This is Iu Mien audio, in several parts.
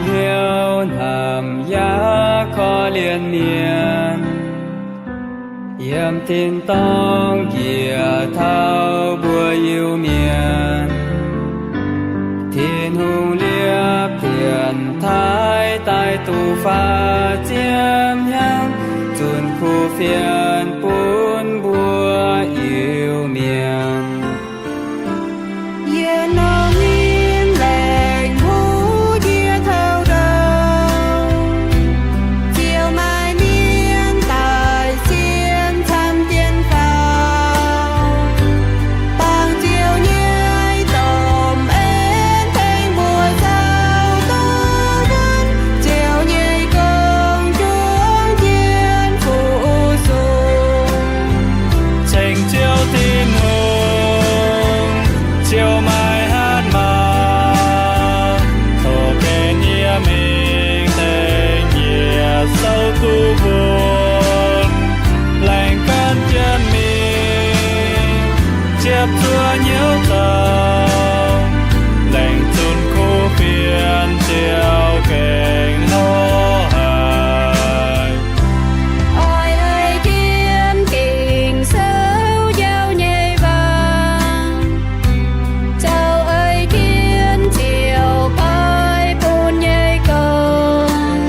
Hnyouv hnamv yaac korv-lienh mienh, yiem tin-dorngh njiec taux mbuo Iu-Mienh. Tin-Hungh liepv dienx taaih daaih duqv faah ziepc hnyangx, zunh kuv fienx bun mbuo Iu-Mienh. Yie nor nyim laengz huv jiex taux ndau, Ziouv maaih mienh daaih sienx camv dien faaux. Baamh Ziouv nyei domh en tengx mbuo zaux duqv wuonv, Ziouv nyei gong juangc jienv fu-sux. Ceng Ziouv Tin-Hungh, Ziouv maaih hatc maaz, tov gaengh nyie mingh tengx yie souv duqv wuonv, laengz gan jienv mingh, ziepc zuoqv hnyouv zoux, laengz zunc kuv fienx Ziouv gengh lorz haic. Oix ei jienv Ging-Sou njaaux nyei waac, zoux ei jienv Ziouv paaiv bun nyei gong.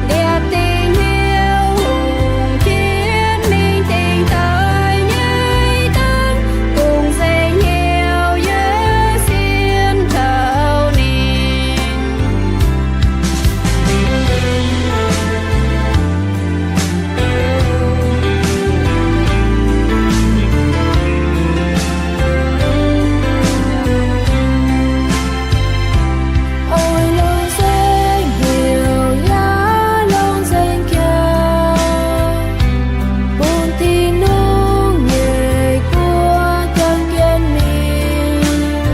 Liepc dingc hnyouv hungh jienv mingh dingc daaih nyei dangv, dongh nzengc hnyouv yie sienx taux ninh. Oix longc nzengc hnyouv yaac longc nzengc jaax, bun Tin-Hungh nyei guoqv jangx jienv mingh.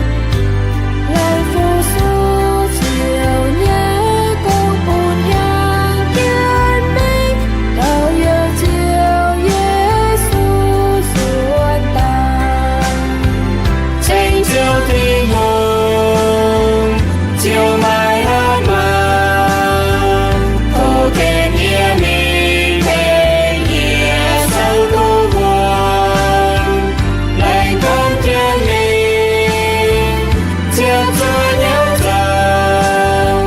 Laengz fu-sux Ziouv nyei gong bun yangh jienv mingh, taux yiem Ziouv Yesu suonx daaih. Ceng Ziouv Tin-Hungh, Ziouv maaih hatc maaz, tov gaengh nyie mingh tengx yie souv duqv wuonv, laengz gan jienv mingh, ziepc zuoqv hnyouv zoux,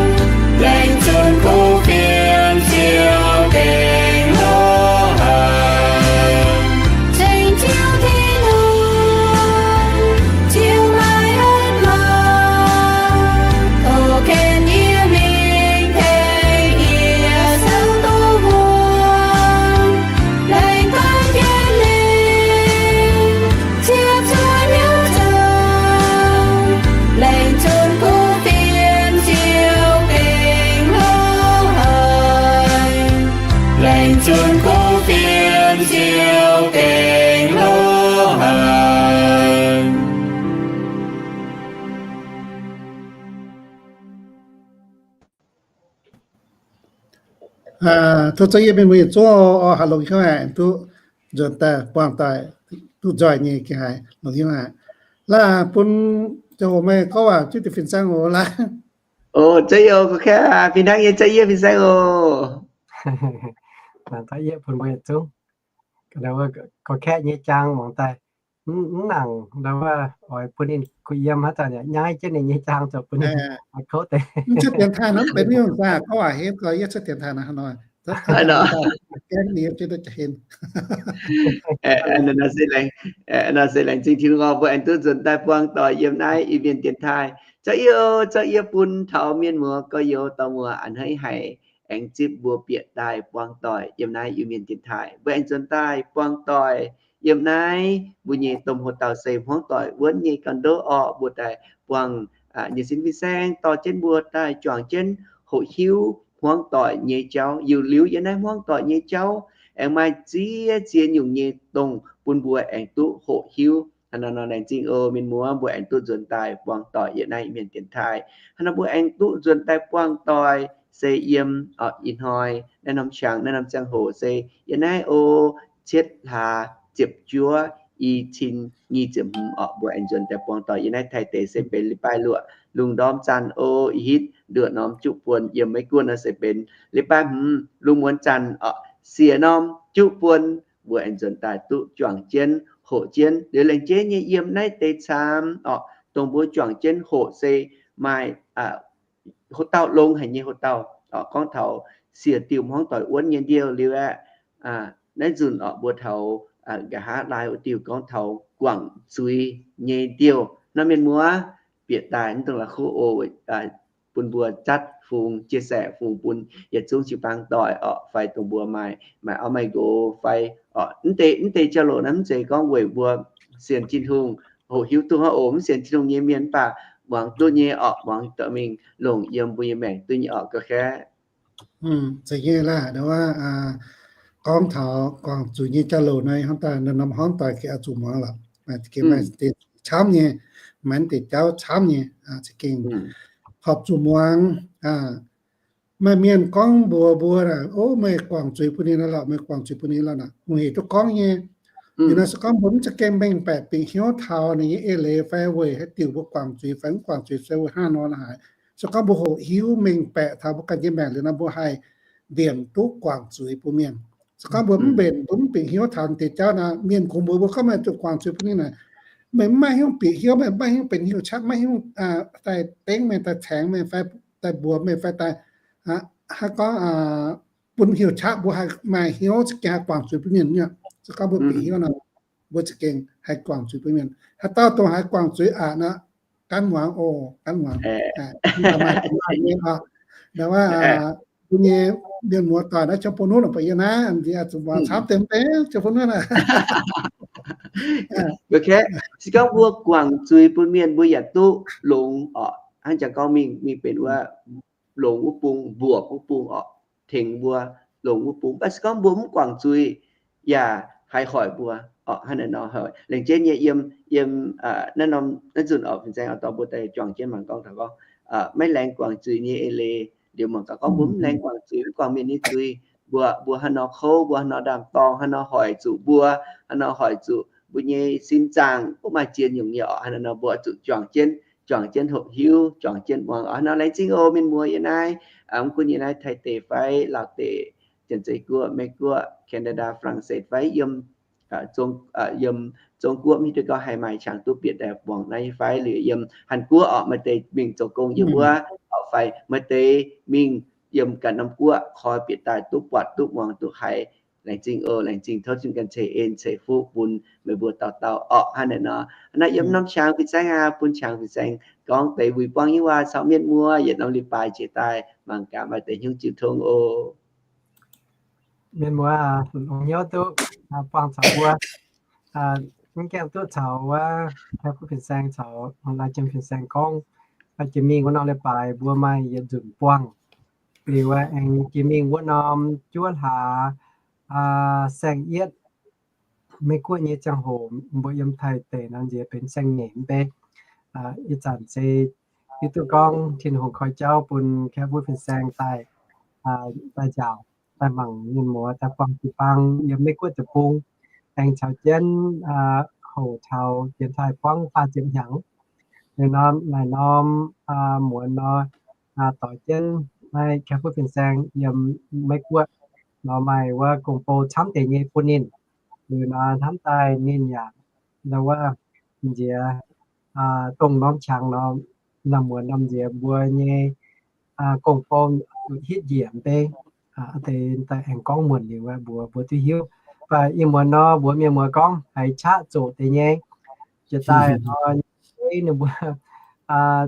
laengz zunc kuv fienx Ziouv gengh lorz haic. Ceng Ziouv Tin-Hungh, Ziouv maaih hatc maaz, tov gaengh nyie mingh tengx yie souv duqv wuonv, laengz gan jienv mingh, ziepc zuoqv hnyouv zoux, laengz zunc kuv fienx Ziouv gengh lorz haic. Laengz zunc kuv fienx Ziouv gengh lorz haic. Tov za'gengh mienh muoz yietc zungv oc, haih longx hnyouv haic, duqv nzuonx daaih buangh doic, duqv nzoih nyei gengh haih longx hnyouv haic. Laaih bun ziangh hoc meih gorngv waac jienv deix fin-saeng oc laaih. O, za'gengh oc, gorqv-kaeqv, fih hnangv nyei, za'gengh yie fin-saeng oc. Za'gengh yie bun mbuo yietc zungv gorqv-kaeqv nyei jaang muangx daaih, mv nangc ndau wuov oix bun ninh kuh yiem haaix zanc yaac nyaiv jienv ninh nyei jaang zoux bun ninh kouv deix. Cuotv dienx taaih nor mv benx nyungc zaah, gorngv waac henv gorx, yie cuotv dienx taaih nor hnoi, gaengh ninh yiem jienv duqv jaax-hen. Nor se laengz zingh Tin-Hungh oc, mbuo aengx duqv nzuonx daaih buangh doic yiem naaiv Iu-Mienh dienx taaih. Za'gengh, za'gengh yie bun taux mienh muoz gorx-youz dorh muoz a'hneiv haic aengx zipv mbuo bieqc daaih buangh doic yiem naaiv Iu-Mienh dienx taaih. Mbuo aengx nzuonx daaih buangh doic yiem naaiv mbuo nyei domh hoc dauh se hmuangv doic wuonv nyei ganh ndoqv orqc, mbuo daaih buangh nyei sin fin-saeng dorh jienv mbuo daaih juangc jienv hoqc hiuv hmuangv doic nyei jauv. Yiuc liuz yiem naaiv hmuangv doic nyei jauv aengx maaih ziex ziex nyungc nyei dongh bun mbuo aengx duqv hoqc hiuv. Hnangv naaiv nor laengz zingh oc mienh muoz, mbuo aengx duqv nzuonx daaih buangh doic yiem naaiv Iu-Mienh dienx taaih. Hnangv naaiv mbuo aengx duqv nzuonx daaih buangh doic se yiem ih hnoi naaiv norm qangx naaiv norm ziangh hoc se yiem naaiv oc, cietv hlaax ziepc juov, i cin nyic ziepc hmz orqc, mbuo aengx nzuonx daaih buangh doic yiem naaiv Taiv deic se benx 礼拜六, lungh ndorm zanc o, ih hitv nduoqc norm juqv buon yiem Meiv Guoqv nor se benx leiz-baaix hmz lungh muonz zanc oc, siec norm juqv buon mbuo aengx nzuonx daaih duqv juangc jienv hoqc jienv. Liuz laengz jienv nyei yiem naaiv deix camv oc, dongh mbuo juangc jienv hoqc se maaih houv dauh longx haic nyei houv dauh oc. Gorngv taux siec diuh hmuangv doic wuonv nyei ndiouh liuz aeqv, naaiv nzunc oc mbuo taux nqa'haav laai wuov diuh gorngv taux guangc zuiz nyei ndiouh. Naaiv mienh muoz bieqc daaih mv dongh la'kuqv o, bun mbuo zatv fungx chia sẻ fungx bun yietc zungv jiu-baang doic oc, fai dongh mbuo maaih, maaih auv maaih nqox fai oc. Mv deix, mv deix jauv-louc naaiv mv zeiz gorngv weic mbuo sienx Tin-Hungh hoqc hiuv duqv hnangv oc. Mv sienx Tin-Hungh nyei mienh mv baac muangx duqv nyei oc, muangx dorh mingh longc yiem mbuo nyei maengc duqv nyei oc, ga'kaav. Zeiz nyei laah, gorngv taux guangc zuiz nyei jauv-louc naaiv hnangv daaih norm hnangv daaih gengh oix zuqc muangx lorqc. Gengh maaih deix camv nyei, maaih deix jauv camv nyei, za'gengh horpc zuqc muangx. Maaih mienh gorngv mbuox mbuo, o, meih guangc zuiz bun ninh lorqc, meih guangc zuiz bun ninh lorqc naaic, hungh hec duqv gorngv nyei. Liuz nor se gorngv mbuo mv za'gengh mengh baeqc bingx hnyouv taux ninh nyei eix leiz fai weic haaix diuc mbuo guangc zuiz fai mv guangc zuiz se weic hnangv nor la'haaix. Se gorngv mbuo hoqc hiuv mengh baeqc taux mbuo ganh nyei maengc liuz nor mbuo haih mbenc duqv guangc zuiz bun mienh. Se gorngv mbuo mv mbenc, mbuo mv bingx hnyouv taux deix jauv nor, mienh kungx mbuox mbuo gorngv meih zuqc guangc zuiz bun ninh naaic, meih mv maaih hnyouv bieqc hnyouv, meih mv maaih hnyouv benx hnyouv qaqv, maiv hnyouv daaih dengv meih, daaih caengx meih, fai daaih mbuox meih, fai daaih haaix gorngv bun hnyouv qaqv, mbuo haih maaih hnyouv za'gengh haih guangc zuiz bun mienh nyei. Se gorngv mbuo bieqc hnyouv nor, mbuo za'gengh haih guangc zuiz bun mienh. Haaix dauh dongh haiz guangc zuiz aqc nor, gan muangx oc, gan muangx. Mv baac maaih, maaih nyei oc. Nda wuov, mbuo nyei mienh muoz doic naaiv ziouc bun hnangv naaic, baac yie naaiv zuqc muangx camv deix mv bei ziouc bun hnangv naaic. Se gorngv mbuo guangc zuiz bun mienh mbuo yaac duqv longx oc. Hnangv jangx gorngv mingh, mingh benx wuov longx wuov bung, mbuoqc wuov bung oc, tengx mbuo longx wuov bung. Mv baac se gorngv mbuo mv guangc zuiz yaac haih hoic mbuo oc. Hnangv naaic nor, laengz jienv nyei yiem, yiem naaiv norm, naaiv nzunc oc, fin-saeng oix dorh mbuo daaih juangc jienv mangc gorngv taux gorngv maiv laengz guangc zuiz nyei eix leiz. Liuz mangc gaax gorngv mbuo mv laengz guangc zuiz, mv guangc mienh nyei zuiz, mbuo, mbuo haaix nor kouv, mbuo haaix nor ndaam-dorng, haaix nor hoic zuqc mbuo, haaix nor hoic zuqc mbuo nyei sin zaangc mv maaih zien nyungc nyei oc. Hnangv naaic nor mbuo zuqc juangc jienv, juangc jienv hoqc hiuv, juangc jienv muangx oc. Hnangv naaiv nor laengz zingh oc mienh muoz yiem naaiv, mv gunv yiem naaiv Taiv deic fai Laauv deic, Janx-Zei Guoqv, Meiv Guoqv, Canada, France fai yiem, yiem Zong Guoqv, mv hiuv duqv gorngv haih maaih qangx duqv bieqc daaih muangx naaiv fai liuz yiem Hàn Guoqv oc, maaih deix mingh zoux gong yiem wuov oc, fai maaih deix mingh yiem ganh norm guoqv koi bieqc daaih duqv buatc duqv muangx duqv haiz. Laengz zingh oc, laengz zingh tov Tin-Hungh ganh ceix en ceix fuqv bun meih mbuo dauh dauh oc. Hnangv naaic nor, naaiv yiem norm qangx fin-saeng aqv, bun qangx fin-saeng gorngv deix wuic buangv nyei waac caux mienh muoz yietc norm leiz-baaix jiex daaih mangc gaax maaih deix hnyouv jiu tong oc. Mienh muoz, longx hnyouv duqv buangh caux mbuo, mv gaengh duqv caux wuov Taiv Guoqv fin-saeng caux Lai Jiem fin-saeng gorngv, jiex mingh wuov norm leiz-baaix mbuo maaih yietc nzunc buangh. Liuz aengx jiex mingh wuov norm juov hlaax saeng-yietv Meiv Guoqv nyei ziangh hoc, mbuo yiem Taiv deic nor nziex benx saeng-nyeic mv bei. Ih zanc se hiuv duqv gorngv Tin-Hungh koi jauv bun Taiv Guoqv fin-saeng daaih, daaih nziaauc, daaih mangc mienh muoz, daaih buangh jiu-baang yiem Meiv Guoqv deic-bung, aengx caux jienv hoqc taux dienx taaih buangv faah ziepc hnyangx. Liuz norm naaic norm muonz nor, doix jienv naaiv Taiv Guoqv fin-saeng yiem Meiv Guoqv nor maaih wuov gong-bou camv deix nyei bun ninh. Liuz nor hnamv daaih ninh yaac nda wuov nziex dongh norm qangx nor, naaiv muonz norm nziex mbuo nyei gong-bou zuqc hitv njiec mv bei. Deix daaih aengx gorngv muonc liuz mbuox mbuo duqv hiuv. Mv baac ih muonz nor mbuox mienh muoz gorngv haiz qaqv zoqc deix nyei. Jiex daaih nor, ninh mbuo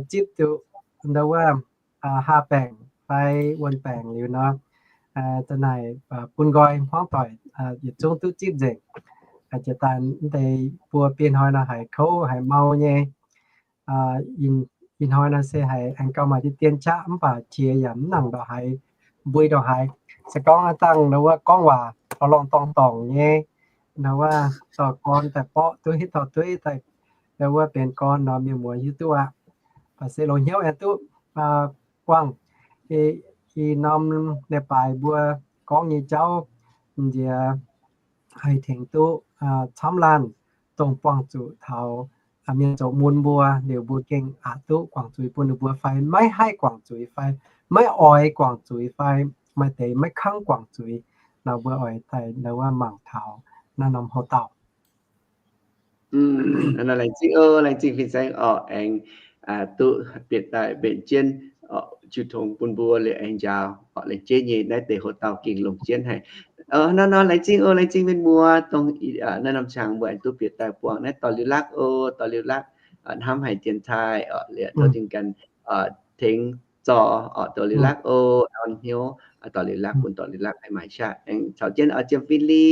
zipv duqv nda wuov haah baengc fai wuonh baengc liuz nor, za'naaic bun nqoi hmuangv doic yietc zungv duqv zipv nzengc. Jiex daaih deix buo biei hnoi nor haiz kouv haiz mau nyei. Ih hnoi nor se haiz aengx gauh maaih deix dien qaqv mv baac qiex yaac mv nangc ndongc haaix, mbui ndongc haaix. Se gorngv aav dangh nda wuov gorngv waac lorngh lorngh dorngh dorngc nyei, nda wuov dorh gorn daaih borqv duqv hitv torh dueiv daaih, nda wuov benx gorn nor mienh muoz hiuv duqv aqv. Baac se longx hnyouv aengx duqv buangh ih norm leiz-baaix mbuo gorngv nyei jauv nziex haih tengx duqv camv laanh dongh buangh zuqc taux mienh zoux mun mbuo, liuz mbuo gengh aqc duqv guangc zuiz bun ninh mbuo fai maiv haih guangc zuiz fai maiv oix guangc zuiz fai maaih deix maiv kangv guangc zuiz nor, mbuo oix daaih ndau wuov mangc taux naaiv norm houx-dauh. Laengz zingh oc, laengz zingh fin-saeng oc, aengx duqv bieqc daaih mbenc jienv jiu tong bun mbuo liuz aengx njaaux oc, laengz jeiv nyei naaiv deix houx-dauh gengh longc jienv haic. Nor nor laengz zingh oc, laengz zingh mienh muoz, dongh naaiv norm qangx mbuo aengx duqv bieqc daaih buangh naaiv dorh liuz lakv oc, dorh liuz lakv, hnamv haic dienx taaih oc, liuz dorh jienv ganh tengx zorc oc, dorh liuz lakv oc, orn hnyouv dorh liuz lakv bun dorh liuz lakv haih maaic qaqv. Aengx caux jienv oc, Jiem Fin-Li,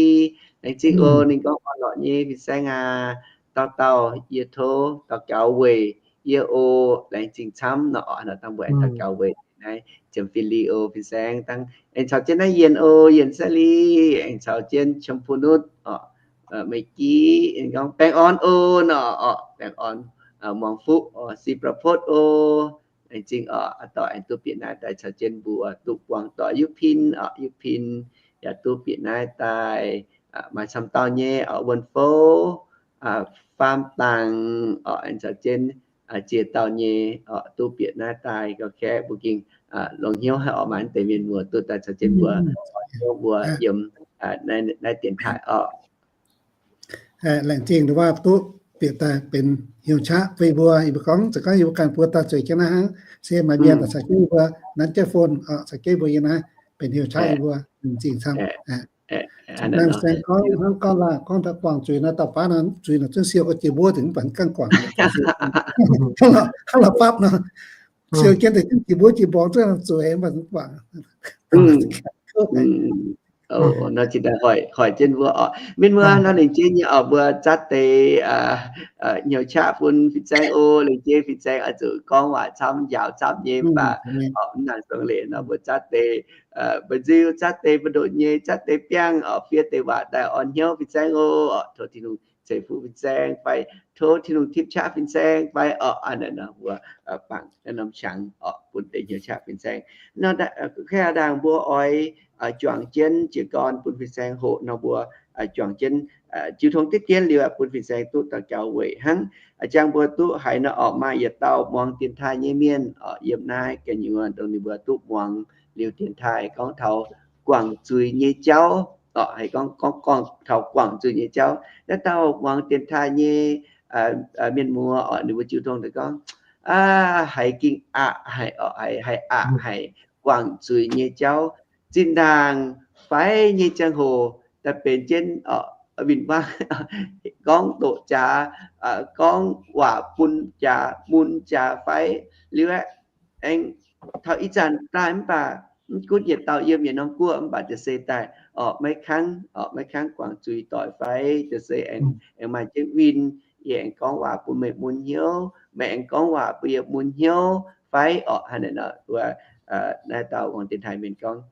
laengz zingh oc, ninh gorngv orn lorqc nyei fin-saeng aac, dauh dauh yie tov daux gaux weic yie oc, laengz zingh camv nor oc, dangh mbuo aengx daux gaux weic naaiv Jiem Fin-Li oc, fin-saeng dangh. Aengx caux jienv naaiv Yienh oc, Yienh Sai Li, aengx caux jienv Qiemx Pu Nutv oc, Meic Giv, aengx gorngv baengh orn oc nor oc, baengh orn, muangx fuqv oc, si ba'potv oc. Laengz zingh oc, aa dorh aengx duqv bieqc naaiv daaih caux jienv mbuo duqv buangh doic, Yuv Pin oc, Yuv Pin yaac duqv bieqc naaiv daaih, maaih camv dauh nyei oc, Wuonh Fouv, Faam Dangc oc, aengx caux jienv ziex dauh nyei oc, duqv bieqc naaiv daaih gauh kaeqv, mbuo gengh longc hnyouv haic oc, maaih deix mienh muoz duqv daaih caux jienv mbuo, mbuo yiem naaiv dienx taaih oc. Laengz zingh ndau wuov duqv bieqc daaih benx hnyouv qaqv bun yie mbuo. Yie mbuo gorngv, za'gengh yie mbuo ganh buo dauh zueiz jienv naaiv hnangv, se maaih mienh daaih caux jienv yie mbuo nanv jienv phone oc, caux jienv yie mbuo yiem naaiv benx hnyouv qaqv yie mbuo, laengz zingh camv. Naaiv saeng gorngv, hnangv gorngv laaix gorngv taux guangc zuiz nor, dauh baav nor zuiz nor zungv siou gau jiex mbuov dingc mv baac ganh guangc. Hnangv la'fapv nor, siou jienv daaih jienv jiex mbuov jiex mborngz zungv zueiz mv baac guangc. Nor zinh daaih hoic jienv mbuo oc, mienh muoz nor, laengz jienv nyei oc, mbuo zatv deix hnyouv qaqv bun fin-saeng oc. Laengz jienv fin-saeng oix zuqc gorngv waac camv, njaaux camv nyei mv baac oc, mv nangc song leiz nor, mbuo zatv deix mba'nziu, zatv deix mbu'ndoqc nyei, zatv deix biangh oc, fiev deix waac daaih orn hnyouv fin-saeng oc. Tov Tin-Hungh ceix fuqv fin-saeng fai tov Tin-Hungh tipv qaqv fin-saeng fai oc. Aa, naaiv nor mbuo bangc naaiv norm qangx oc, bun deix hnyouv qaqv fin-saeng. Nor, kaav ndaangc mbuo oix juangc jienv jiez gorn bun fin-saeng hoqc nor, mbuo juangc jienv jiu tong diqv dien liuz bun fin-saeng duqv daux gaux weic hnangv. Jangx mbuo duqv haiz nor oc, maaih yietc dauh muangx dienx taaih nyei mienh oc, yiem naaiv gu'nyuoz dongh ninh mbuo duqv muangx liuz dienx taaih gorngv taux guangc zuiz nyei jauv oc, haiz gorngv, gorngv, gorngv taux guangc zuiz nyei jauv. Naaiv dauh muangx dienx taaih nyei mienh muoz oc, ninh mbuo jiu tong daaih gorngv, aa, haiz gengh aqc haic oc, haiz, haiz aqc haic guangc zuiz nyei jauv. Zinh ndaangc faix nyei ziangh hoc daaih benx jienv oc, win-wangv gorngv doqc jaax, gorngv waac bun jaax, mun jaax faix liuz aeqv, aengx taux ih zanc daaih mv baac mv gunv yietc dauh yiem yietc norm guoqv mv baac jiez se daaih oc, maiv kangv oc, maiv kangv guangc zuiz doic faix, jiez se aengx, aengx maaih jienv win, yie aengx gorngv waac bun meih mun hnyouv, meih aengx gorngv waac bun yie mun hnyouv faix oc. Hnangv naaiv nor, naaiv dauh muangx dienx taaih mienh gorngv,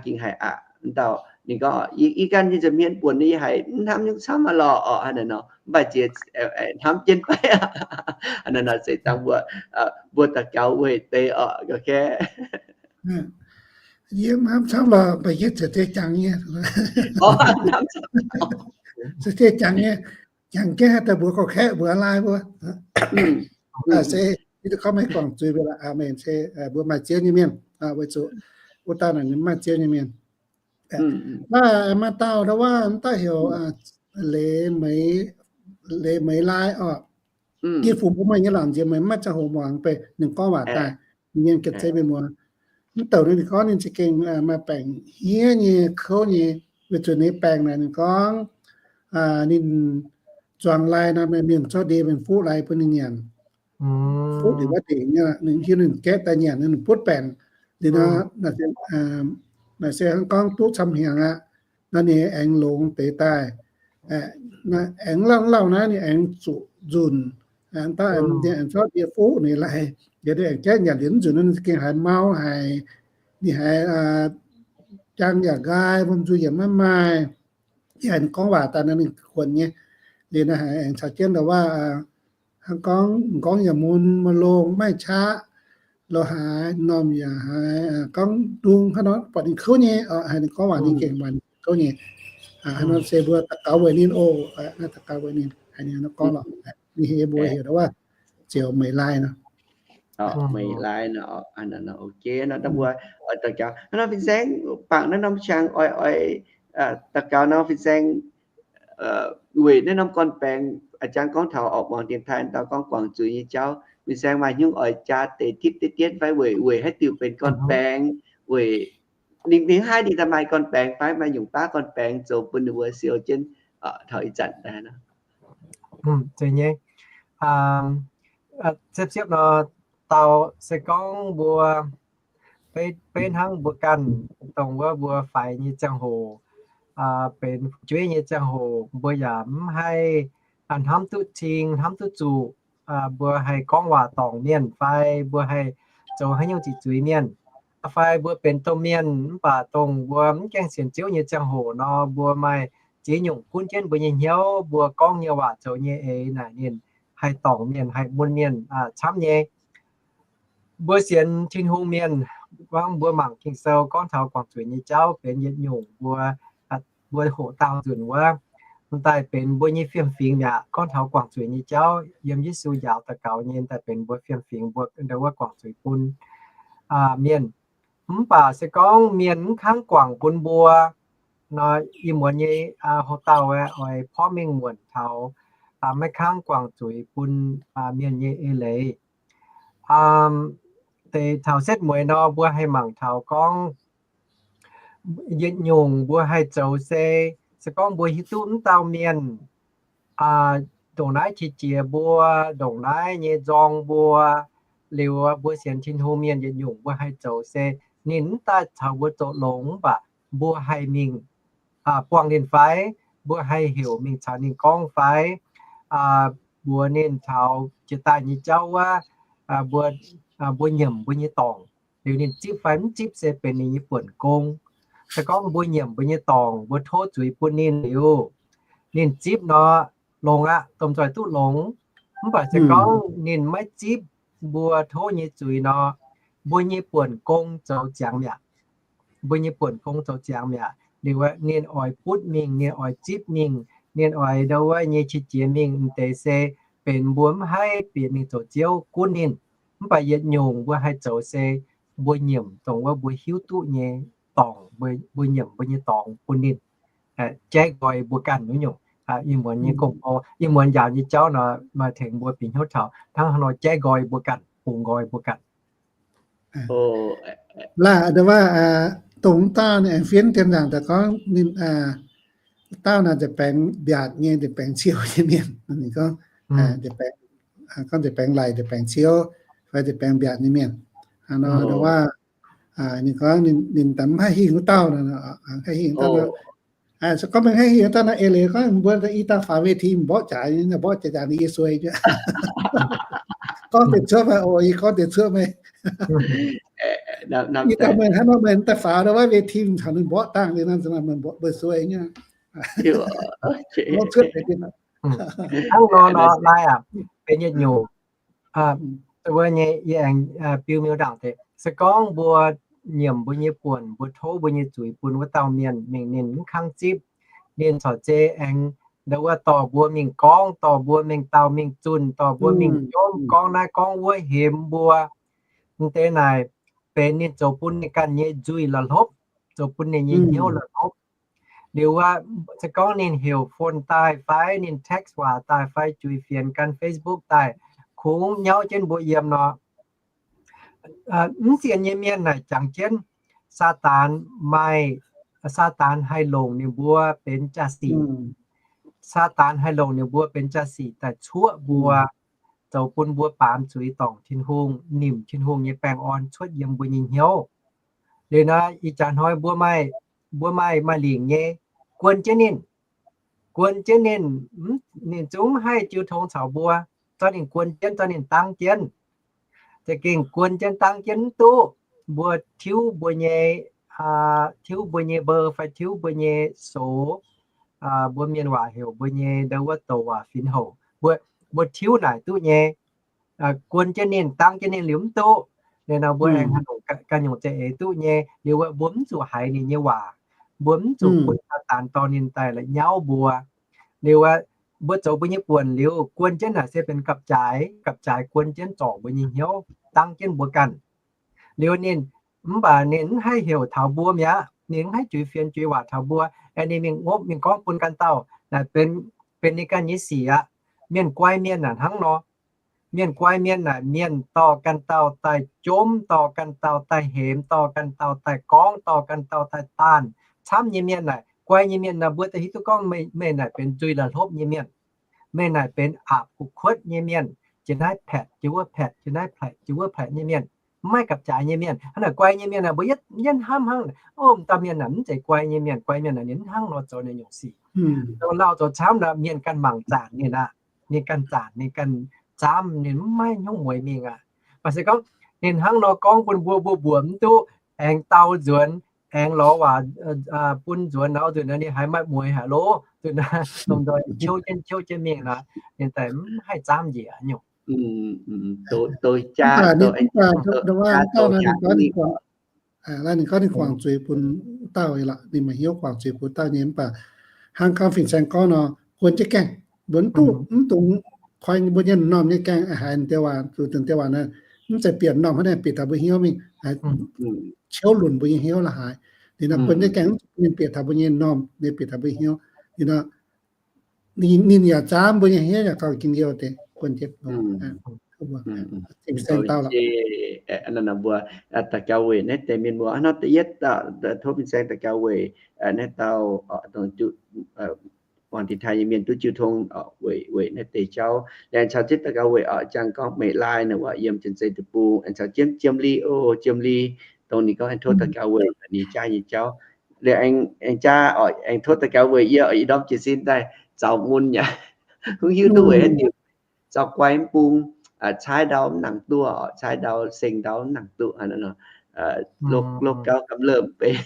gengh haiz aqc. Dauh ninh gorngv, yie ganh nyei nza'hmien buonc yie haiz mv hnamv nyungc camv aqv lorqc oc. Hnangv naaiv nor, mv baac jiex hnamv jienv fai aqv. Hnangv naaiv nor se dangh mbuo, mbuo daux gaux weic deix oc, ga'kaeqv. Yie mv hnamv camv lorqc, mv baac yie za'gengh jangx nyei. Za'gengh jangx nyei. Jangx jienv haih daaih mbuox ga'kaeqv mbuox laai mbuo. Se yie duqv gorngv meih guangc zuiz mbuo lorqc, aamen. Se mbuo maaih ziouv nyei mienh, weic zuqc wuov dauh naaic ninh maaih ziouv nyei mienh. Naaiv maaih dauh ndau wuov, dauh heuc Leiz Meix, Leiz Meix Laai oc. Yie fungx mbuo maaih nyei laangz nziex meih maiv ziangh hoc muangx beiv ninh gorngv waac daaih, ninh nyei ga'zei mienh muoz. Mv douc ninh gorngv ninh za'gengh maaih baengc hniev nyei kouv nyei, weic zuqc ninh baengc naaic ninh gorngv ninh zuangx lai nor, mienh zorqv ndie mingh fuqv lai bun ninh nyanc. Fuqv ndie wuov dingc, ninh hiuv ninh gaeqv daaih nyanc, ninh butv baengc. Liuz nor, naaic se hnangv gorngv duqv camv hnyangx aqv. Nor ninh aengx longx deix daaih. Aengx lauh lauh naaiv ninh aengx zuqc nzunc. Dauh aengx zorqv ndie fuqv ninh lai, liuz ninh aengx gaeqv nyanc liuz mv nzunc nor ninh gengh haiz mau haic. Ninh haiz jaang yaac nqaai, wuom nzuih yaac maiv maaih. Yie haiz ninh gorngv waac daaih nor ninh kuonx nyei. Liuz naaiv haiz aengx caux jienv ndau wuov, hnangv gorngv, gorngv yaac mun, maiv longx, maiv qaqv, lo haaix norm yaac haiz gorngv ndung hnangv nor, buatc ninh kouv nyei, haiz ninh gorngv waac ninh gengh maaih kouv nyei. Hnangv nor se mbuo daux gaux weic ninh oc, naaiv daux gaux weic ninh, haiz ninh gorngv lorqc. Ninh heuc mbuo heuc wuov Ziouc Meih Lai nor. Meih Lai nor, ok nor, mbuo oix daux gaux nor, fin-saeng bangc naaiv norm qangx oix, oix daux gaux nor, fin-saeng weic naaiv norm gorn-baengx, a'jang gorngv taux orqc, muangx dienx taaih dau gorngv guangc zuiz nyei jauv, fin-saeng maaih hnyouv oix jaa deix tipv dietv dietv fai weic, weic haaix diuc benx gorn-baengx, weic ninh, ninh haih ninh daaih maaih gorn-baengx fai maaih nyungc baav gorn-baengx zoux bun ninh mbuo siou jienv taux ih zanc daaih nor. Siepv-siepv nor, dau se gorngv mbuo beiv, beiv hnangv mbuo ganh dongh wuov mbuo faix nyei ziangh hoc, benx fu'jueiv nyei ziangh hoc, mbuo yaac mv haih hnamv duqv cing, hnamv duqv zuqc mbuo haih gorngv waac dorngc mienh fai mbuo haih zoux haaix nyungc ziqc zuiz mienh, fai mbuo benx domh mienh mv baac dongh mbuo mv gaengh sienx Ziouv nyei ziangh hoc nor, mbuo maaih ziex nyungc gunv jienv mbuo nyei hnyouv, mbuo gorngv nyei waac, zoux nyei eix naaic ninh haih dorngc mienh, haih mun mienh camv nyei. Mbuo sienx Tin-Hungh mienh, gorngv mbuo mangc Ging-Sou gorngv taux guangc zuiz nyei jauv benx yietc nyungc mbuo, mbuo hoqc daauh nzunc wuov, m'daaih benx mbuo nyei fiem-fingx mi'aqv. Gorngv taux guangc zuiz nyei jauv yiem Yesu njaaux daux gaux nyei, m'daaih benx mbuo fiem-fingx, mbuo ndau wuov guangc zuiz bun mienh. Mv baac se gorngv mienh mv kangv guangc bun mbuo nor, ih muonz nyei hoc-dauh oix porv mengh muonc taux maiv kangv guangc zuiz bun mienh nyei eix leiz. Deix taux setv mueiz nor, mbuo haih mangc taux gorngv yietc nyungc mbuo haih zoux se, se gorngv mbuo hiuv duqv m'dauh mienh ndongc naaiv qiex jiez mbuo, ndongc naaiv nyei nzorng mbuo, liuz mbuo sienx Tin-Hungh mienh yietc nyungc mbuo haih zoux se, ninh mv daaih caux mbuo zoux longx mv baac mbuo haih mingh buangh ninh fai, mbuo haih heuc mingh caux ninh gorngv fai, mbuox ninh taux jiex daaih nyei jauv wuov, mbuo, mbuo nyiemc mbuo nyei dorngc, liuz ninh zipv fai mv zipv se benx ninh nyei buonc gong. Se gorngv mbuo nyiemc mbuo nyei dorngc, mbuo tov zuiz bun ninh liuz, ninh zipv nor, longx aqv, domh nzoih duqv longx. Mv baac se gorngv ninh maiv zipv mbuo tov nyei zuiz nor, mbuo nyei buonc gong zoux ziangx mi'aqv. Mbuo nyei buonc gong zoux ziangx mi'aqv. Liuz ninh oix butv mingh, ninh oix zipv mingh, ninh oix ndau wuov nyei qiex jiez mingh, m'deix se benx mbuo mv haih bieqc mingh zoux Ziouv gunv ninh. Mv baac yietc nyungc mbuo haih zoux se mbuo nyiemc dongh wuov mbuo hiuv duqv nyei dorngc, mbuo nyiemc mbuo nyei dorngx bun ninh, jaiv nqoi mbuo ganh wuov nyungc. Ih muonz nyei gong-bou, ih muonz njaaux nyei jauv nor, maaih tengx mbuo bieqc hnyouv taux hnangv haaix nor jaiv nqoi mbuo ganh, bungx nqoi mbuo ganh. Laaix ndau wuov, dongh dauh ninh aengx fienv dien nzaangc daaih gorngv ninh, dauh naaic deix baengx mbiaatc nyei, deix baengx ciou nyei mienh. Ninh gorngv, gorngv deix baengx laic, deix baengx ciou, fai deix baengx mbiaatc nyei mienh. Ndau wuov, ninh gorngv ninh daaih mv haih hingh wuov dauh, haih hingh dauh nor. Se gorngv maiv haih hingh dauh nor, eix leiz gorngv mbuo i dauh faaux เวที mborqv jaax, mborqv jaax jaax ninh yie suei. Gorngv deix cuotv meih oc, yie gorngv deix cuotv meih. I dauh meih hnangv nor meih daaih faaux ndau wuov เวที caux ninh mborqv dangh liuz nor, meih mborqv mbuo suei nyei. Hnangv nor nor naaiv aac, benx yietc nyungc wuov nyei yie aengx biu miuc ndaangc deix. Se gorngv mbuo nyiemc mbuo nyei buonc, mbuo tov mbuo nyei zuiz bun wuov dauh mienh mingh ninh mv kangv zipv, ninh corc zei aengx ndau wuov dorh mbuo mingh gorngv, dorh mbuo mingh dauh mingh zunh, dorh mbuo mingh jomv, gorngv naaiv gorngv wuov hemx mbuo. M'deix naaic benx ninh zoux bun ninh ganh nyei nzuih la'hlopv, zoux bun ninh nyei hnyouv la'hlopv. Liuz wuov, se gorngv ninh heuc phone daaih fai ninh text waac daaih fai juix fienx gan Facebook daaih, kungx nyauv jienv mbuo yiem nor. Mv sienx nyei mienh naaic jangx jienv, Saadaan maaih, Saadaan haih longc ninh mbuo benx jaa-sic. Saadaan haih longc ninh mbuo benx jaa-sic daaih cuoqv mbuo, zoux bun mbuo baamz zuiz dorngc Tin-Hungh, nimc Tin-Hungh nyei baengh orn cuotv yiem mbuo nyei hnyouv. Liuz nor, ih jaax hnoi mbuo maaih, mbuo maaih, maaih lingc nyei, guon jienv ninh, guon jienv ninh, ninh zungv mv haih jiu tong caux mbuo, zorqv ninh guon jienv, zorqv ninh dangv jienv. Za'gengh guon jienv dangv jienv mv duqv. Mbuo tiuv mbuo nyei, tiuv mbuo nyei mbou fai tiuv mbuo nyei soux, mbuo mienh waac heuc mbuo nyei ndau wuov douc waac fin-houc, mbuo, mbuo tiuv naaic duqv nyei. Guon jienv ninh, dangv jienv ninh liuz mv duqv. Liuz nor mbuo aengx haaix nyungc ganh nyungc za'eix duqv nyei. Liuz wuov mbuo mv zuqc haiz ninh nyei waac, mbuo mv zuqc bun Saadaan dorh ninh daaih la'nyauv mbuo. Liuz wuov mbuo zoux mbuo nyei buonc liuz, guon jienv naaic se benx gapv-jaaix, gapv-jaaix guon jienv zorc mbuo nyei hnyouv, dangv jienv mbuo ganh. Liuz ninh, mv baac ninh mv haih heuc taux mbuo mi'aqv. Ninh mv haih juix fienx juix waac taux mbuo. Aengx ninh mingh ngopv mingh gorngv bun ganh dauh naaic benx, benx ninh ganh nyei sic aqv. Mienh guai mienh naaic hnangv nor. Mienh guai mienh naaic mienh dorh ganh dauh daaih jomv, dorh ganh dauh daaih hemx, dorh ganh dauh daaih gorngv, dorh ganh dauh daaih daanh. Camv nyei mienh naaic, guai nyei mienh naaic mbuo daaih hiuv duqv gorngv meih, meih naaic benx nzuih la'hlopv nyei mienh. Meih naaic benx aapc gu'kuotv nyei mienh, jiex naaiv paetc jiex wuov paetc, jiex naaiv paetc jiex wuov paetc nyei mienh. Mv maaih gapv-jaaix nyei mienh. Hnangv naaic guai nyei mienh naaic mbuo yietv, yietv hnamv hnangv, o, dauh mienh naaic mv zeiz guai nyei mienh. Guai mienh naaic ninh mv hnangv nor zoux ninh nyungc sic. Zoux lauh zoux camv naaic mienh ganh mangc zaanc ninh aqv. Ninh ganh zaanc, ninh ganh zaamv, ninh mv maaih hnyouv mueiz mingh aqv. Mv baac se gorngv ninh hnangv nor gorngv bun mbuo, mbuo mbuoqc mv duqv, aengx dau nzuonx, aengx lorz waac bun nzuonx nor, nzunc naaiv ninh haiz maaih mueiz haic loh. Nzunc naaiv lomh nzoih qiouv jienv qiouv jienv mingh nor, ninh daaih mv haih zaamv njiec nyungc. Mv baac ninh, mv baac, ninh gorngv ninh guangc zuiz bun dauh lorqc, ninh maaih hnyouv guangc zuiz bun dauh nyei. Mv baac hnangv gorngv fin-saeng gorngv nor, guon jienv gaengh, mbuo mv dungx, mv dungx koi mbuo nyei m'normh nyei gaengh haiz deix waac, zuqc deix waac naaiv mv zeiz bieqc m'normh hnangv, naaiv bieqc taux mbuo hnyouv mingh, ciouv lunc mbuo nyei hnyouv la'haaix. Ninh nor guon jienv gaengh, mv zuqc ninh bieqc taux mbuo nyei m'normh, ninh bieqc taux mbuo hnyouv. Ninh nor, ninh yaac zaamv mbuo nyei hnyouv yaac gauh njien-youh deix, guon jienv. Mbuo daux gaux weic naaiv deix mienh muoz, hnangv nor da'yietv, tov fin-saeng daux gaux weic naaiv dauh, muangx tin-tai nyei mienh duqv jiu tong weic, weic naaiv deix jauv. Laengz caux jienv daux gaux weic oc, jangx gorngv Meih Lai naaic waac yiem Janx-Zei Deic-Bung, aengx caux jienv Jiem Li, o, Jiem Li, dongh ninh gorngv aengx tov daux gaux weic ninh jaav nyei jauv. Liuz aengx jaav oc, aengx tov daux gaux weic yie, ih ndorm jiez sin daaih zaux mun yaac mv hiuv duqv weic haaix diuc, zaux guai mv bung, caaiv ndau mv nangc duqv, caaiv ndau seng ndau mv nangc duqv, lov gauv gamh lomh beiv,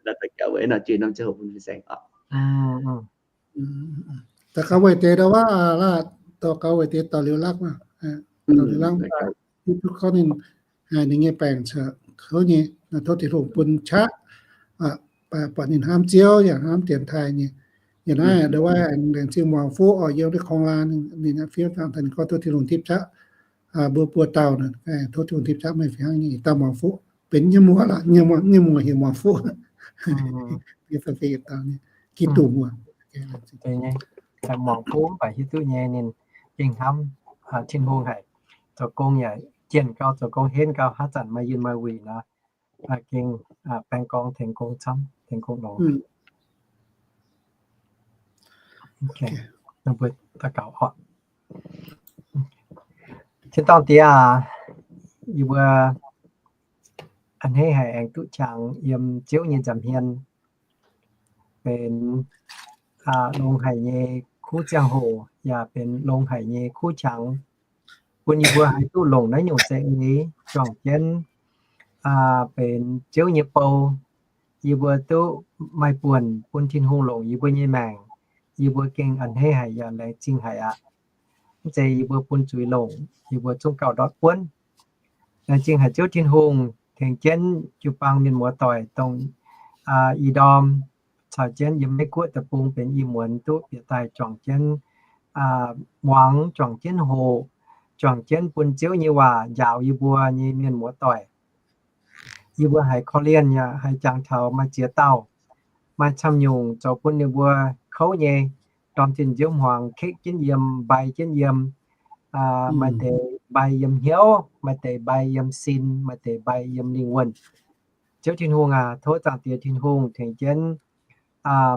daux gaux weic nor juix norm ziangh hoc bun fin-saeng oc. Daux gaux weic deix ndau wuov, daux gaux weic deix dorh liuz lakv, dorh liuz lakv, hiuv duqv gorngv ninh, ninh nyei baengc cuotv kouv nyei, tov Tin-Hungh bun qaqv, buatc ninh hnamv Ziouv yaac hnamv dienx taaih nyei. Yaac naaiv ndau wuov aengx laengz zingh muangx fuqv oc, yiem naaiv kong laa ninh fiuv dangh ninh gorngv tov Tin-Hungh tipv qaqv mbuo buo dauh, tov Tin-Hungh tipv qaqv meih fih hnangv nyei dauh muangx fuqv, benx nyei muoz lorqc, nyei muoz heuc muangx fuqv. Giduc muoz. Muangx fuqv mv baac hiuv duqv nyei ninh gengh hnamv Tin-Hungh haic, zoux gong yaac jienh gau, zoux gong henv gau, haaix zanc maaih yinh maaih wuic nor, gengh baeng gorngv tengx gong camv, tengx gong longx. Mbuo daux gaux oc. Tin-dorngh Diex aac, yie mbuo a'hneiv haic aengx duqv qangx yiem Ziouv nyei nza'hmien, benx longx haic nyei kuv ziangh hoc, yaac benx longx haic nyei kuv qangx, bun yie mbuo haih duqv longc naaiv nyungc za'eix juangc jienv benx Ziouv nyei bou. Yie mbuo duqv maaih buonc bun Tin-Hungh longc yie mbuo nyei maengc. Yie mbuo gengh a'hneiv haic yaac laengz zingh haic aqv. Mv zeiz yie mbuo bun zuiz longc, yie mbuo zungv gauh ndortv buonv. Laengz zingh haic Ziouv Tin-Hungh tengx jienv jiu-baang mienh muoz-doic dongh ih ndorm caux jienv yiem Meiv Guoqv deic-bung benx ih muonz duqv bieqc daaih juangc jienv muangx, juangc jienv hoqc, juangc jienv bun Ziouv nyei waac njaaux yie mbuo nyei mienh muoz-doic. Yie mbuo haiz korv-lienh yaac haiz jangx taux maaih ziex dauh maaih camv-nyungc zoux bun ninh mbuo kouv nyei, ndorm zinh nziouv hmuangx kekv jienv yiem, mbai jienv yiem. Maaih deix mbai yiem hnyouv, maaih deix mbai yiem sin, maaih deix mbai yiem lingh wuonh. Ziouv Tin-Hungh aac, tov Zaangc Diex Tin-Hungh tengx jienv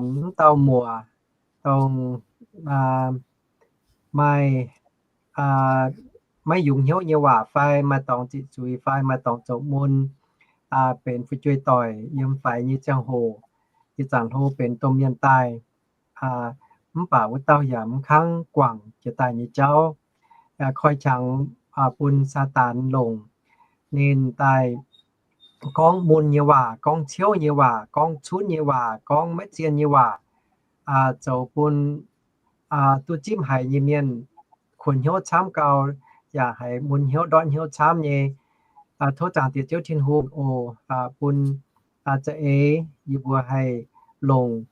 mv dauh muoc dongh maaih maiv yungz hnyouv nyei waac fai maaih dorngx ziqc zuiz fai maaih dorngx zoux mun, benx fu'jueiv-doic yiem faix nyei ziangh hoc, ih zanc hlo benx domh mienh daaih, mv baac wuov dauh yaac mv kangv guangc jiex daaih nyei jauv, koi qangx bun Saadaan longc. Ninh daaih gorngv mun nyei waac, gorngv ciouv nyei waac, gorngv cunv nyei waac, gorngv maiv zien nyei waac, zoux bun duqv zipv haiz nyei mienh kuonx hnyouv camv gau, yaac haiz mun hnyouv ndortv hnyouv camv nyei. Tov Zaangc Diex Ziouv Tin-Hungh oc, bun za'eix yie mbuo haih longc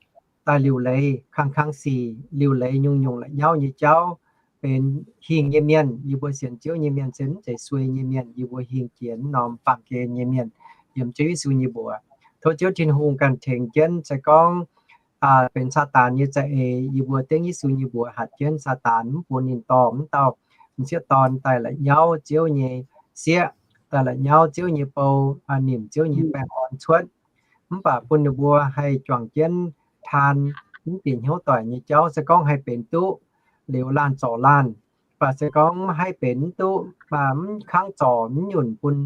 daaih liuc leiz kang-kang sic, liuc leiz nyungc-nyungc la'nyauv nyei jauv, benx hingh nyei mienh. Yie mbuo sienx Ziouv nyei mienh se mv zeiz suei nyei mienh. Yie mbuo hingh jiex norm baamh gen nyei mienh yiem Ziouv Yesu nyei mbuox. Tov Ziouv Tin-Hungh ganh tengx jienv. Se gorngv benx Saadaan nyei za'eix, yie mbuo dengv Yesu nyei mbuox hatc jienv Saadaan, mv bun ninh dorh mv dauh m'sieqv dorn daaih la'nyauv Ziouv nyei sieqv, daaih la'nyauv Ziouv nyei bou, nimc Ziouv nyei baengh orn cuotv. Mv baac bun ninh mbuo haih juangc jienv taan mv bieqc hnyouv doic nyei jauv. Se gorngv haih benx duqv liuz laanh zorc laanh, mv baac se gorngv mv haih benx mv duqv, mv kangv zorc mv nyunc bun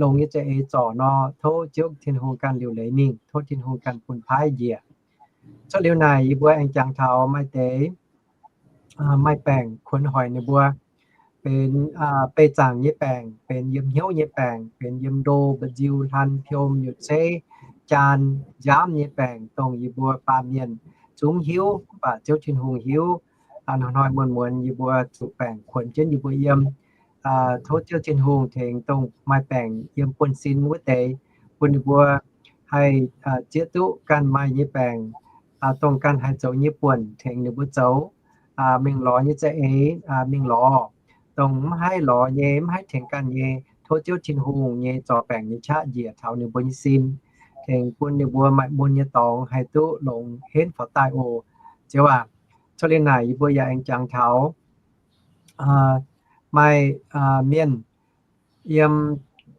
longx nyei za'eix zorc nor, tov Ziouv Tin-Hungh ganh liuc leiz mingh. Tov Tin-Hungh ganh bun paaiv njiec. Cuotv liuz naaic yie mbuo aengx jangx taux maaih deix maaih baengc kuonx hoic ninh mbuo, benx beih zaangc nyei baengc, benx yiem hnyouv nyei baengc, benx yiem ndo, mba'nziu, hlan, piom, nyutc ceiv, jaan, nziaamv nyei baengc, dongh yie mbuo baamh mienh zungv hiuv, mv baac Ziouv Tin-Hungh hiuv. Hnoi-hnoi muonz-muonz yie mbuo zuqc baengc kuonx jienv yie mbuo yiem. Tov Ziouv Tin-Hungh tengx dongh maaih baengc yiem buonv-sin wuov deix, bun ninh mbuo haih zieqv duqv ganh maaih nyei baengc, dongh ganh haih zoux nyei buonc tengx ninh mbuo zoux. Mingh lorz nyei za'eix mingh lorz, dongh mv haih lorz nyei, mv haih tengx ganh nyei, tov Ziouv Tin-Hungh nyei zorc baengc nyei qaqv njiec taux ninh mbuo nyei sin, tengx bun ninh mbuo maaih mun nyei dorngx haih duqv longx henv faaux daaih oc. Ziouv aac, cuotv liuz naaic yie mbuo yaac aengx jangx taux maaih mienh yiem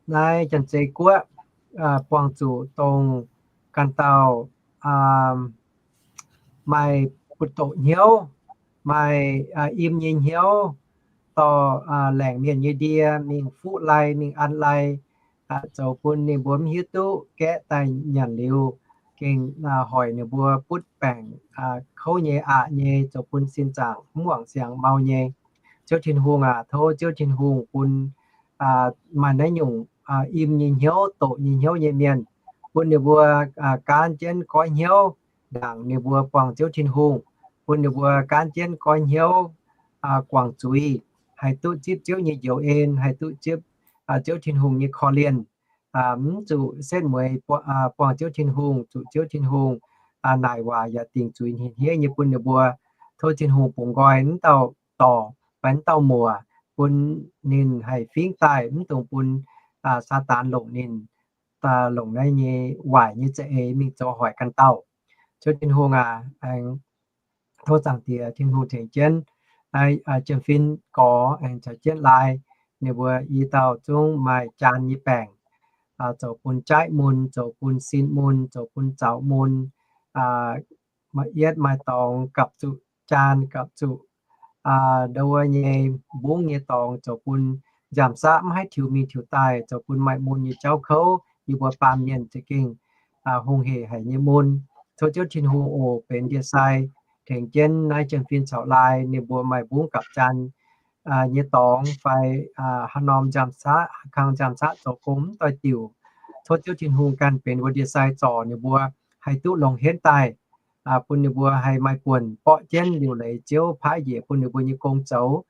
naaiv Janx-Zei Guoqv buangh zuqc dongh ganh dauh maaih butv-doqc hnyouv, maaih im nyei hnyouv, dorh laengc mienh nyei ndie mingh fuqv lai, mingh an lai, zoux bun ninh mbuo mv hiuv duqv gaeqv daaih nyanc liuz, gengh hoic ninh mbuo butv baengc kouv nyei, aqc nyei, zoux bun sin zaangc mv wangc siangx mau nyei. Ziouv Tin-Hungh aac, tov Ziouv Tin-Hungh bun maaih naaiv nyungc im nyei hnyouv, doqc nyei hnyouv nyei mienh, bun ninh mbuo gaanv jienv goiv hnyouv ndaangc ninh mbuo buangh Ziouv Tin-Hungh, bun ninh mbuo gaanv jienv goiv hnyouv guangc zuiz, haih duqv zipv Ziouv nyei njoux en, haih duqv zipv Ziouv Tin-Hungh nyei korv-lienh. Mv zuqc setv mueiz buangh Ziouv Tin-Hungh, zuqc Ziouv Tin-Hungh naaic waac yaac dingc zuiz hniev-hniev nyei bun ninh mbuo. Tov Tin-Hungh bungx nqoi mv dauh dorc fai mv dauh muoc, bun ninh haih fingv daaih, mv dungx bun Saadaan longc ninh, longc naaiv nyei waaic nyei za'eix mingh zoux hoic ganh dauh. Ziouv Tin-Hungh aac, aengx tov Zaangc Diex Tin-Hungh tengx jienv naaiv Janx-Fin Gorx aengx caux jienv Lai, ninh mbuo i dauh zungv maaih jaan nyei baengc, zoux bun jaiv mun, zoux bun sin mun, zoux bun zaux mun, maaih yietv maaih dorngx gapv zuqc jaan, gapv zuqc ndo wuov nyei mbungv nyei dorngx, zoux bun nziaamv-saqv mv haih tiux mingh tiux daaih, zoux bun maaih mun nyei jauv kouv, yie mbuo baamh mienh za'gengh hungh hec haic nyei mun. Tov Ziouv Tin-Hungh oc benx ndie-sai tengx jienv naaiv Janx-Fin caux Lai ninh mbuo maaih mbungv gapv jaan nyei dorngx fai haaix norm nziaamv-saqv, haaix kang nziaamv-saqv zoux gong mv doix-diuc. Tov Ziouv Tin-Hungh ganh benx wuov ndie-sai zorc ninh mbuo haih duqv longx henv daaih, bun ninh mbuo haih maaih buonc borqv jienv liuc leiz Ziouv paaiv njiec bun ninh mbuo nyei gong zoux,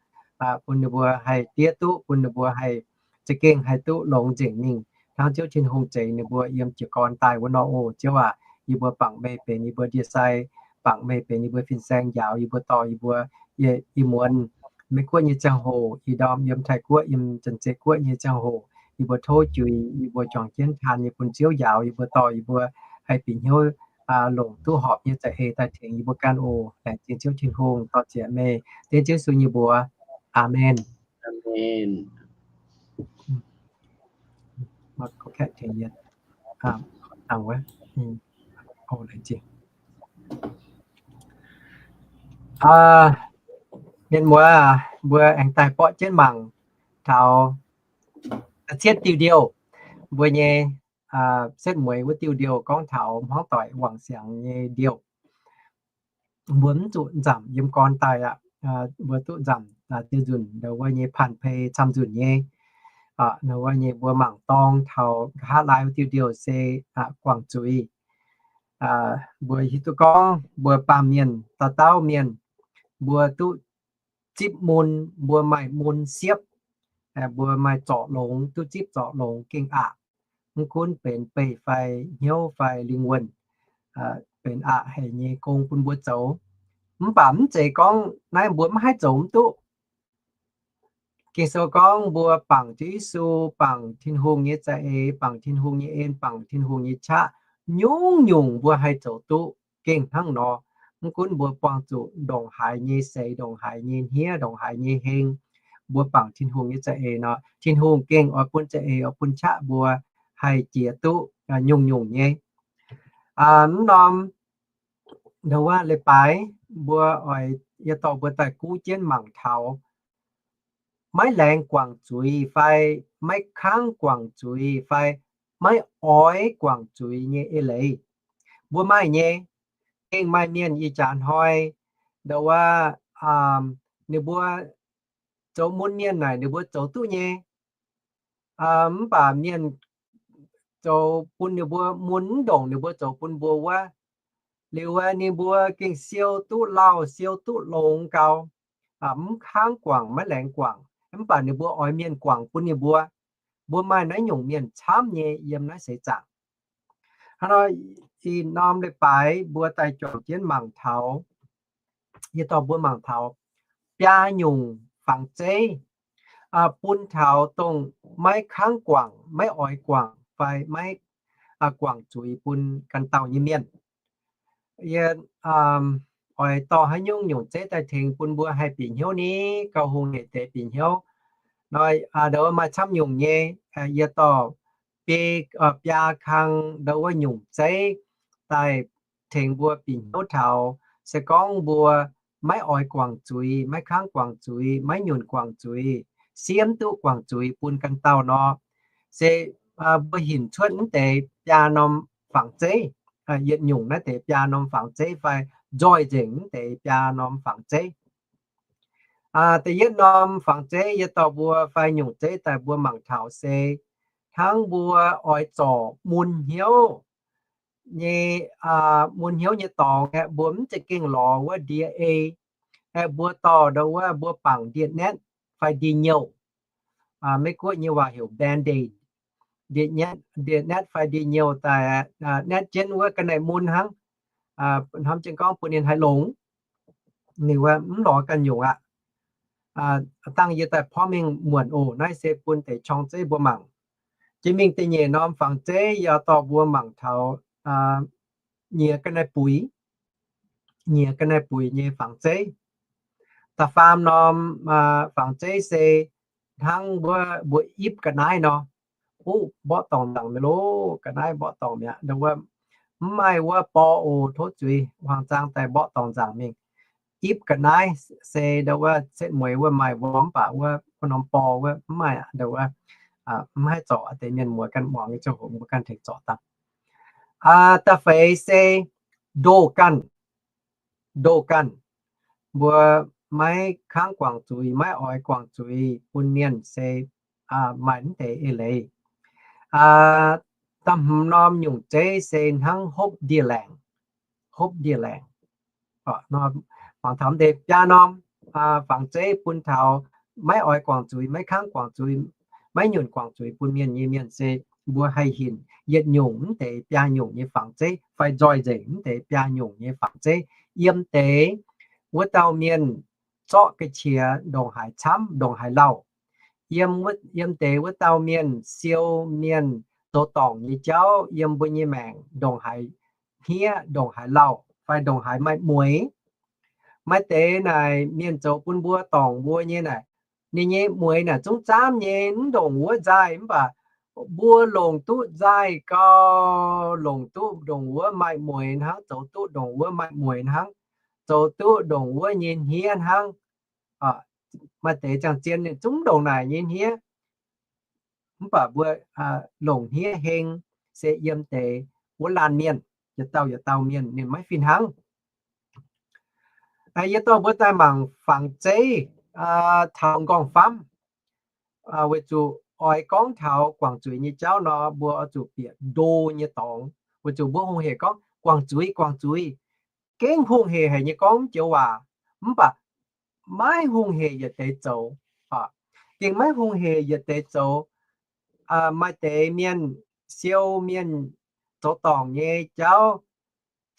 bun ninh mbuo haih diev duqv, bun ninh mbuo haih za'gengh haih duqv longx nzengc mingh hnangv Ziouv Tin-Hungh zeix ninh mbuo yiem jiez gorn daaih wuov nor oc. Ziouv aac, yie mbuo bangc meih benx yie mbuo ndie-sai, bangc meih benx yie mbuo fin-saeng, njaaux yie mbuo, dorh yie mbuo, yie, yie muonz Meiv-Guoqv nyei ziangh hoc, ih ndorm yiem Taiv-Guoqv, yiem Janx-Zei Guoqv nyei ziangh hoc, yie mbuo tov juix, yie mbuo juangc jienv taan nyei bun Ziouv njaaux yie mbuo, dorh yie mbuo haih bieqc hnyouv longc duqv horpc nyei za'eix daaih tengx yie mbuo ganh oc. Laengz zingh Ziouv Tin-Hungh, dorh ziex meih dengv Ziouv Yesu nyei mbuox. Aamen. Mienh muoz, mbuo aengx daaih borqv jienv mangc taux da'cietv diuh ndiouh, mbuo nyei setv mueiz wuov diuh ndiouh gorngv taux hmuangv doic wangc siangx nyei ndiouh. Mbuo mv zuqc nzamc yiem gorn daaih aqv. Mbuo duqv nzamc diuh nzunc, ndo wuov nyei panh pei camv nzunc nyei. Ndo wuov nyei mbuo mangc dorng taux nqa'haav laai wuov diuh ndiouh se guangc zuiz. Mbuo hiuv duqv gorngv mbuo baamh mienh, dauh dauh mienh, mbuo duqv zipv mun, mbuo maaih mun siepv, mbuo maaih zorc longx, duqv zipv zorc longx gengh aqc. Mv gunv benx beih fai hnyouv fai lingh wuonh, benx aqc haic nyei gong bun mbuo zoux. Mv baac mv zeiz gorngv naaiv mbuo mv haih zoux mv duqv. Ging-Sou gorngv mbuo bangc Ziouv Yesu, bangc Tin-Hungh nyei za'eix, bangc Tin-Hungh nyei en, bangc Tin-Hungh nyei qaqv, nyungc-nyungc mbuo haih zoux duqv gengh hnangv nor. Mv gunv mbuo buangh zuqc ndongc haaix nyei seix, ndongc haaix nyei hniev, ndongc haaix nyei heng, mbuo bangc Tin-Hungh nyei za'eix nor, Tin-Hungh gengh oix bun za'eix, oix bun qaqv mbuo haih jiex duqv nyungc-nyungc nyei. Mv norm ndo wuov leiz-baaix mbuo oix, yie dorh mbuo daaih guv jienv mangc taux maiv laengz guangc zuiz fai maiv kangv guangc zuiz fai maiv oix guangc zuiz nyei eix leiz. Mbuo maaih nyei, gengh maaih mienh ih jaax hnoi ndo wuov, ninh mbuo zoux mun mienh naaic ninh mbuo zoux duqv nyei. Mv baac mienh zoux bun ninh mbuo mun mv ndongc ninh mbuo zoux bun mbuo wuov. Liuz ninh mbuo gengh siou duqv lauh siou duqv longx gau, mv kangv guangc maiv laengz guangc, mv baac ninh mbuo oix mienh guangc bun ninh mbuo. Mbuo maaih naaiv nyungc mienh camv nyei yiem naaiv seix zaangc. Hnangv nor, ih norm leiz-baaix mbuo daaih juangc jienv mangc taux, yie dorh mbuo mangc taux biaa nyungc fangx zeiv bun taux dongh maiv kangv guangc, maiv oix guangc fai maiv guangc zuiz bun ganh dauh nyei mienh. Yie oix dorh haaix nyungc nyungc zeiv daaih tengx bun mbuo haih bieqc hnyouv ni, gauh hungh hec deix bieqc hnyouv. Hnoi ndo maaih camv nyungc nyei, yie dorh biaa kang ndo wuov nyungc zeiv daaih tengx mbuo bieqc hnyouv taux se gorngv mbuo maiv oix guangc zuiz, maiv kangv guangc zuiz, maiv nyunc guangc zuiz, siemv duqv guangc zuiz bun ganh dauh nor, se mbuo hinc cuotv mv deix biaa norm fangx zeiv, yietc nyungc naaiv deix biaa norm fangx zeiv fai nzoih nzengc mv deix biaa norm fangx zeiv. Da'yietv norm fangx zeiv yie dorh mbuo fai nyungc zeiv daaih mbuo mangc taux se hnangv mbuo oix zorc mun hnyouv nyei, mun hnyouv nyei dorngx aeqv, mbuo mv za'gengh lorz wuov ndie ei, aeqv, mbuo dorh ndo wuov mbuo bangc ndie-netv fai ndie-nyouh. Meiv Guoqv nyei waac heuc Band-Aid. Ndie-netv fai ndie-nyouh daaih netv jienv wuov ga'naaiv mun hnangv, hnamv jienv gorngv bun ninh haih longx. Ninh wuov mv lorz ganh nyungc aqv. Dangh yie daaih porv mengh muonc oc. Naaiv se bun deix qorng zeiv mbuo mangc. Jiex mingh da'nyeic norm fangx zeiv yie dorh mbuo mangc taux nyiex ga'naaiv buix, nyiex ga'naaiv buix nyei fangx zeiv. Da'faam norm fangx zeiv se hnangv wuov mbuo ipv ga'naaiv nor. Uv, mborqv dorngc nzaangc mi'aqv loh, ga'naaiv mborqv dorngc mi'aqv. Ndo wuov mv maaih wuov bor oc, tov zuiz, hmuangx zaang daaih mborqv dorngc nzaangc mingh. Ipv ga'naaiv se ndo wuov setv mueiz wuov maaih mborqv, mv baac wuov norm bor wuov mv maaih aqv. Ndo wuov mv haih zorc, deix mienh muoz ganh muangx nyei ziangh hoc mbuo ganh tengx zorc dangh. Da'feix se ndoh ganh, ndoh ganh. Mbuo maiv kangv guangc zuiz, maiv oix guangc zuiz bun mienh se maaih mv deix eix leiz. Da'hmz norm nyungc zeiv se hnangv hopv ndie-laengc, hopv ndie-laengc. Mangc taux deix biaa norm fangx zeiv bun taux maiv oix guangc zuiz, maiv kangv guangc zuiz, maiv nyunc guangc zuiz bun mienh nyei mienh se mbuo haih hinc yietc nyungc mv deix biaa nyungc nyei fangx zeiv fai nzoih nzengc mv deix biaa nyungc nyei fangx zeiv. Yiem deix wuov dauh mienh zorqv ga'qiex ndongc haaix camv, ndongc haaix lauh. Yiem, yiem deix wuov dauh mienh siou mienh zoux dorngc nyei jauv yiem mbuo nyei maengc ndongc haaix hniev, ndongc haaix lauh fai ndongc haaix maaih mueix. Maaih deix naaic mienh zoux bun mbuo dorngc mbuo nyei naaic, ninh nyei mueix naaic zungv zaamv nyei, mv ndongc wuov nzaaih, mv baac mbuo longc duqv nzaaih gau, longc duqv ndongc wuov maaih mueix hnangv, zoux duqv ndongc wuov maaih mueix hnangv, zoux duqv ndongc wuov nyei hniev hnangv. Maaih deix ziangh zien ninh zungv ndongc naaic nyei hniev. Mv baac mbuo longc hniev heng se yiem deix wuov laanh mienh, yietc dauh yietc dauh mienh ninh maiv fih hnangv. Yie dorh mbuo daaih mangc fangx zeiv taux nqorngv-famv, weic zuqc oix gorngv taux guangc zuiz nyei jauv nor, mbuo oix zuqc bieqc ndo nyei dorngx, weic zuqc mbuo hungh hec gorngv guangc zuiz, guangc zuiz. Gengh hungh hec haic nyei gorngv joux waac, mv baac maiv hungh hec yietc deix zoux. Gengh maiv hungh hec yietc deix zoux. Maaih deix mienh siou mienh zoux dorngc nyei jauv,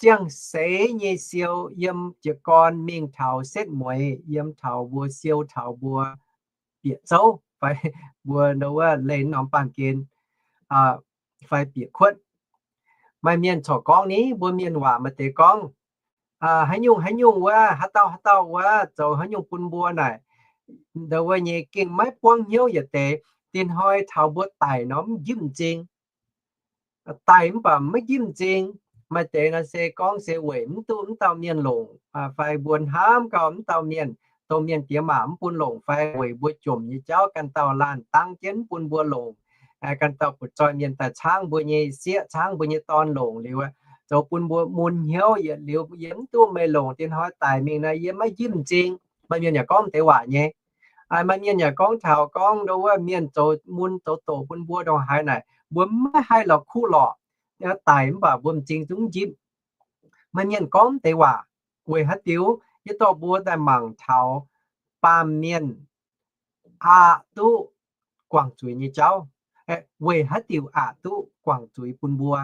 ziangh seix nyei siou yiem jiez gorn mingh taux setv mueiz, yiem taux mbuo siou taux mbuo bieqc zouv fai mbuo ndo wuov leih norm baamh gen fai bieqc kuotv. Maaih mienh corc gorngv ni, mbuo mienh waac maaih deix gorngv, haaix nyungc haaix nyungc wuov, haaix dauh haaix dauh wuov zoux haaix nyungc bun mbuo naaic, ndo wuov nyei gengh maiv buangv hnyouv yietc deix. Dinh hnoi taux mbuo daic nor mv njimv m'zing. Daic mv baac maiv njimv m'zing. Maaih deix nor se gorngv se weic mv duqv mv dauh mienh longc, fai mbuo hnamv gau mv dauh mienh, dongh mienh diex maac mv bun longc, fai weic mbuo jomc nyei jauv ganh dauh laanh dangv jienv mv bun mbuo longc, ganh dauh butv-zoih mienh daaih caangv mbuo nyei sieqv, caangv mbuo nyei dorn longc liuz, zoux bun mbuo mun hnyouv yietc liuz yie mv duqv meih longc, dinh hnoi daic mingh nor yie maiv njimv m'zing. Maaih mienh yaac gorngv deix waac nyei. Maaih mienh yaac gorngv taux gorngv ndo wuov mienh zoux mun zoux doqc bun mbuo ndongc haaix naaic, mbuo maiv haih lorz kuv lorqc. Daic mv baac mbuo m'zing zungv njimv. Maaih mienh gorngv deix waac. Weic haaix diuc? Yie dorh mbuo daaih mangc taux baamh mienh aqc duqv guangc zuiz nyei jauv. Weic haaix diuc aqc duqv guangc zuiz bun mbuo?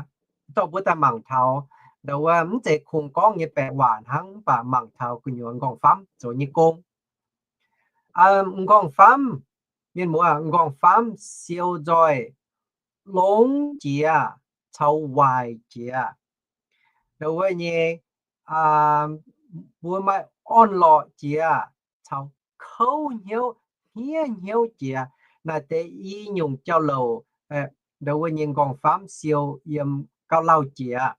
Dorh mbuo daaih mangc taux, ndo wuov mv zeiz kungx gorngv nyei baeqc waac hnangv, mv baac mangc taux gu'nyuoz m'nqorngv-famv zoux nyei gong. M'nqorngv-famv, mienh muoz, m'nqorngv-famv siou nzoih longx jiex caux waaic jiex. Ndo wuov nyei, mbuo maaih orn-lorqc jiex caux kouv hnyouv, hniev hnyouv jiex. Naaiv deix i nyungc jauv-louc, ndo wuov nyei m'nqorngv-famv siou yiem gauh lauh jiex,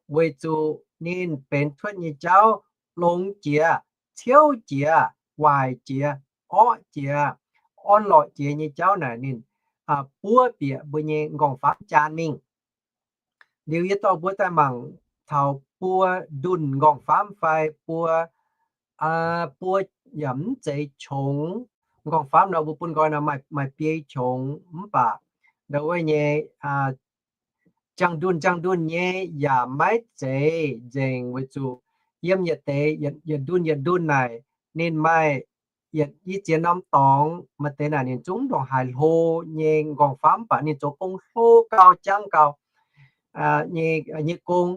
weic zuqc ninh benx cuotv nyei jauv longx jiex, ciouv jiex, waaic jiex, orqv jiex, orn-lorqc jiex nyei jauv naaic ninh buov bieqc mbuo nyei m'nqorngv-famv jaan mingh. Liuz yie dorh mbuo daaih mangc taux buo ndunh m'nqorngv-famv fai buo, buo yaac mv zeiz qongx. M'nqorngv-famv nor mbuo bun nqoi nor maaih biei qongx mv baac ndo wuov nyei jangx ndunh jangx ndunh nyei yaac maiv zeiz nzengc, weic zuqc yiem yietc deix yietc ndunh yietc ndunh naaic ninh maaih yietc i ziex norm dorngx. Maaih deix naaic ninh zungv ndongc haaix hlo nyei m'nqorngv-famv, mv baac ninh zoux gong hlo gau, jangv gau nyei gong.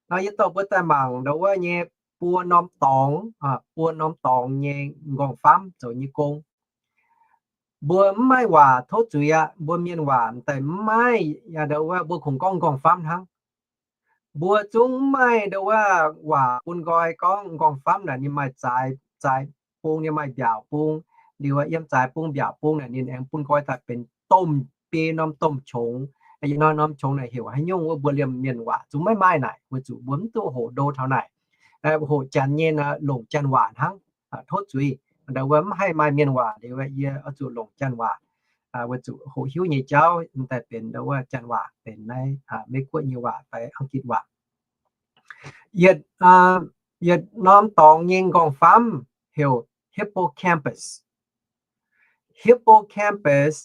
Nor yie dorh mbuo daaih mangc ndo wuov nyei buo norm dorngx, buo norm dorngx nyei m'nqorngv-famv zoux nyei gong. Mbuo mv maaih waac tov zuiz aqv. Mbuo mienh waac m'daaih mv maaih, ndo wuov mbuo kungx gorngv m'nqorngv-famv hnangv. Mbuo zungv mv maaih ndo wuov waac bun nqoi gorngv m'nqorngv-famv naaic ninh maaih zaaix, zaaix bung, ninh maaih mbiaauc bung. Liuz yiem zaaix bung mbiaauc bung naaic ninh aengx bun nqoi daaih benx domh biei norm domh qongx. Yietc norm norm qongx naaic heuc haaix nyungc wuov mbuo liemh mienh waac zungv maiv maaih naaic, weic zuqc mbuo mv duqv hoqc ndo taux naaic. Hoqc janx nyei nor longc janx waac hnangv. Tov zuiz, ndo wuov mv haih maaih mienh waac liuz yie oix zuqc longc janx waac, weic zuqc hoqc hiuv nyei jauv m'daaih benx ndo wuov janx waac, benx naaiv Meiv-Guoqv nyei waac fai Angitv waac. Yietc, yietc norm dorngx nyei m'nqorngv-famv heuc hippocampus. Hippocampus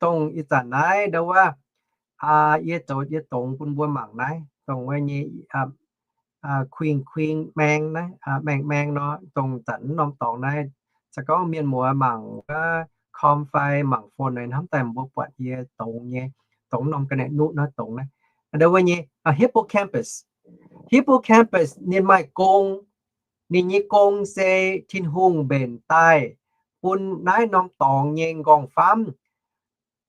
dongh ih zanc naaiv ndo wuov yie zoux yie dongz bun mbuo mangc naaiv dongh wuov nyei kuing kuing maeng naaiv, maeng maeng nor, dongh zanc norm dorngx naaiv. Se gorngv mienh muoz mangc wuov com fai mangc phone naaiv hnamv daaih mbuo buatc yie dongz nyei, dongz norm ga'naaiv nuqv naaiv dongz naaiv. Ndo wuov nyei hippocampus. Hippocampus ninh maaih gong. Ninh nyei gong se Tin-Hungh mbenc daaih bun naaiv norm dorngx nyei m'nqorngv-famv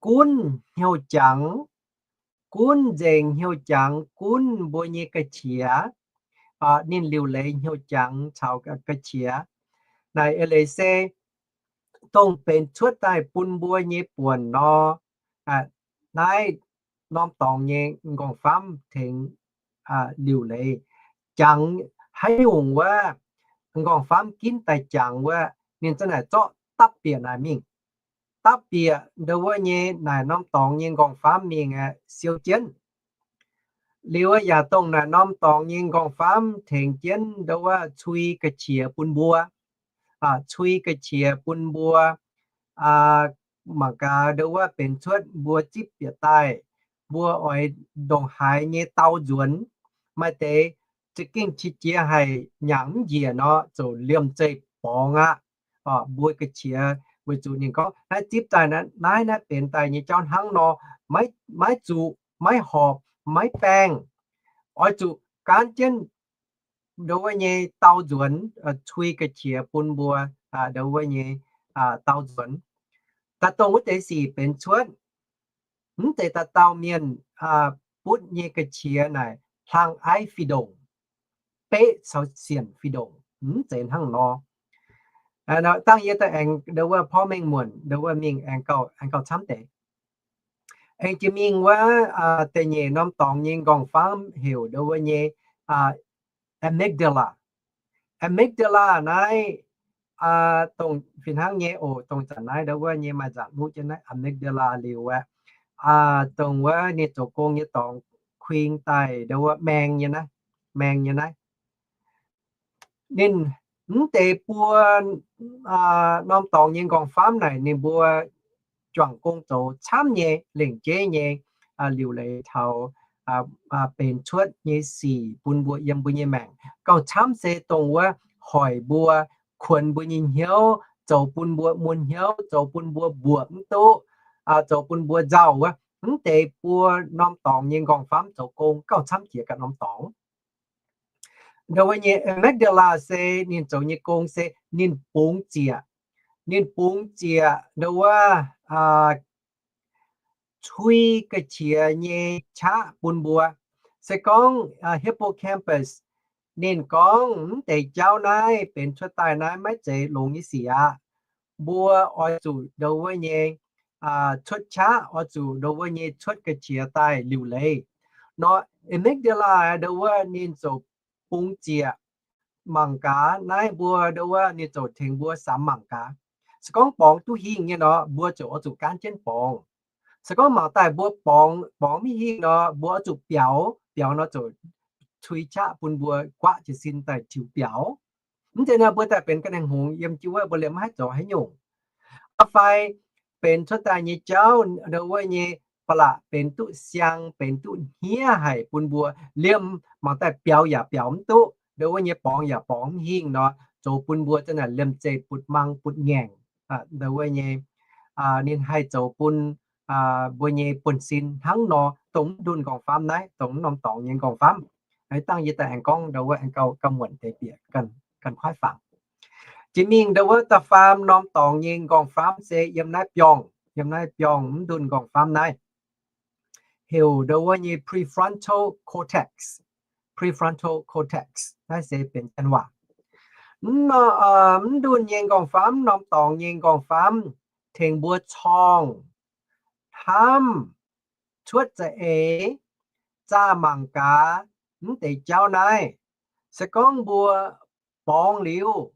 gunv hnyouv jangx, gunv nzengc hnyouv jangx, gunv mbuo nyei ga'qiex. Ninh liuc leiz hnyouv jangx caux ga'qiex. Naaic eix leiz se dongh benx cuotv daaih bun mbuo nyei buonc nor, naaiv norm dorngx nyei m'nqorngv-famv tengx liuc leiz jangx haaix nyungc wuov, m'nqorngv-famv ginv daaih jangx wuov, ninh za'naaic zorqv dapv bieqc naaic mingh. Dapv bieqc ndo wuov nyei naaic norm dorngx nyei m'nqorngv-famv mingh aeqv, siou jienv. Liuz yaac dongh naaic norm dorngx nyei m'nqorngv-famv tengx jienv ndo wuov cui ga'qiex bun mbuo. Cui ga'qiex bun mbuo mangc gaax ndo wuov benx cuotv mbuo zipv bieqc daaih, mbuo oix ndongc haaix nyei dau nzuonx. Maaih deix za'gengh qiex jiez haic, nyanc mv njiec nor ziouc liemh zeih borngz aqv. Mbuo ga'qiex weic zuqc ninh gorngv naaiv zipv daaih naaiv, naaiv benx daaih nyei jauv hnangv nor, maiv zuqc, maiv horpc, maiv baengh. Oix zuqc gaanv jienv ndo wuov nyei dau nzuonx, cui ga'qiex bun mbuo ndo wuov nyei dau nzuonx. Daaih dongh wuov deix sic benx cuotv, mv zeiz dauh dauh mienh butv nyei ga'qiex naaic hlang aiv fih ndongc, beqv caux sienc fih ndongc, mv zeiz hnangv nor. Dangh yie daaih aengx ndo wuov porv mengh muonc ndo wuov mingh aengx gauh camv deix. Aengx jiex mingh wuov da'nyeic norm dorngx nyei nqorngv-famv heuc ndo wuov nyei amygdala. Amygdala naaiv dongh fih hnangv nyei oc, dongh zanc naaiv ndo wuov nyei maaih nzaangc nuqv jienv naaiv amygdala liuz aeqv, dongh wuov ninh zoux gong nyei dorngx kuing daaih ndo wuov maeng nyei naaiv, maeng nyei naaiv. Ninh mv deix buo norm dorngx nyei nqorngv-famv naaic ninh mbuo juangc gong zoux camv nyei, lengc jeiv nyei liuc leiz taux benx cuotv nyei sic bun mbuo yiem mbuo nyei maengc. Gauh camv se dongh wuov hoic mbuo, kuonx mbuo nyei hnyouv, zoux bun mbuo mun hnyouv, zoux bun mbuo mbuoqc mv duqv, zoux bun mbuo nzauh wuov. Mv deix buo norm dorngx nyei nqorngv-famv zoux gong gauh camv jiex ganh norm dorngx. Ndo wuov nyei amygdala se ninh zoux nyei gong se ninh bungx ziec. Ninh bungx ziec ndo wuov cui ga'qiex nyei qaqv bun mbuo. Se gorngv hippocampus ninh gorngv mv deix jauv naaiv benx cuotv daaih naaiv maiv zeiz longx nyei sic aqv. Mbuo oix zuqc ndo wuov nyei cuotv qaqv, oix zuqc ndo wuov nyei cuotv ga'qiex daaih liuc leiz. Nor amygdala ndo wuov ninh ziouc bungx ziec mangc gaax naaiv mbuo ndo wuov ninh ziouc tengx mbuo samx mangc gaax. Se gorngv borngz duqv hingh nyei nor, mbuo ziouc oix zuqc gaanv jienv borngz. Se gorngv mangc daaih mbuo borngz, borngz maiv hingh nor, mbuo oix zuqc biaux, biaux nor ziouc cui qaqv bun mbuo guaqv jiez sin daaih tiux biaux. Mv zeiz nor mbuo daaih benx ga'naaiv hngongx yiem jienv wuov mbuo liemh maiv haih zoux haaix nyungc. Fai benx cuotv daaih nyei jauv ndo wuov nyei ba'laqc benx duqv siang, benx duqv hniev haic bun mbuo liemh mangc daaih biaux yaac biaux mv duqv, ndo wuov nyei borngz yaac borngz mv hingh nor, zoux bun mbuo zanc naaic liemh zeih butv-mang butv-ngaengc. Ndo wuov nyei ninh haih zoux bun mbuo nyei buonv-sin hnangv nor, dongh mv ndunh nqorngv-famv naaiv, dongh mv norm dorngx nyei nqorngv-famv. Dangh yie daaih aengx gorngv ndo wuov aengx gauh muonc deix bieqc ganh kuaaiv fangx. Jiex mingh ndo wuov da'faam norm dorngx nyei nqorngv-famv se yiem naaiv biorngh, yiem naaiv biorngh mv ndunh nqorngv-famv naaiv heuc ndo wuov nyei prefrontal cortex. Prefrontal cortex naaiv se benx janx waac. Mv ndunh nyei nqorngv-famv, norm dorngx nyei nqorngv-famv tengx mbuo corngh, hnamv, cuotv za'eix, zaah mangc gaax mv deix jauv naaiv. Se gorngv mbuo borngz liuz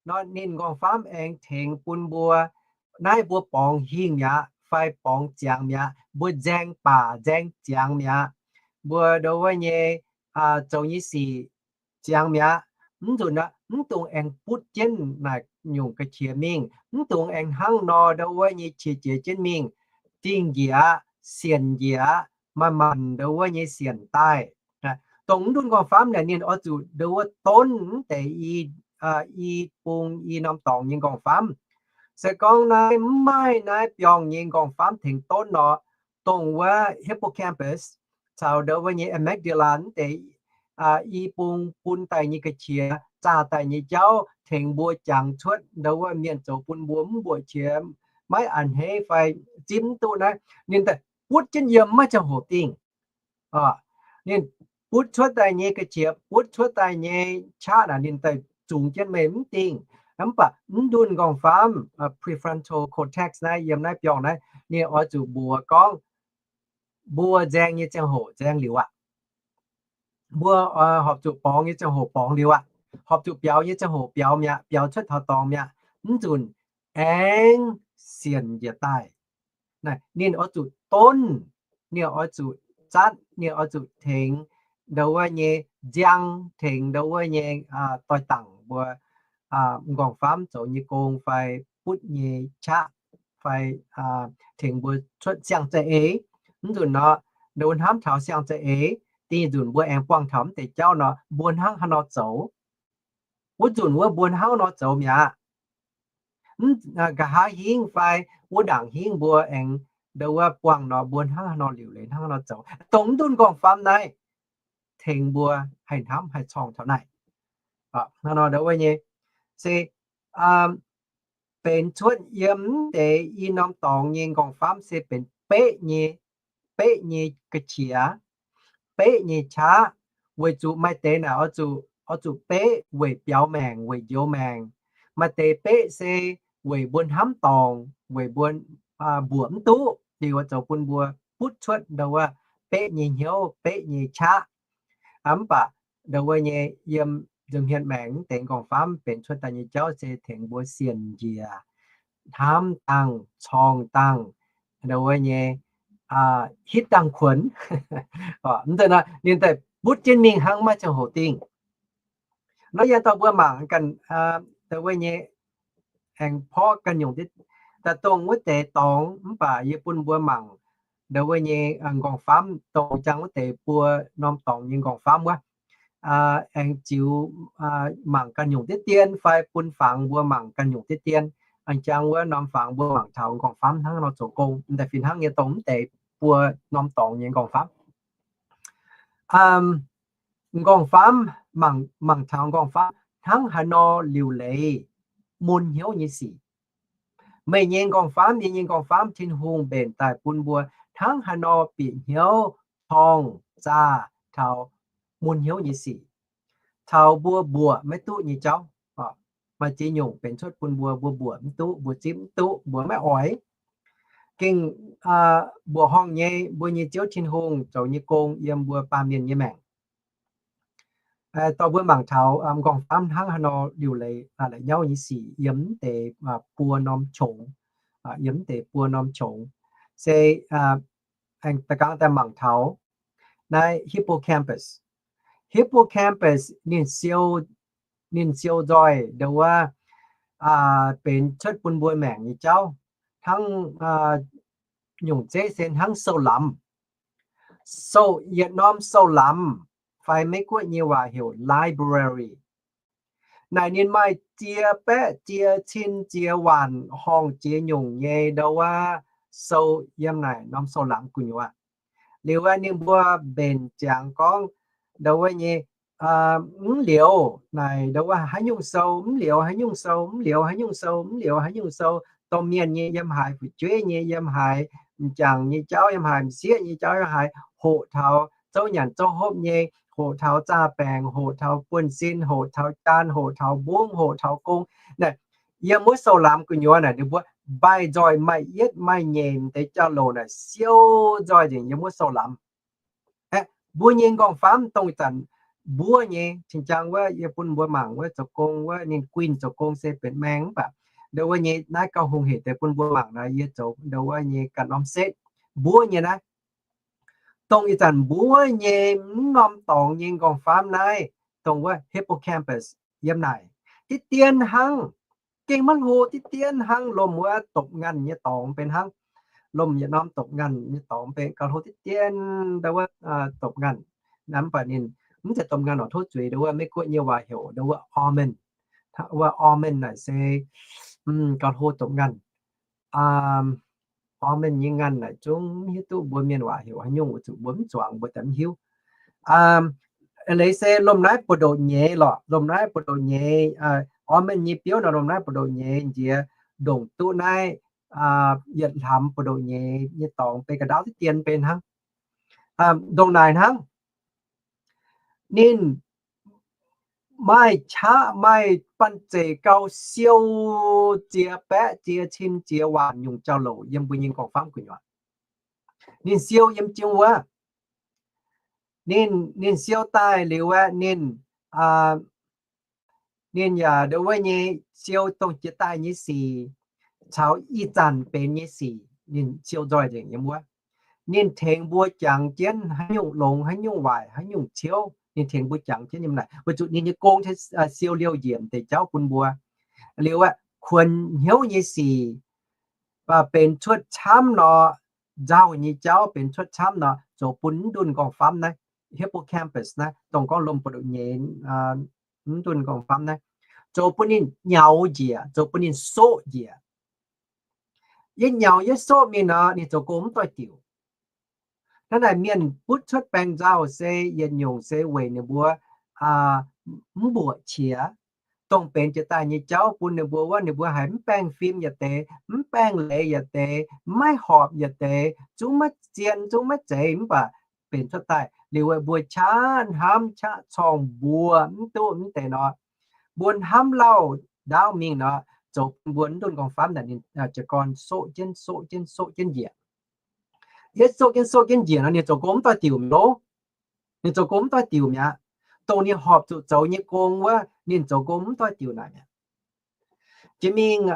nor, ninh nqorngv-famv aengx tengx bun mbuo, naaiv mbuo borngz hingh mi'aqv fai borngz ziangx mi'aqv, mbuo nzaeng baac nzaeng ziangx mi'aqv, mbuo ndo wuov nyei zoux nyei sic ziangx mi'aqv. Mv nzunc mv dungx aengx butv jienv naaic nyungc ga'qiex mingh, mv dungx aengx hnangv nor ndo wuov nyei qiex jiez jienv mingh, dingh njiec aqv, sienc njiec aqv, manc-manc ndo wuov nyei sienc daaih. Dongh mv ndunh nqorngv-famv naaic ninh oix zuqc ndo wuov donv mv deix i bung i norm dorngx nyei nqorngv-famv. Se gorngv naaiv mv maaih naaiv biorngh nyei nqorngv-famv tengx donv nor, dongh wuov hippocampus caux ndo wuov nyei amygdala mv deix i bung bun daaih nyei ga'qiex, zaah daaih nyei jauv tengx mbuo jangx cuotv ndo wuov mienh zoux bun mbuo mv mbuoqc qiex, maiv a'hneiv fai zipv mv duqv naaiv, ninh daaih butv jienv yiem maiv ziangh hoc dingh. Ninh butv cuotv daaih nyei ga'qiex, butv cuotv daaih nyei qaqv naaic ninh daaih zungx jienv meih mv dingh. Mv baac mv ndunh nqorngv-famv, prefrontal cortex naaiv yiem naaiv biorngh naaiv, ninh oix zuqc mbuox gorngv mbuo nzaeng nyei ziangh hoc nzaeng liuz aqv. Mbuo horpc zuqc borngz nyei ziangh hoc borngz liuz aqv. Horpc zuqc biaux nyei ziangh hoc biaux mi'aqv, biaux cuotv taux dorngx mi'aqv. Mv nzunc aengx sienc njiec daaih. Naaiv ninh oix zuqc donv, ninh oix zuqc zatv, ninh oix zuqc tengx ndo wuov nyei nziang, tengx ndo wuov nyei doix-dangc mbuo nqorngv-famv zoux nyei gong fai butv nyei qaqv fai tengx mbuo cuotv siang-za'eix. Mv nzunc nor, ndo hnamv taux siang-za'eix, dingh nzunc mbuo aengx buangh taux mv deix jauv nor, mbuo hnangv haaix nor zoux? Wuov nzunc wuov mbuo hnangv nor zoux mi'aqv. Nqa'haav hingv fai wuov ndaangc hingv mbuo aengx ndo wuov buangh nor, mbuo hnangv haaix nor liuc leiz hnangv haaix nor zoux? Dongh mv ndunh nqorngv-famv naaiv, tengx mbuo haih hnamv haih corngh taux naaic. Hnangv nor ndongc wuov nyei se benx cuotv yiem mv deix i norm dorngx nyei nqorngv-famv se benx beqv nyei, beqv nyei ga'qiex, beqv nyei qaqv, weic zuqc maaih deix naaic oix zuqc, oix zuqc beqv weic biaux maengc, weic njoux maengc. Maaih deix beqv se weic mbuo hnamv dorngc, weic mbuo mbuoqc mv duqv, liuz zoux bun mbuo butv cuotv ndongc wuov beqv nyei hnyouv, beqv nyei qaqv. Mv baac ndongc wuov nyei yiem nza'hmien maengc mv deix nqorngv-famv benx cuotv daaih nyei jauv se tengx mbuo sienx njiec, hnamv dangh, corngh dangh, ndongc wuov nyei hitv dangh kuonx. Ninh daaih butv jienv mingh hnangv, maiv ziangh hoc dingh. Nor yie dorh mbuo mangc ganh, ndongc wuov nyei, aengx porv ganh nyungc deix, daaih dongh wuov deix dorngx, mv baac yie bun mbuo mangc ndongc wuov nyei nqorngv-famv, dongh jangx wuov deix buo norm dorngx nyei nqorngv-famv wuov. Aengx ziux mangc ganh nyungc deix dien fai bun fangx mbuo mangc ganh nyungc deix dien. Aengx jangx wuov norm fangx mbuo mangc taux nqorngv-famv hnangv nor zoux gong, m'daaih fih hnangv nyei dongh mv deix buo norm dorngx nyei nqorngv-famv. Nqorngv-famv, mangc taux nqorngv-famv hnangv haaix nor liuc leiz mun hnyouv nyei sic. Meih nyei nqorngv-famv, yie nyei nqorngv-famv, Tin-Hungh mbenc daaih bun mbuo hnangv haaix nor bieqc hnyouv corngh zaah taux mun hnyouv nyei sic, taux mbuo mbuoqc maiv duqv nyei jauv. Maaih ziex nyungc benx cuotv bun mbuo, mbuo mbuoqc mv duqv, mbuo zipv mv duqv, mbuo maiv oix. Gengh mbuoqc horngh nyei mbuo nyei Ziouv Tin-Hungh zoux nyei gong yiem mbuo baamh mienh nyei maengc. Dorh mbuo mangc taux nqorngv-famv hnangv haaix nor liuc leiz la'nyauv nyei sic yiem mv deix buo norm qongx, yiem mv deix buo norm qongx. Se aengx da'gangv daaih mangc taux naaiv hippocampus. Hippocampus ninh siou, ninh siou nzoih ndongc wuov benx cuotv bun mbuo maengc nyei jauv. Hnangv nyungc zeiv se hnangv sou-lamz. Sou, yietc norm sou-lamz, fai Meiv-Guoqv nyei waac heuc library. Naaic ninh maaih ziex baeqv ziex cin ziex waanc horngh ziex nyungc nyei ndongc wuov sou yiem naaic norm sou-lamz gu'nyuoz. Liuz aeqv, ninh mbuo mbenc ziangx gorngv ndongc wuov nyei, mv liuz naaic ndongc wuov haaix nyungc sou, mv liuz haaix nyungc sou, mv liuz haaix nyungc sou, mv liuz haaix nyungc sou, domh mienh nyei yiem haaix, fu'jueiv nyei yiem haaix, m'jangc nyei jauv yiem haaix, m'sieqv nyei jauv yiem haaix, hoqc taux zouv nyanc zouv hopv nyei, hoqc taux zaah baengc, hoqc taux buonv-sin, hoqc taux jaan, hoqc taux mbungv, hoqc taux gong. Naaic, yiem wuov sou-lamz gu'nyuoz naaic ninh mbuo mbaih nzoih maaih yietv maaih nyeic deix jauv-louc naaic siou nzoih nzengc yiem wuov sou-lamz. Aeqv, mbuo nyei nqorngv-famv dongh ih zanc mbuov nyei, cing-jang wuov yie bun mbuo mangc wuov zoux gong wuov ninh guinh zoux gong se benx maeng mv baac ndongc wuov nyei naaiv gauh hungh heic deix bun mbuo mangc naaic yie zoux ndongc wuov nyei ganh norm setv mbuov nyei naaiv. Dongh ih zanc mbuov nyei mv norm dorngx nyei nqorngv-famv naaiv, dongh wuov hippocampus yiem naaic. Diqv dien hnangv, gengh maiv hlo, diqv dien hnangv, lomh wuov dopc nganh nyei dorngx benx hnangv. Lomh yietc norm dopc nganh nyei dorngx benx gauh hlo diqv dien, ndau wuov dopc nganh. Naaiv mv baac ninh mv zeiz dopc nganh oc, tov zuiz, ndau wuov Meiv-Guoqv nyei waac heuc ndau wuov almond. Wuov almond naaic se gauh hlo dopc nganh. Almond nyei nganh naaic zungv mv hiuv duqv mbuo mienh waac heuc haaix nyungc, weic zuqc mbuo mv zuangx mbuo daaih mv hiuv. Leiz se lomh naaiv buoz-ndoqv nyeiz lorqc, lomh naaiv buoz-ndoqv nyeiz, almond nyei biouv nor lomh naaiv buoz-ndoqv nyeiz nziex ndongc duqv naaiv yietc hlamx buoz-ndoqv nyeiz nyei dorngx benx ga'ndaauv diqv dien benx hnangv. Ndongc naaic hnangv. Ninh maaih qaqv maaih banh zeic gauh siou ziex baeqv ziex cin ziex waanc nyungc jauv-louc yiem mbuo nyei nqorngv-famv gu'nyuoz. Ninh siou yiem jiem wuov. Ninh, ninh siou daaih liuz aeqv, ninh, ninh yaac ndau wuov nyei siou dongh jiex daaih nyei sic caux ih zanc benx nyei sic ninh siou nzoih nzengc yiem wuov. Ninh tengx mbuo jangx jienv haaix nyungc longx, haaix nyungc waaic, haaix nyungc ciouv, ninh tengx mbuo jangx jienv yiem naaic, weic zuqc ninh nyei gong siou liouh njiec deix jauv bun mbuo. Liuz aeqv, kuonx hnyouv nyei sic benx cuotv camv nor, nzauh nyei jauv benx cuotv camv nor, zoux bun mv ndunh nqorngv-famv naaiv, hippocampus naaiv, dongh gorngv lomh buoz-ndoqv nyeiz mv ndunh nqorngv-famv naaiv, zoux bun ninh nyaux njiec, zoux bun ninh soqv njiec. Yie nyaux yie soqv mingh nor, ninh zoux gong mv doix-diuc. Hnangv naaic mienh butv cuotv baengc nzauh se yietc nyungc se weic ninh mbuo mv mbuoqc qiex. Dongh benx jiex daaih nyei jauv bun ninh mbuo wuov, ninh mbuo haiz mv baengh fim yietc deix, mv baengh leiz yietc deix, maiv horpc yietc deix, zungv maiv zien, zungv maiv zeiz, mv baac benx cuotv daaih liuz mbuo qaqv hnamv qaqv corngh mbuo mv duqv mv deix nor, mbuo hnamv lauh ndaauv mingh nor, zoux bun mbuo mv ndunh nqorngv-famv naaic ninh jiez gorn soqv jienv soqv jienv soqv jienv njiec. Yietv soqv jienv soqv jienv njiec nor, ninh zoux gong mv doix-diuc mi'aqv loh. Ninh zoux gong mv doix-diuc mi'aqv. Dongh ninh horpc zuqc zoux nyei gong wuov, ninh zoux gong mv doix-diuc naaic mi'aqv. Jiex mingh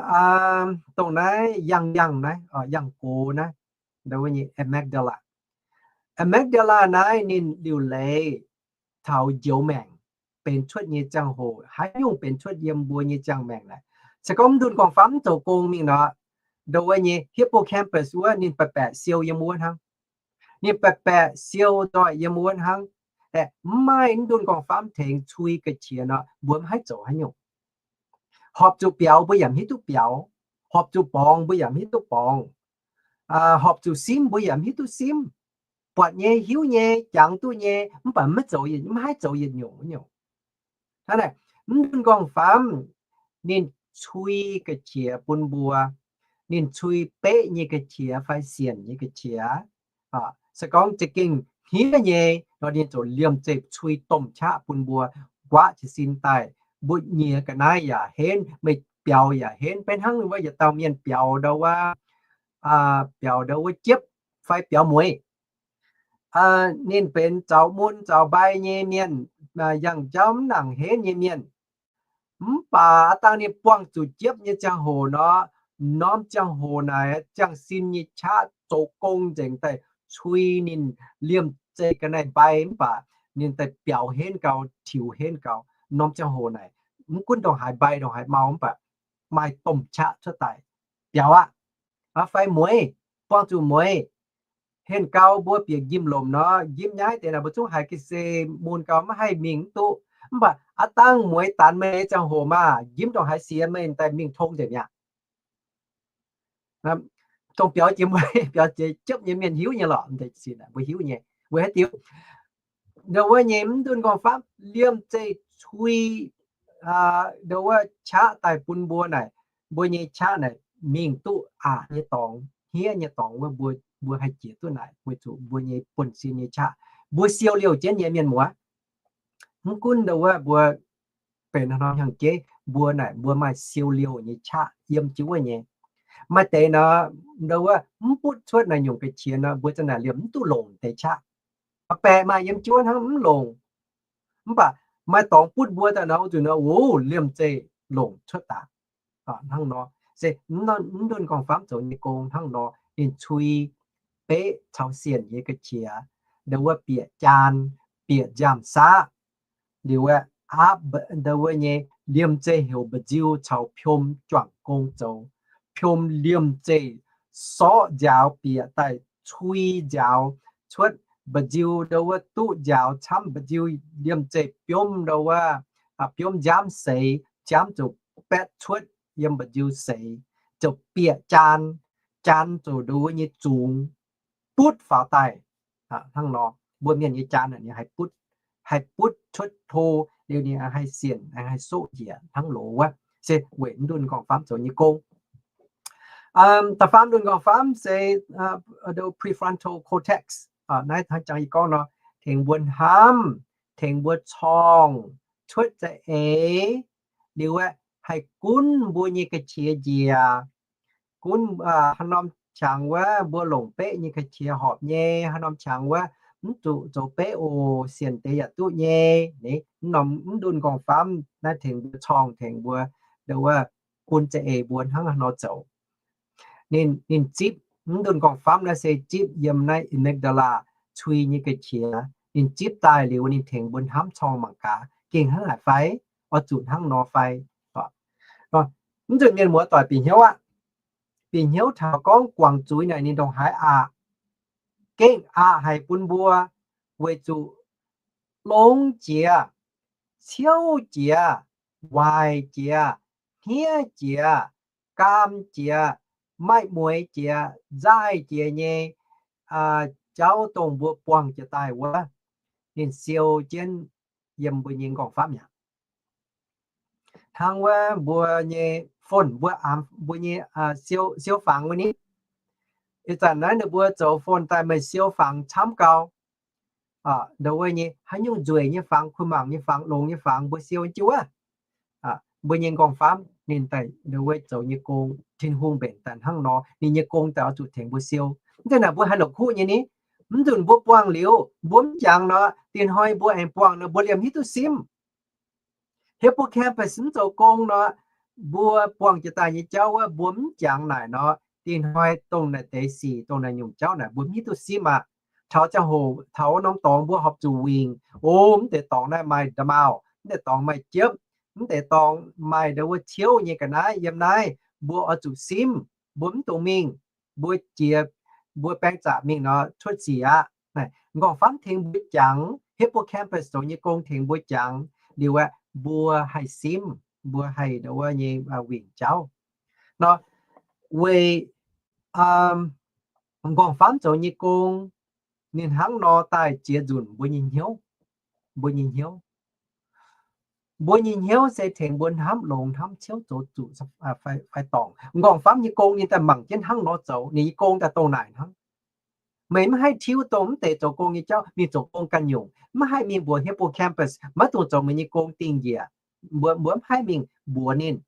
dongh naaiv yangh yangh naaiv, yangh gox naaiv, amygdala. Amygdala naaiv ninh liuc leiz taux njoux maengc, benx cuotv nyei ziangh hoc, haaix nyungc benx cuotv yiem mbuo nyei ziangh maengc naaic. Se gorngv mv ndunh nqorngv-famv mv zoux gong mingh nor, ndo wuov nyei hippocampus wuov ninh baeqc baeqc siou yiem wuov hnangv. Ninh baeqc baeqc siou nzoih yiem wuov hnangv. Aeqv, mv maaih mv ndunh nqorngv-famv tengx cui ga'qiex nor, mbuo mv haih zoux haaix nyungc. Horpc zuqc biaux mbuo yaac mv hiuv duqv biaux. Horpc zuqc borngz mbuo yaac mv hiuv duqv borngz. Horpc zuqc simv mbuo yaac mv hiuv duqv simv. Buatc nyei, hiuv nyei, jangx duqv nyei, mv baac maiv zoux, mv haih zoux yietc nyungc nyungc. Hnangv naaic, mv ndunh nqorngv-famv ninh cui ga'qiex bun mbuo. Ninh cui beqv nyei ga'qiex fai sienc nyei ga'qiex. Se gorngv za'gengh hniev nyei nor, ninh ziouc liemh zeih cui domh qaqv bun mbuo nquaqv jiez sin daaih. Mbuo nyiex ga'naaiv yaac henv, meih biaux yaac henv. Beiv hnangv wuov yietc dauh mienh biaux ndau wuov, biaux ndau wuov jiepv fai biaux mueiz. Ninh benx zaux mun zaux mbai nyei mienh, yangh jauv mv nangc henv nyei mienh. Mv baac aav dangh ninh buangh zuqc jiepv nyei ziangh hoc nor, norm ziangh hoc naaic ziangh sin nyei qaqv zoux gong nzengc daaih cui ninh liemh zeih ga'naaiv mbai mv baac ninh daaih biaux henv gau, tiux henv gau. Norm ziangh hoc naaic mv gunv ndongc haaix mbai ndongc haaix mau mv baac maaih domh qaqv cuotv daaih biaux aqv. Fai mueiz, buangh zuqc mueiz, henv gau mbuo bieqc njimv-lomc nor, njimv nyaiv deix naaic mbuo zungv haiz ga'sie mun gau maiv haih mingh mv duqv. Mv baac aav dangh mueiz danx meih nyei ziangh hoc maah, njimv ndongc haaix siex meih daaih mingh tong nzengc mi'aqv. Dongh biaux jiex mueiz, biaux jiex jiepv nyei mienh hiuv nyei lorqc, mbuo hiuv nyei. Weic haaix diuc? Ndo wuov nyei mv ndunh nqorngv-famv liemh zeih cui ndo wuov qaqv daaih bun mbuo naaic, mbuo nyei qaqv naaic mingh duqv aqc nyei dorngx, hniev nyei dorngx wuov, mbuo haih jiex duqv naaic weic zuqc mbuo nyei buonv-sin nyei qaqv. Mbuo siou liouh jienv nyei mienh muoz. Mv gunv ndo wuov mbuo benx haaix norm hnyangx-jeiv, mbuo naaic mbuo maaih siou liouh nyei qaqv yiem jienv wuov nyei. Maaih deix nor, ndo wuov mv butv cuotv naaiv nyungc ga'qiex nor, mbuo za'naaic liemh mv duqv longc deix qaqv. Baeqc maaih yiem jienv wuov hnangv mv longc. Mv baac maaih dorngx butv mbuo daaih nor, zuqc nor, wuov, liemh zeih longc cuotv daaih. Hnangv nor, se mv ndunh nqorngv-famv zoux nyei gong hnangv nor, ninh cui beqv caux sienc nyei ga'qiex, ndo wuov bieqc jaan, bieqc nziaamv-saqv, liuz aapv ndo wuov nyei liemh zeih heuc mba'nziu caux piom juangc gong zoux. Piom liemh zeih sorqv nziaaux bieqc daaih cui nziaaux cuotv mba'nziu ndo wuov duqv nziaaux camv mba'nziu liemh zeih biomv ndo wuov, biomv nziaamv seix, nziaamv ziouc baetv cuotv yiem mba'nziu seix, ziouc bieqc jaan, jaan ziouc ndo wuov nyei zungx butv faaux daaih. Hnangv nor, mbuo mienh nyei jaan ninh haih butv, haih butv cuotv to, liuz ninh haih sienc, haih soqv njiec hnangv loz wuov, se weic mv ndunh nqorngv-famv zoux nyei gong. Da'faam ndunh nqorngv-famv se prefrontal cortex. Naaiv hnangv jangx yie gorngv nor, tengx mbuo hnamv, tengx mbuo corngh cuotv za'eix, liuz aeqv, haih gunv mbuo nyei ga'qiex njiec. Gunv haaix norm qangx wuov mbuo longc beqv nyei ga'qiex horpc nyei, haaix norm qangx wuov mv zuqc zoux beqv oc, sienc deix yaac duqv nyei. Mv norm mv ndunh nqorngv-famv naaiv tengx mbuo corngh, tengx mbuo ndo wuov gunv za'eix mbuo hnangv haaix nor zoux. Ninh, ninh zipv, mv ndunh nqorngv-famv naaiv se zipv yiem naaiv amygdala cui nyei ga'qiex. Ninh zipv daaih liuz ninh tengx mbuo hnamv corngh mangc gaax gengh hnangv naaic fai, oix zuqc hnangv nor fai. Mv nzunc mienh muoz doic bieqc hnyouv aqv. Bieqc hnyouv taux gorngv guangc zuiz naaic ninh ndongc haaix aqc. Gengh aqc haic bun mbuo weic zuqc longx jiex, ciouv jiex, waaic jiex, hniev jiex, gaam jiex, maiv mueiz jiex, nzaaih jiex nyei, jauv dongh mbuo buangh jiex daaih wuov, ninh siou jienv yiem mbuo nyei m'nqorngv-famv mi'aqv. Hnangv wuov mbuo nyei phone, mbuo, mbuo nyei siou, siou fangx wuov ni. Ih zanc naaiv ninh mbuo zoux phone daaih meih siou fangx camv gau. Ndongc wuov nyei haaix nyungc nzueic nyei fangx, kuh mangc nyei fangx, longx nyei fangx, mbuo siou jienv wuov. Mbuo nyei m'nqorngv-famv ninh daaih ndongc wuov zoux nyei gong, Tin-Hungh mbenc daaih hnangv nor, ninh nyei gong daaih oix zuqc tengx mbuo siou. Mv zeiz naaic mbuo haih longc kuv nyei ni. Mv nzunc mbuo buangh liuz, mbuo mv jangx nor, dinh hnoi mbuo aengx buangh nor, mbuo liemh hiuv duqv simv. Hippocampus mv zoux gong nor, mbuo buangh jiex daaih nyei jauv wuov, mbuo mv jangx naaic nor, dinh hnoi dongh naaic deix sic, dongh naaic nyungc jauv naaic mbuo mv hiuv duqv simv aqv. Taux ziangh hoc, taux wuov norm dorngx mbuo horpc zuqc wingc, o, mv deix dorngx naaiv maaih nda'maauh, mv deix dorngx maaih jiepv, mv deix dorngx maaih ndongc wuov ciouv nyei ga'naaiv yiem naaiv, mbuo oix zuqc simv, mbuo mv dungx mingh, mbuo jiex, mbuo baeng zaqc mingh nor cuotv sic aqv. M'nqorngv-famv tengx mbuo jangx, hippocampus zoux nyei gong tengx mbuo jangx liuz aeqv, mbuo haih simv, mbuo haih ndongc wuov nyei wingc jauv. Nor weic m'nqorngv-famv zoux nyei gong, ninh hnangv nor daaih ziex nzunc mbuo nyei hnyouv, mbuo nyei hnyouv. Mbuo nyei hnyouv se tengx mbuo hnamv longx hnamv ciouv zoux zuqc fai dorngc. M'nqorngv-famv nyei gong ninh daaih mangc jienv hnangv nor zoux, ninh nyei gong daaih dongh naaic hnangv. Meih mv haih tiuv dongh mv deix zoux gong nyei jauv mingh zoux gong ganh nyungc, mv haih mingh mbuox hippocampus maiv dungx zoux meih nyei gong dingh njiec. Mbuo, mbuo mv haih mingh mbuox ninh.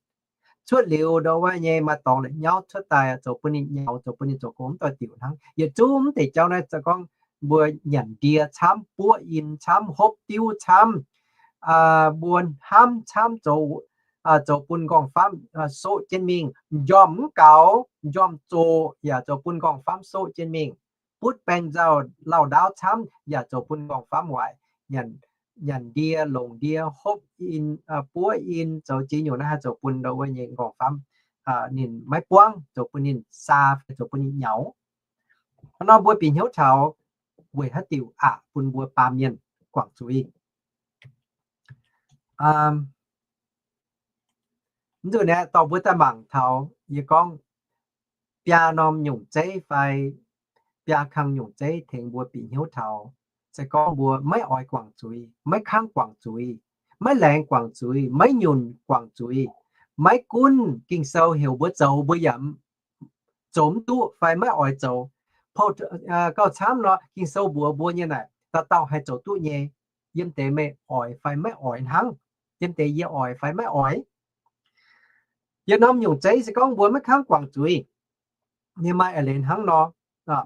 Cuotv liuz ndongc wuov nyei maaih dorngx la'nyauv cuotv daaih zoux bun ninh nyaux, zoux bun ninh zoux gong mv doix-diuc hnangv. Yietc zungv mv deix jauv naaiv se gorngv mbuo nyanc ndie camv, buov in camv, hopv diuv camv, mbuo hnamv camv zoux, zoux bun m'nqorngv-famv soqv jienv mingh, m'njormh mv gaux, m'njormh zoqc yaac zoux bun m'nqorngv-famv soqv jienv mingh. Butv baeng nzauh lauh ndaauv camv yaac zoux bun m'nqorngv-famv waaic. Nyanc ndie, longc ndie, hopv in, buov in, zoux ziex nyungc naaiv haih zoux bun ndongc wuov nyei m'nqorngv-famv ninh maiv buangv, zoux bun ninh saa fai zoux bun ninh nyaux. Hnangv nor mbuo bieqc hnyouv taux weic haaix diuc aqc bun mbuo baamh mienh guangc zuiz. Mv nzunc aeqv, dorh mbuo daaih mangc taux yie gorngv biaa norm nyungc zeiv fai biaa kang nyungc zeiv tengx mbuo bieqc hnyouv taux, se gorngv mbuo maiv oix guangc zuiz, maiv kangv guangc zuiz, maiv laengz guangc zuiz, maiv nyunc guangc zuiz, maiv gunv Ging-Sou heuc mbuo zoux mbuo yaac zoux mv duqv fai maiv oix zoux. Gauh camv nor, Ging-Sou mbuox mbuo nyei naaic, dauh dauh haih zoux duqv nyei, yiem deix meih oix fai maiv oix hnangv, yiem deix yie oix fai maiv oix. Yietc norm nyungc zeiv se gorngv mbuo maiv kangv guangc zuiz, ninh maaih eix leiz hnangv nor.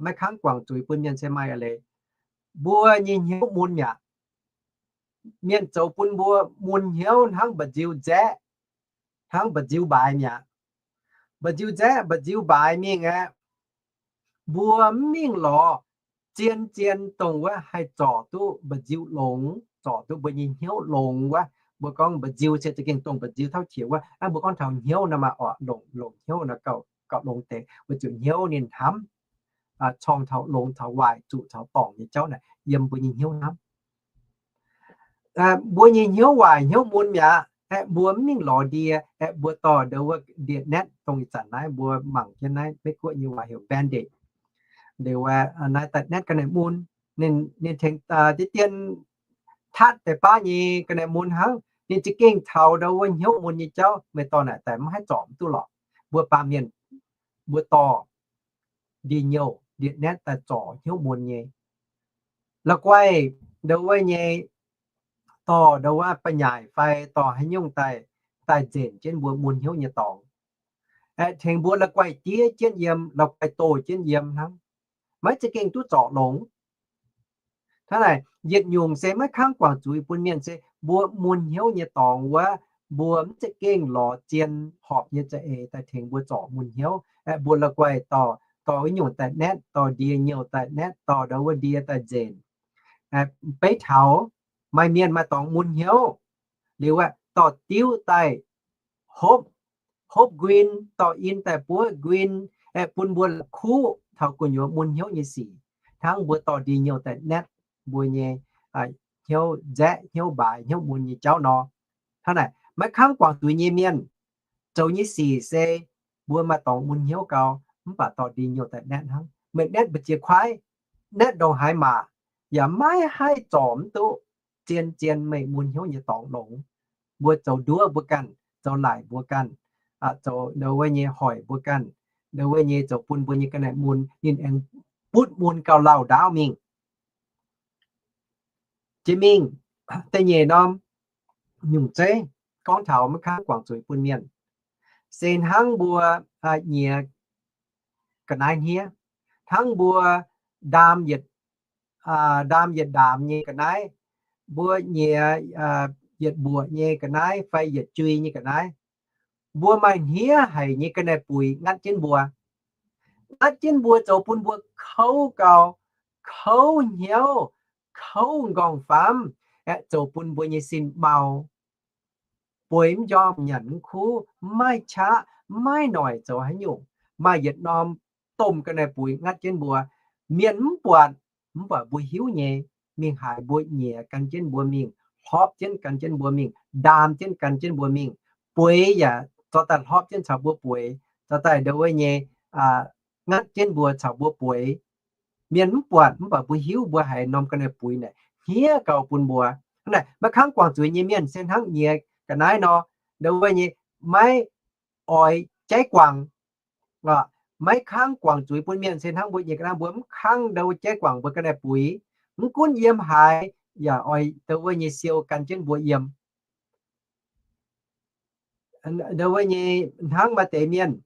Maiv kangv guangc zuiz bun mienh se maaih eix leiz. Mbuo nyei hnyouv mun mi'aqv. Mienh zoux bun mbuo mun hnyouv hnangv mba'nziu nzaeqv, hnangv mba'nziu mbaaix mi'aqv. Mba'nziu nzaeqv, mba'nziu mbaaix mingh aeqv, mbuo mv mingh lorz zien zien dongh wuov haih zorc duqv mba'nziu longx, zorc duqv mbuo nyei hnyouv longx wuov. Mbuo gorngv mba'nziu se za'gengh dongh mba'nziu tauv qiex wuov. Mbuo gorngv taux hnyouv nor maaih orqc, longc, longc hnyouv nor gauh, gauh longx deix, weic zuqc hnyouv ninh hnamv, corng taux longx taux waaic, zuqc taux dorngc nyei jauv naaic yiem mbuo nyei hnyouv hnamv. Mbuo nyei hnyouv waaic hnyouv mun mi'aqv. Aeqv, mbuo mv mingh lorz ndie, aeqv, mbuo dorh ndau wuov ndie-net dongh ih zanc naaiv mbuo mangc jienv naaiv Meiv-Guoqv nyei waac heuc Band-Aid. Liuz naaiv daaih net ga'naaiv mun, ninh, ninh tengx deix dien tatv deix baav nyei ga'naaiv mun hnangv. Ninh za'gengh taux ndau wuov hnyouv mun nyei jauv, meih dorh naaic daaih mv haih zorc mv duqv lorqc. Mbuo baamh mienh, mbuo dorh ndie-nyouh ndie-net daaih zorc hnyouv mun nyei. La'guaih ndau wuov nyei, dorh ndau wuov ba'nyaaic fai dorh haaix nyungc daaih, daaih nzenc jienv mbuo mun hnyouv nyei dorngx. Aeqv, tengx mbuo la'guaih diev jienv yiem, la'guaih doh jienv yiem hnangv. Maiv za'gengh duqv zorc longx. Hnangv naaic, yietc nyungc se maiv kangv guangc zuiz bun mienh se mbuo mun hnyouv nyei dorngx wuov, mbuo mv za'gengh lorz zien horpc nyei za'eix daaih tengx mbuo zorc mun hnyouv. Aeqv, mbuo la'guaih dorh, dorh wuov nyungc daaih net, dorh ndie-nyouh daaih net, dorh ndau wuov ndie daaih nzenc. Beiv taux maaih mienh maaih dorngx mun hnyouv liuz aeqv, dorh diuv daaih hopv, hopv nquin, dorh in daaih buov nquin, aeqv, bun mbuo la'kuqv taux gu'nyuoz mun hnyouv nyei sic, hnangv mbuo dorh ndie-nyouh daaih net mbuo nyei hnyouv nzaeqv, hnyouv mbaaix, hnyouv mun nyei jauv nor. Hnangv naaic, maiv kangv guangc zuiz nyei mienh zoux nyei sic se mbuo maaih dorngx mun hnyouv gau, mv baac dorh ndie-nyouh daaih net hnangv. Meih net mbu'ziex kuaaiv, naetv ndongc haaix maac, yaac maiv haih zorc mv duqv zien-zien meih mun hnyouv nyei dorngx longx. Mbuo zoux nduov mbuo ganh, zoux laic mbuo ganh, zoux ndau wuov nyei hoic mbuo ganh, ndau wuov nyei zoux bun mbuo nyei ga'naaiv mun ninh aengx butv mun gauh lauh ndaauv mingh. Jiex mingh da'nyeic norm nyungc zeiv gorngv taux maiv kangv guangc zuiz bun mienh, se hnangv mbuo nyiex ga'naaiv hniev, hnangv mbuo ndaam yietc, ndaam yietc ndaamx nyei ga'naaiv, mbuo nyiex yietc mbuoqc nyei ga'naaiv fai yietc jui nyei ga'naaiv, mbuo maaih hniev haic nyei ga'naaiv-buix ngatv jienv mbuo. Ngatv jienv mbuo zoux bun mbuo kouv gau, kouv hnyouv, kouv m'nqorngv-famv, aeqv, zoux bun mbuo nyei sin mau, bueix mv njormh, nyanc mv kuv, mv maaih qaqv, mv maaih noic zoux haaix nyungc. Maaih yietc norm domh ga'naaiv-buix ngatv jienv mbuo. Mienh mv buatc, mv baac mbuo hiuv nyei, mingh haaix mbuo nyiex gan jienv mbuo mingh, hlorpv jienv gan jienv mbuo mingh, ndaam jienv gan jienv mbuo mingh, bueix yaac zorqv daaih hlorpv jienv caux mbuo bueix, zorqv daaih ndau wuov nyei ngatv jienv mbuo caux mbuo bueix. Mienh mv buatc, mv baac mbuo hiuv mbuo haiz norm ga'naaiv-buix naaic hniev gau bun mbuo. Hnangv naaic, maiv kangv guangc zuiz nyei mienh se hnangv nyiex ga'naaiv nor, ndau wuov nyei maiv oix jaiv guangc. Maiv kangv guangc zuiz bun mienh se hnangv mbuo nyiex ga'naaiv, mbuo mv kangv ndau wuov jaiv guangc mbuo ga'naaiv-buix. Mv gunv yiem haaix, yaac oix ndau wuov nyei siou gan jienv mbuo yiem. Ndau wuov nyei hnangv maaih deix mienh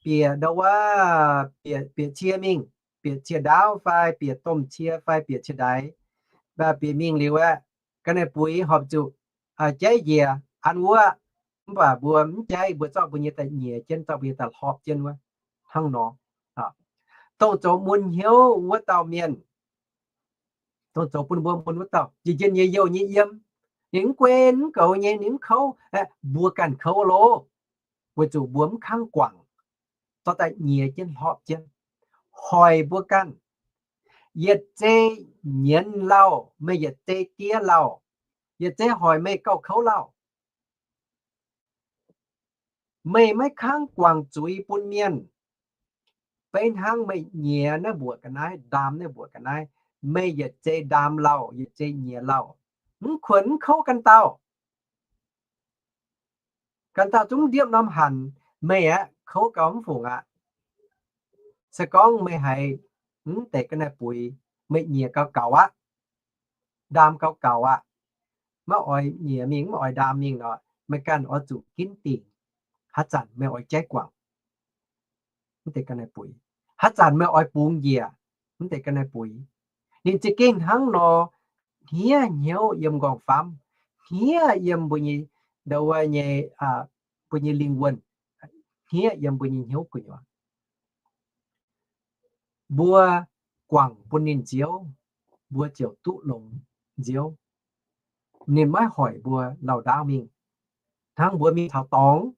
bieqc ndau wuov, bieqc cie mingh, bieqc cie ndaauv fai bieqc domh cie fai bieqc cie ndaix, bieqc mingh liuz aeqv, ga'naaiv-buix horpc zuqc jaiv njiec an wuov, mv baac mbuo mv jaiv, mbuo zorqv mbuo nyei daaih nyiex jienv, zorqv mbuo nyei daaih hlorpv jienv wuov. Hnangv nor, dongh zoux mun hnyouv wuov dauh mienh, dongh zoux bun mbuo mun wuov dauh, njien-njien nyei youh nyei yiem, ninh mv guen mv goux nyei, ninh mv kouv, mbuo ganh kouv loh, weic zuqc mbuo mv kangv guangc, dorh daaih nyiex jienv hlorpv jienv. Hoic mbuo ganh, yietc zei nyienz lauh, meih yietc zei diev lauh, yietc zei hoic meih gauh kouv lauh. Meih maiv kangv guangc zuiz bun mienh, beiv hnangv meih nyiex naaiv mbuoqc ga'naaiv, ndaam naaiv mbuoqc ga'naaiv, meih yietc zei ndaam lauh, yietc zei nyiex lauh, mv kuonx mv kouv ganh dauh. Ganh dauh zungv ndiepv norm hanc, meih aeqv, kouv gau mv fungc aqv. Se gorngv meih haiz mv deix ga'naaiv-buix, meih nyiex gau gaux aqv, ndaam gau gaux aqv, maiv oix nyiex mingh, mv oix ndaam mingh nor, meih ganh oix zuqc ginv dingc haaix zanc meih oix jaiv guangc mv deix ga'naaiv-buix, haaix zanc meih oix bungx njiec mv deix ga'naaiv-buix. Ninh za'gengh hnangv nor hniev hnyouv yiem m'nqorngv-famv, hniev yiem mbuo nyei, ndau wuov nyei, mbuo nyei lingh wuonh, hniev yiem mbuo nyei hnyouv gu'nyuoz. Mbuo guangc bun ninh nziouv, mbuo ziouc duqv longx nziouv. Ninh maiv hoic mbuo lauh ndaauv mingh. Hnangv mbuo mingh taux dorngx,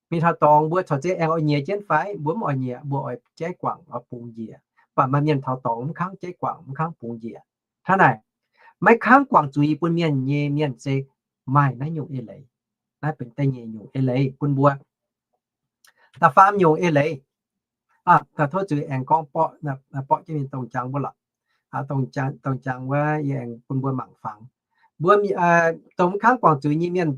mingh taux dorngx mbuo corc zeiz aengx oix nyiex jienv fai? Mbuo mv oix nyiex, mbuo oix jaiv guangc, oix bungx njiec. Mv baac maaih mienh taux dorngx mv kangv jaiv guangc, mv kangv bungx njiec. Hnangv naaic, maiv kangv guangc zuiz bun mienh nyei mienh se maaih naaiv nyungc eix leiz. Naaiv benx da'nyeic nyungc eix leiz bun mbuo da'faam nyungc eix leiz. Tov zuiz aengx gorngv borqv, borqv jienv mingh dongh jangx wuov lorqc. Dongh jangx wuov yie aengx bun mbuo mangc fangx. Mbuo dongh mv kangv guangc zuiz nyei mienh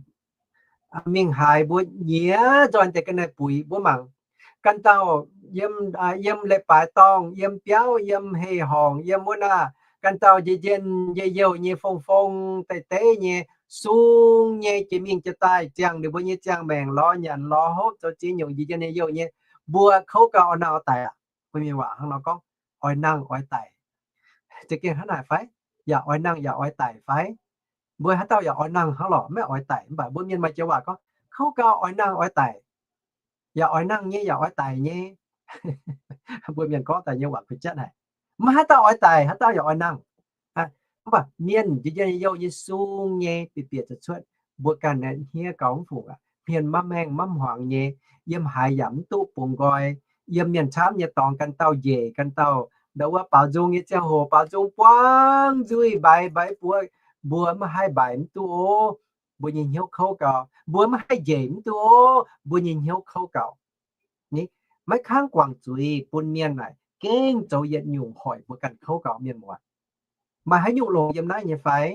mingh haaix mbuo nyiex nzoih deix ga'naaiv buix mbuo mangc. Ganh dauh yiem, yiem leiz-baaix dorngh, yiem biauv, yiem hei-horngc, yiem wuov naah, ganh dauh njien-njien yie youh nyei fong-fong deix deix nyei, sung nyei jiex mingh jiex daaih ziangh ninh mbuo nyei ziangh maengc lorz nyanc lorz hopv zoux ziex nyungc njien-njien yie youh nyei. Mbuo kouv gau oix nangh oix daic aqv. Mbuo mienh waac hnangv nor gorngv, oix nangh oix daic. Za'gengh hnangv naaic fai? Yaac oix nangh yaac oix daic fai? Mbuo haaix dauh yaac oix nangh hnangv lorqc, maiv oix daic. Mv baac mbuo mienh maaih joux waac gorngv, kouv gau oix nangh oix daic, yaac oix nangh nyei yaac oix daic nyei. Mbuo mienh gorngv daaih nyei waac kuh jatv haic. Maiv haaix dauh oix daic, haaix dauh yaac oix nangh. Mv baac mienh njien-njien youh nyei sung nyei bieqc bieqc zuqc cuotv, mbuo ganh hniev gau mv fungc aqv. Hmien maiv maengh maiv hmuangx nyei, yiem haaix yaac mv duqv bungx nqoi. Yiem mienh camv nyei dorngx ganh dauh njiec ganh dauh, ndau wuov baaux nzung nyei ziangh hoc baaux nzung buangv nzuih mbaix mbaix buoz, mbuo maiv haih mbaix mv duqv ov, mbuo nyei hnyouv kouv gau. Mbuo maiv haih njiec mv duqv ov, mbuo nyei hnyouv kouv gau. Maiv kangv guangc zuiz bun mienh naaic gengh zoux yietc nyungc hoic mbuo ganh kouv gaux, mienh muoz. Maaih haaix nyungc longx yiem naaiv nyei fai?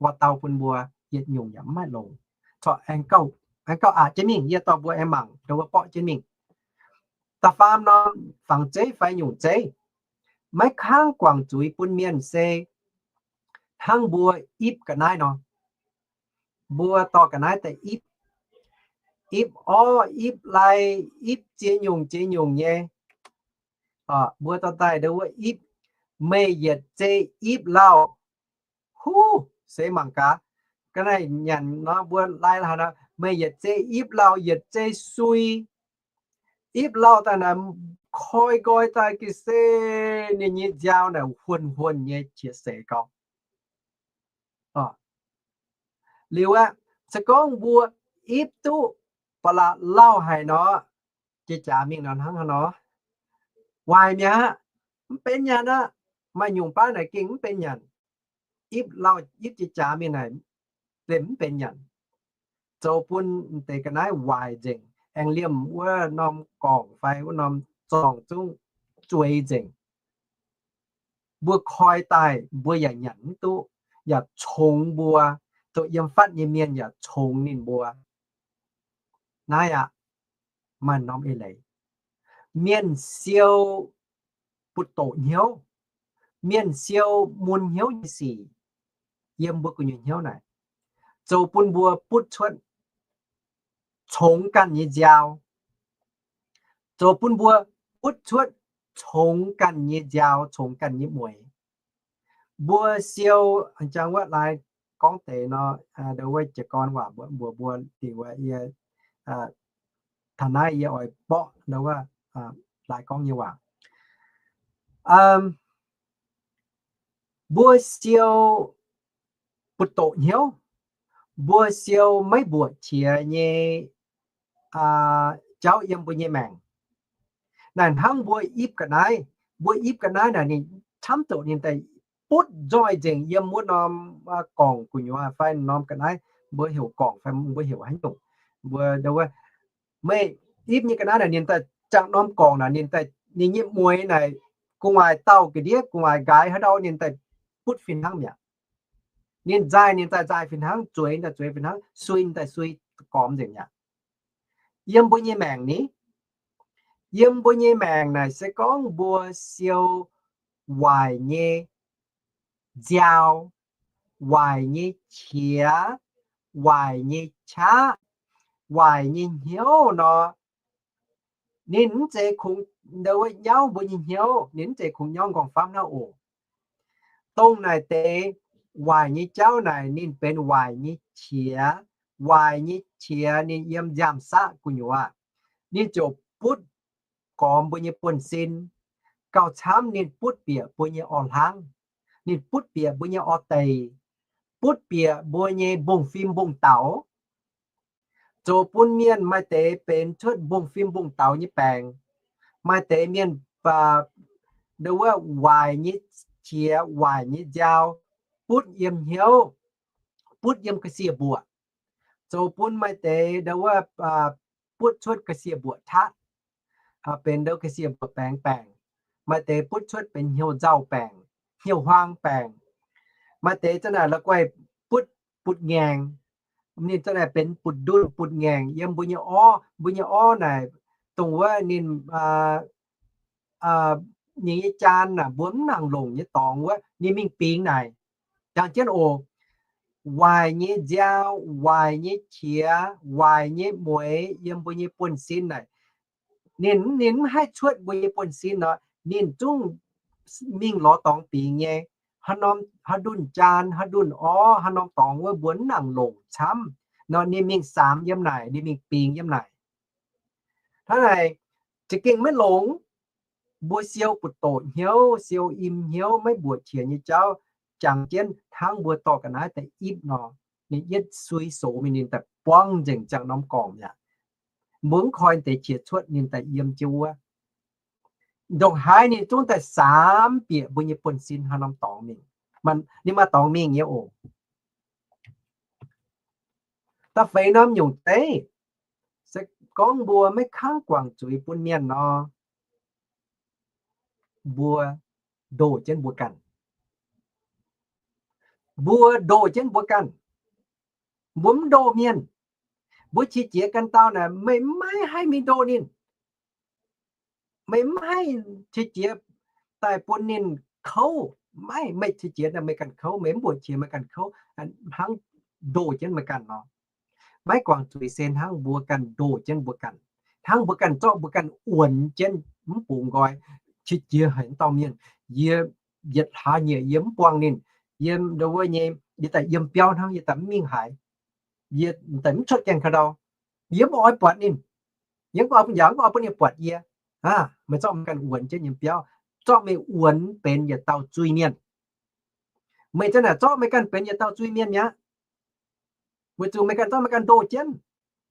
Waac-dauh bun mbuo yietc nyungc yaac mv maaih longx. Corc aengx gauh aqc jienv mingh, yie dorh mbuo aengx mangc, dongh mbuo borqv jienv mingh. Da'faam norm fangx zeiv fai nyungc zeiv, maiv kangv guangc zuiz bun mienh se hnangv mbuo ipv ga'naaiv nor. Mbuo dorh ga'naaiv daaih ipv, ipv orv, ipv lai, ipv ziex nyungc ziex nyungc nyei. Mbuo dorh daaih ndau wuov ipv, meih yietc zei ipv lauh. Huv, seix mangc gaax. Ga'naaiv nyanc nor mbuo lai haaix nor, meih yietc zei ipv lauh, yietc zei sui. Ipv lauh daaih naaic, koi nqoi daaih ga'sie ninh nyei nziaaux naaic huonh huonh nyei qiex seix gau. Liuz aqv, se gorngv mbuo ipv duqv ba'laqc lauh haic nor, jiex jaax mingh nor hnangv haaix nor? Waaic mi'aqv, mv benx nyanc aqv. Maaih nyungc baav naaic gengh mv benx nyanc. Ipv lauh ipv jiex jaax mingh naaic, mv benx nyanc. Zoux bun deix ga'naaiv waaic nzengc, aengx liemh wuov norm gorngc fai wuov norm zorngh zungv zueiz nzengc. Mbuo koi daaih mbuo yaac nyanc mv duqv, yaac congx mbuo, zoux yiem fatv nyei mienh yaac congx ninh mbuo. Naaiv aqv, maaih norm eix leiz. Mienh siou butv-doqc hnyouv, mienh siou mun hnyouv nyei sic yiem mbuo gu'nyuoz hnyouv naaic, zoux bun mbuo butv cuotv congx ganh nyei nziaaux, zoux bun mbuo butv cuotv congx ganh nyei nziaaux, congx ganh nyei mueix. Mbuo siou, jangx wuov laaix gorngv deix nor, ndau wuov jiez gorn waac mbuox mbuo, dingc wuov yie, taux naaiv yie oix borqv ndau wuov laaix gorngv nyei waac. Mbuo siou butv-doqc hnyouv, mbuo siou maiv mbuoqc qiex nyei jauv yiem mbuo nyei maengc. Naaic hnangv mbuo ipv ga'naaiv, mbuo ipv ga'naaiv naaic ninh camv doqc ninh daaih butv nzoih nzengc yiem wuov norm gorngc gu'nyuoz fai norm ga'naaiv, mbuo heuc gorngc fai mbuo heuc haaix nyungc, mbuo ndau wuov, meih ipv nyei ga'naaiv naaic ninh daaih jangx norm gorngc naaic ninh daaih, ninh nyei mueix naaic gu'nguaaic dauh ga'ndiev gu'nguaaic nqaaix haaix ndau ninh daaih butv fih hnangv mi'aqv. Ninh nzaaih ninh daaih nzaaih fih hnangv, zueiz daaih zueiz fih hnangv, sui daaih sui gormx nzengc mi'aqv. Yiem mbuo nyei maengc ni, yiem mbuo nyei maengc naaic se gorngv mbuo siou waaic nyei nziaaux, waaic nyei qiex, waaic nyei qaqv, waaic nyei hnyouv nor, ninh mv zeiz kungx ndau wuov nyauv mbuo nyei hnyouv, ninh mv zeiz kungx nyauv nqorngv-famv hnangv oc. Dongh naaic deix waaic nyei jauv naaic ninh benx waaic nyei qiex. Waaic nyei qiex ninh yiem nziaamv-saqv gu'nyuoz, ninh ziouc butv gormx mbuo nyei buonv-sin, gauh camv ninh butv bieqc mbuo nyei orv-hlangv, ninh butv bieqc mbuo nyei orv-deic, butv bieqc mbuo nyei mbungv-fim mbungv-daux, zoux bun mienh maaih deix benx cuotv mbungv-fim mbungv-daux nyei baengc. Maaih deix mienh ndau wuov waaic nyei qiex, waaic nyei nziaaux, butv yiem hnyouv, butv yiem ga'sie mbuoqc, zoux bun maaih deix ndau wuov butv cuotv ga'sie mbuoqc tatv, benx ndau ga'sie mbuoqc baengx baengc. Maaih deix butv cuotv benx hnyouv nzauh baengc, hnyouv huaang baengc. Maaih deix za'naaic la'guaih butv butv-ngaengc. Ninh za'naaic benx butv-ndunh butv-ngaengc yiem mbuo nyei orv. Mbuo nyei orv naaic, dongh wuov ninh nyei jaan naaic mbuo mv nangc longc nyei dorngx wuov, ninh mingh bingx naaic. Jangx jienv oc, waaic nyei nziaaux, waaic nyei qiex, waaic nyei mueix yiem mbuo nyei buonv-sin naaic, ninh, ninh mv haih cuotv mbuo nyei buonv-sin nor, ninh zungv mingh lorz dorngx bingx nyei. Haaix norm, haaix ndunh jaan, haaix ndunh orv, haaix norm dorngx wuov mbuo mv nangc longc camv nor, ninh mingh saamx yiem naaic, ninh mingh bingx yiem naaic. Hnangv naaic, za'gengh maiv longx. Mbuo siou butv-doqc hnyouv, siou im hnyouv, maiv mbuoqc qiex nyei jauv, jangx jienv hnangv mbuo dorh ga'naaiv daaih ipv nor, ninh yietv sui sox mingh, ninh daaih buangv nzengc ziangh norm gorngc mi'aqv. Mbuo mv koi deix qiex cuotv, ninh daaih yiem jienv wuov. Ndongc haaix ninh zungv daaih saamx bieqc mbuo nyei buonv-sin haaix norm dorngx mingh. Ninh maaih dorngx mingh nyei oc. Da'feix norm nyungc zeiv, se gorngv mbuo maiv kangv guangc zuiz bun mienh nor, mbuo ndoh jienv mbuo ganh. Mbuo ndoh jienv mbuo ganh. Mbuo mv ndoh mienh. Mbuo qiex jiez ganh dauh naaic, meih maiv haih mingh ndoh ninh. Meih mv haih qiex jiez daaih bun ninh kouv. Maiv, meih qiex jiez daaih meih ganh kouv, meih mv mbuoqc qiex meih ganh kouv, hnangv ndoh jienv meih ganh nor. Maiv guangc zuiz se hnangv mbuo ganh ndoh jienv mbuo ganh, hnangv mbuo ganh zorqv mbuo ganh wuonx jienv mv bungx nqoi, qiex jiez haic dauh mienh. Yie yietc hlaax nyieqc yie mv buangh ninh. Yie ndo wuov nyei, yie daaih yiem biauv hnangv, yie daaih mv mingh haaix. Yie daaih mv cuotv gaengh ka'ndau. Yie mv oix buatc ninh. Yie mv oix bun, yaac mv oix bun ninh buatc yie. Aa, meih zorqv meih ganh wuonx jienv yiem biauv, zorqv meih wuonx benx yietc dauh zuiz-mienh. Meih zanc naaic zorqv meih ganh benx yietc dauh zuiz-mienh mi'aqv. Weic zuqc meih ganh zorqv meih ganh ndoh jienv.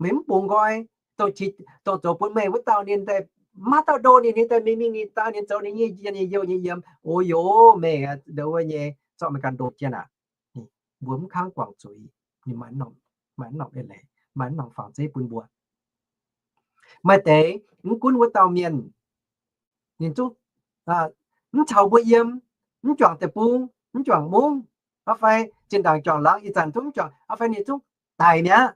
Meih mv bungx nqoi, dongh zoux bun meih wuov dauh ninh daaih, maiv dauh ndoh ninh, ninh daaih mingh, mingh ninh daaih, ninh zoux ninh nyei, nyei youh nyei yiem. O yoc, meih ndo wuov nyei zorqv meih ganh ndoh jienv aqv. Mbuo mv kangv guangc zuiz, maaih norm eix leiz, maaih norm fangx zeiv bun mbuo. Maaih deix mv gunv wuov dauh mienh, ninh zungv mv caux mbuo yiem, mv juangc deic-bung, mv juangc mungv, fai zinh ndaangc juangc laangz ih zanc zungv mv juangc, fai ninh zungv daic mi'aqv.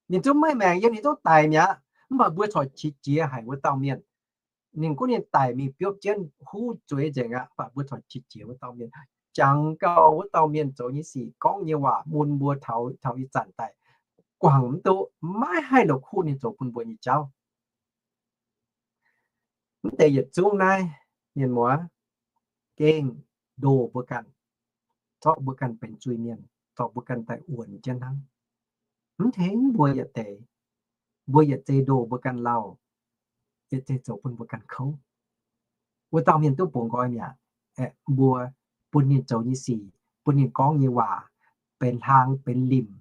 Ninh zungv maiv maengc yiem, ninh zungv daic mi'aqv. Mv baac mbuo corc qiex jiez haic wuov dauh mienh. Ninh gunv ninh daic mingh biopv jienv huv zueiz nzengc aqv, mv baac mbuo corc qiex jiez wuov dauh mienh, jangx gau wuov dauh mienh zoux nyei sic, gorngv nyei waac mun mbuo taux, taux ih zanc daaih guangc mv duqv, maiv haih la'kuqv ninh zoux bun mbuo nyei jauv. Mv deix yietc zungv naaiv, mienh muoz, gengh ndoh mbuo ganh, zorqv mbuo ganh benx zuiz-mienh, zorqv mbuo ganh daaih wuonx jienv hnangv. Mv tengx mbuo yietc deix, mbuo yietc zei ndoh mbuo ganh lauh, yietc zei zoux bun mbuo ganh kouv. Wuov dauh mienh duqv bungx nqoi mi'aqv. Aeqv, mbuo bun ninh zoux nyei sic, bun ninh gorngv nyei waac, benx hlang benx limc,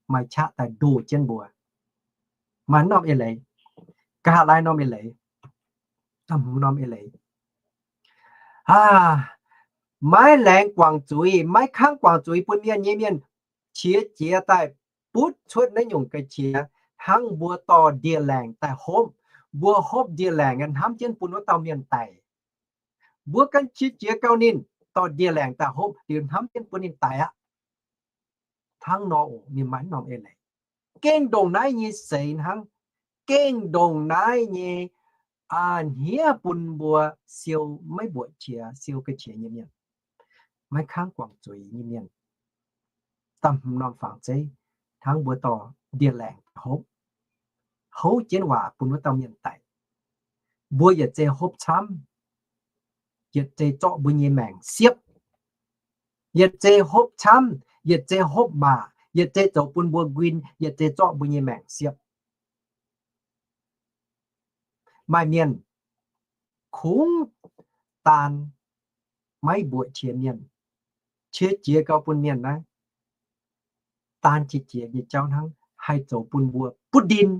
maaih qaqv daaih ndoh jienv mbuo. Maaih norm eix leiz, nqa'haav laai norm eix leiz, norm eix leiz, aa, maiv laengz guangc zuiz, maiv kangv guangc zuiz bun mienh nyei mienh qiex jiez daaih butv cuotv naaiv nyungc ga'qiex, hnangv mbuo dorh ndie-laengc daaih hopv. Mbuo hopv ndie-laengc hnamv jienv bun wuov dauh mienh daic. Mbuo ganh qiex jiez gau ninh, dorh ndie-laengc daaih hopv liuz hnamv jienv bun ninh daic aqv. Hnangv nor oc, ninh maaih norm eix leiz. Gengh ndongc naaiv nyei seix hnangv, gengh ndongc naaiv nyei hniev bun mbuo siou maiv mbuoqc qiex, siou ga'qiex nyei mienh, maiv kangv guangc zuiz nyei mienh, da'hmz norm fangx zeiv, hnangv mbuo dorh ndie-laengc hopv, houv jienv waac bun wuov dauh mienh daic. Mbuo yietc zei hopv camv, yietc zei zorqv mbuo nyei maengc siepv. Yietc zei hopv camv, yietc zei hopv maac, yietc zei zoux bun mbuo nquin, yietc zei zorqv mbuo nyei maengc siepv. Maaih mienh kungx daan maiv mbuoqc qiex mienh, qiex jiez gau bun mienh naaiv, daan qiex jiez nyei jauv hnangv, haih zoux bun mbuo butv ndin,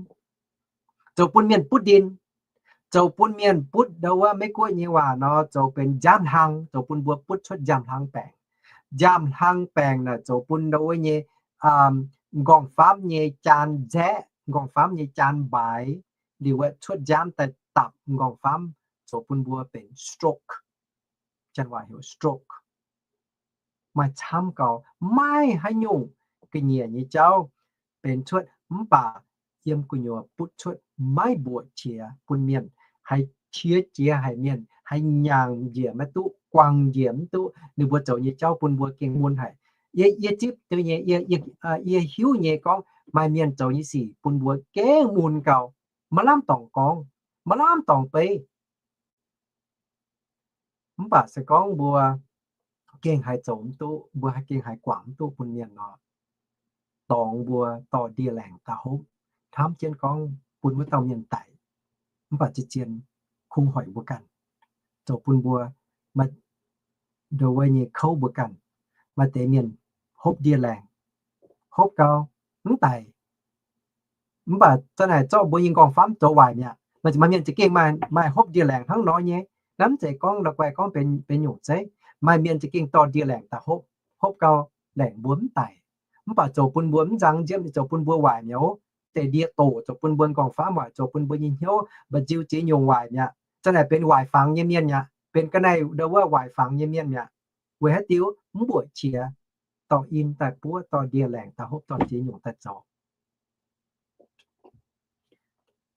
zoux bun mienh butv ndin, zoux bun mienh butv, ndo wuov Meiv Guoqv nyei waac nor, zoux benx nziaamv hlang, zoux bun mbuo butv cuotv nziaamv hlang baengc. Nziaamv hlang baengc naaic zoux bun ndo wuov nyei nqorngv-famv nyei jaan nzaeqv, nqorngv-famv nyei jaan mbaaix, liuz cuotv nziaamv daaih dapc nqorngv-famv, zoux bun mbuo benx stroke. Janx waac heuc stroke. Maaih camv gau, maiv haaix nyungc ga'nyiec nyei jauv benx cuotv, mv baac yiem gu'nyuoz butv cuotv maiv mbuoqc qiex bun mienh, haih qiex jiez haic mienh, haih nyaangc njiec maiv duqv, guangc njiec mv duqv. Ninh mbuo zoux nyei jauv bun mbuo gengh mun haic. Yie, yie zipv duqv nyei, yie, yie hiuv nyei gorngv maaih mienh zoux nyei sic bun mbuo gengh mun gau, maaih lamh dorngc gorngv, maaih lamh dorngc beiv. Mv baac se gorngv mbuo gengh haih zoux mv duqv, mbuo haih gengh haih guangc mv duqv bun mienh nor, dorngx mbuo dorh ndie-laengc daaih hopv, hnamv jienv gorngv bun wuov dauh mienh daic. Mv baac zien-zien kungx hoic mbuo ganh, zoux bun mbuo maaih ndo wuov nyei kouv mbuo ganh. Maaih deix mienh hopv ndie-laengc, hopv gau mv daic. Mv baac zanc naaic zorqv mbuo nyei nqorngv-famv zoux waaic mi'aqv. Maaih mienh za'gengh maaih hopv ndie-laengc hnangv nor nyei. Naaiv mv zeiz gorngv la'guaih gorngv benx nyungc zeiv. Maaih mienh za'gengh dorh ndie-laengc daaih hopv, hopv gau laengc mbuo mv daic. Mv baac zoux bun mbuo mv nzang nziepv, zoux bun mbuo waaic mi'aqv. Deix ndie doqc zoux bun mbuo nqorngv-famv waaic, zoux bun mbuo nyei hnyouv mba'nziu ziex nyungc waaic mi'aqv. Zanc naaic benx waaic fangx nyei mienh mi'aqv. benx ga'naaiv ndau wuov waaic fangx nyei mienh mi'aqv. Weic haaix diuc? Mv mbuoqc qiex, dorh in daaih buov, dorh ndie-laengc daaih hopv, dorh ziex nyungc daaih zoux.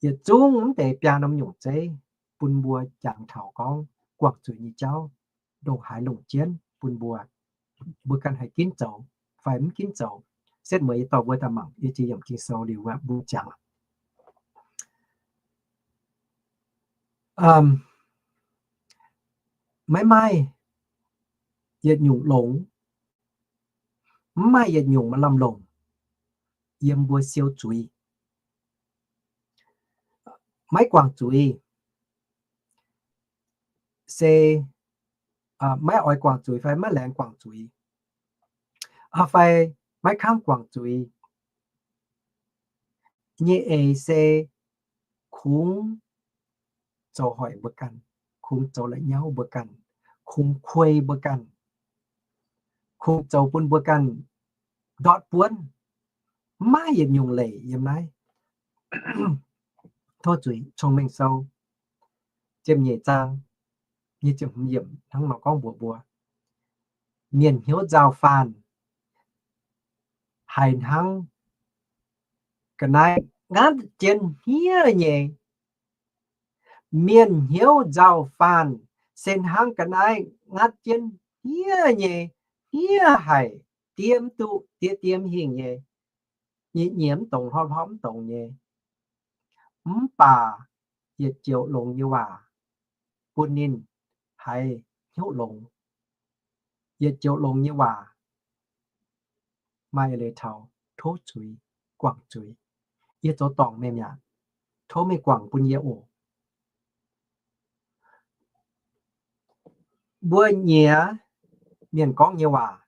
Yietc zungv mv deix biaa norm nyungc zeiv bun mbuo jangx taux gorngv guangc zuiz nyei jauv, ndongc haaix longc jienv bun mbuo, mbuo ganh haih ginv zoux fai mv ginv zoux. Setv mueiz yie dorh mbuo daaih mangc yie jiex yiemc Ging-Sou liuz mbuo jangx. Maiv maaih yietc nyungc longx, mv maaih yietc nyungc maaih lamh longc yiem mbuo siou zuiz. Maiv guangc zuiz se maiv oix guangc zuiz fai maiv laengz guangc zuiz, fai maiv kamv guangc zuiz nyei eix se kungx zoux hoic mbuo ganh, kungx zoux la'nyauv mbuo ganh, kungx kuei mbuo ganh, kungx zoux bun mbuo ganh ndortv buonv. Maiv maaih yietc nyungc leic yiem naaiv. Tov zuiz Cong-Mengh Sou ziepc nyeic zaang nyic ziepc hmz yiemc hnangv nor gorngv mbuox mbuo, mienh hnyouv nzauh faanh haiz hnangv ga'naaiv ngatv jienv hniev nyei. Mienh hnyouv nzauh faanh se hnangv ga'naaiv ngatv jienv hniev nyei, hniev haic, diev mv duqv diev, diev mv hingh nyei, nyiev nyiev mv dongz, hlopv hlopv mv dongz nyei. Mv baac yietc joux longx nyei waac bun ninh haiz hnyouv longx. Yietc joux longx nyei waac maaih eix leiz taux tov zuiz, guangc zuiz. Yie zoux dorngc meih mi'aqv, tov meih guangc bun yie oc. Mbuo nyiex mienh gorngv nyei waac,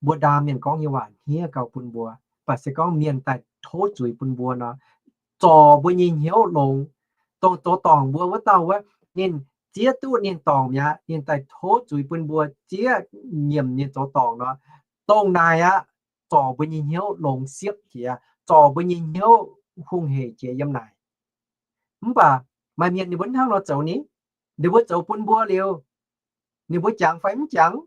mbuo ndaam mienh gorngv nyei waac hniev gauh bun mbuo, mv baac se gorngv mienh daaih tov zuiz bun mbuo nor, zorc mbuo nyei hnyouv longx. Dongh zoux dorngc mbuo wuov dauh wuov, ninh zieqv duqv ninh dorngc mi'aqv, ninh daaih tov zuiz bun mbuo zieqv nyiemc ninh zoux dorngc nor, dongh naaic aqv, zorc mbuo nyei hnyouv longx siepv jiex, zorc mbuo nyei hnyouv hungh heic jiex yiem naaic. Mv baac maaih mienh ninh mbuo hnangv nor zoux ni, ninh mbuo zoux bun mbuo liuz, ninh mbuo jangx fai mv jangx,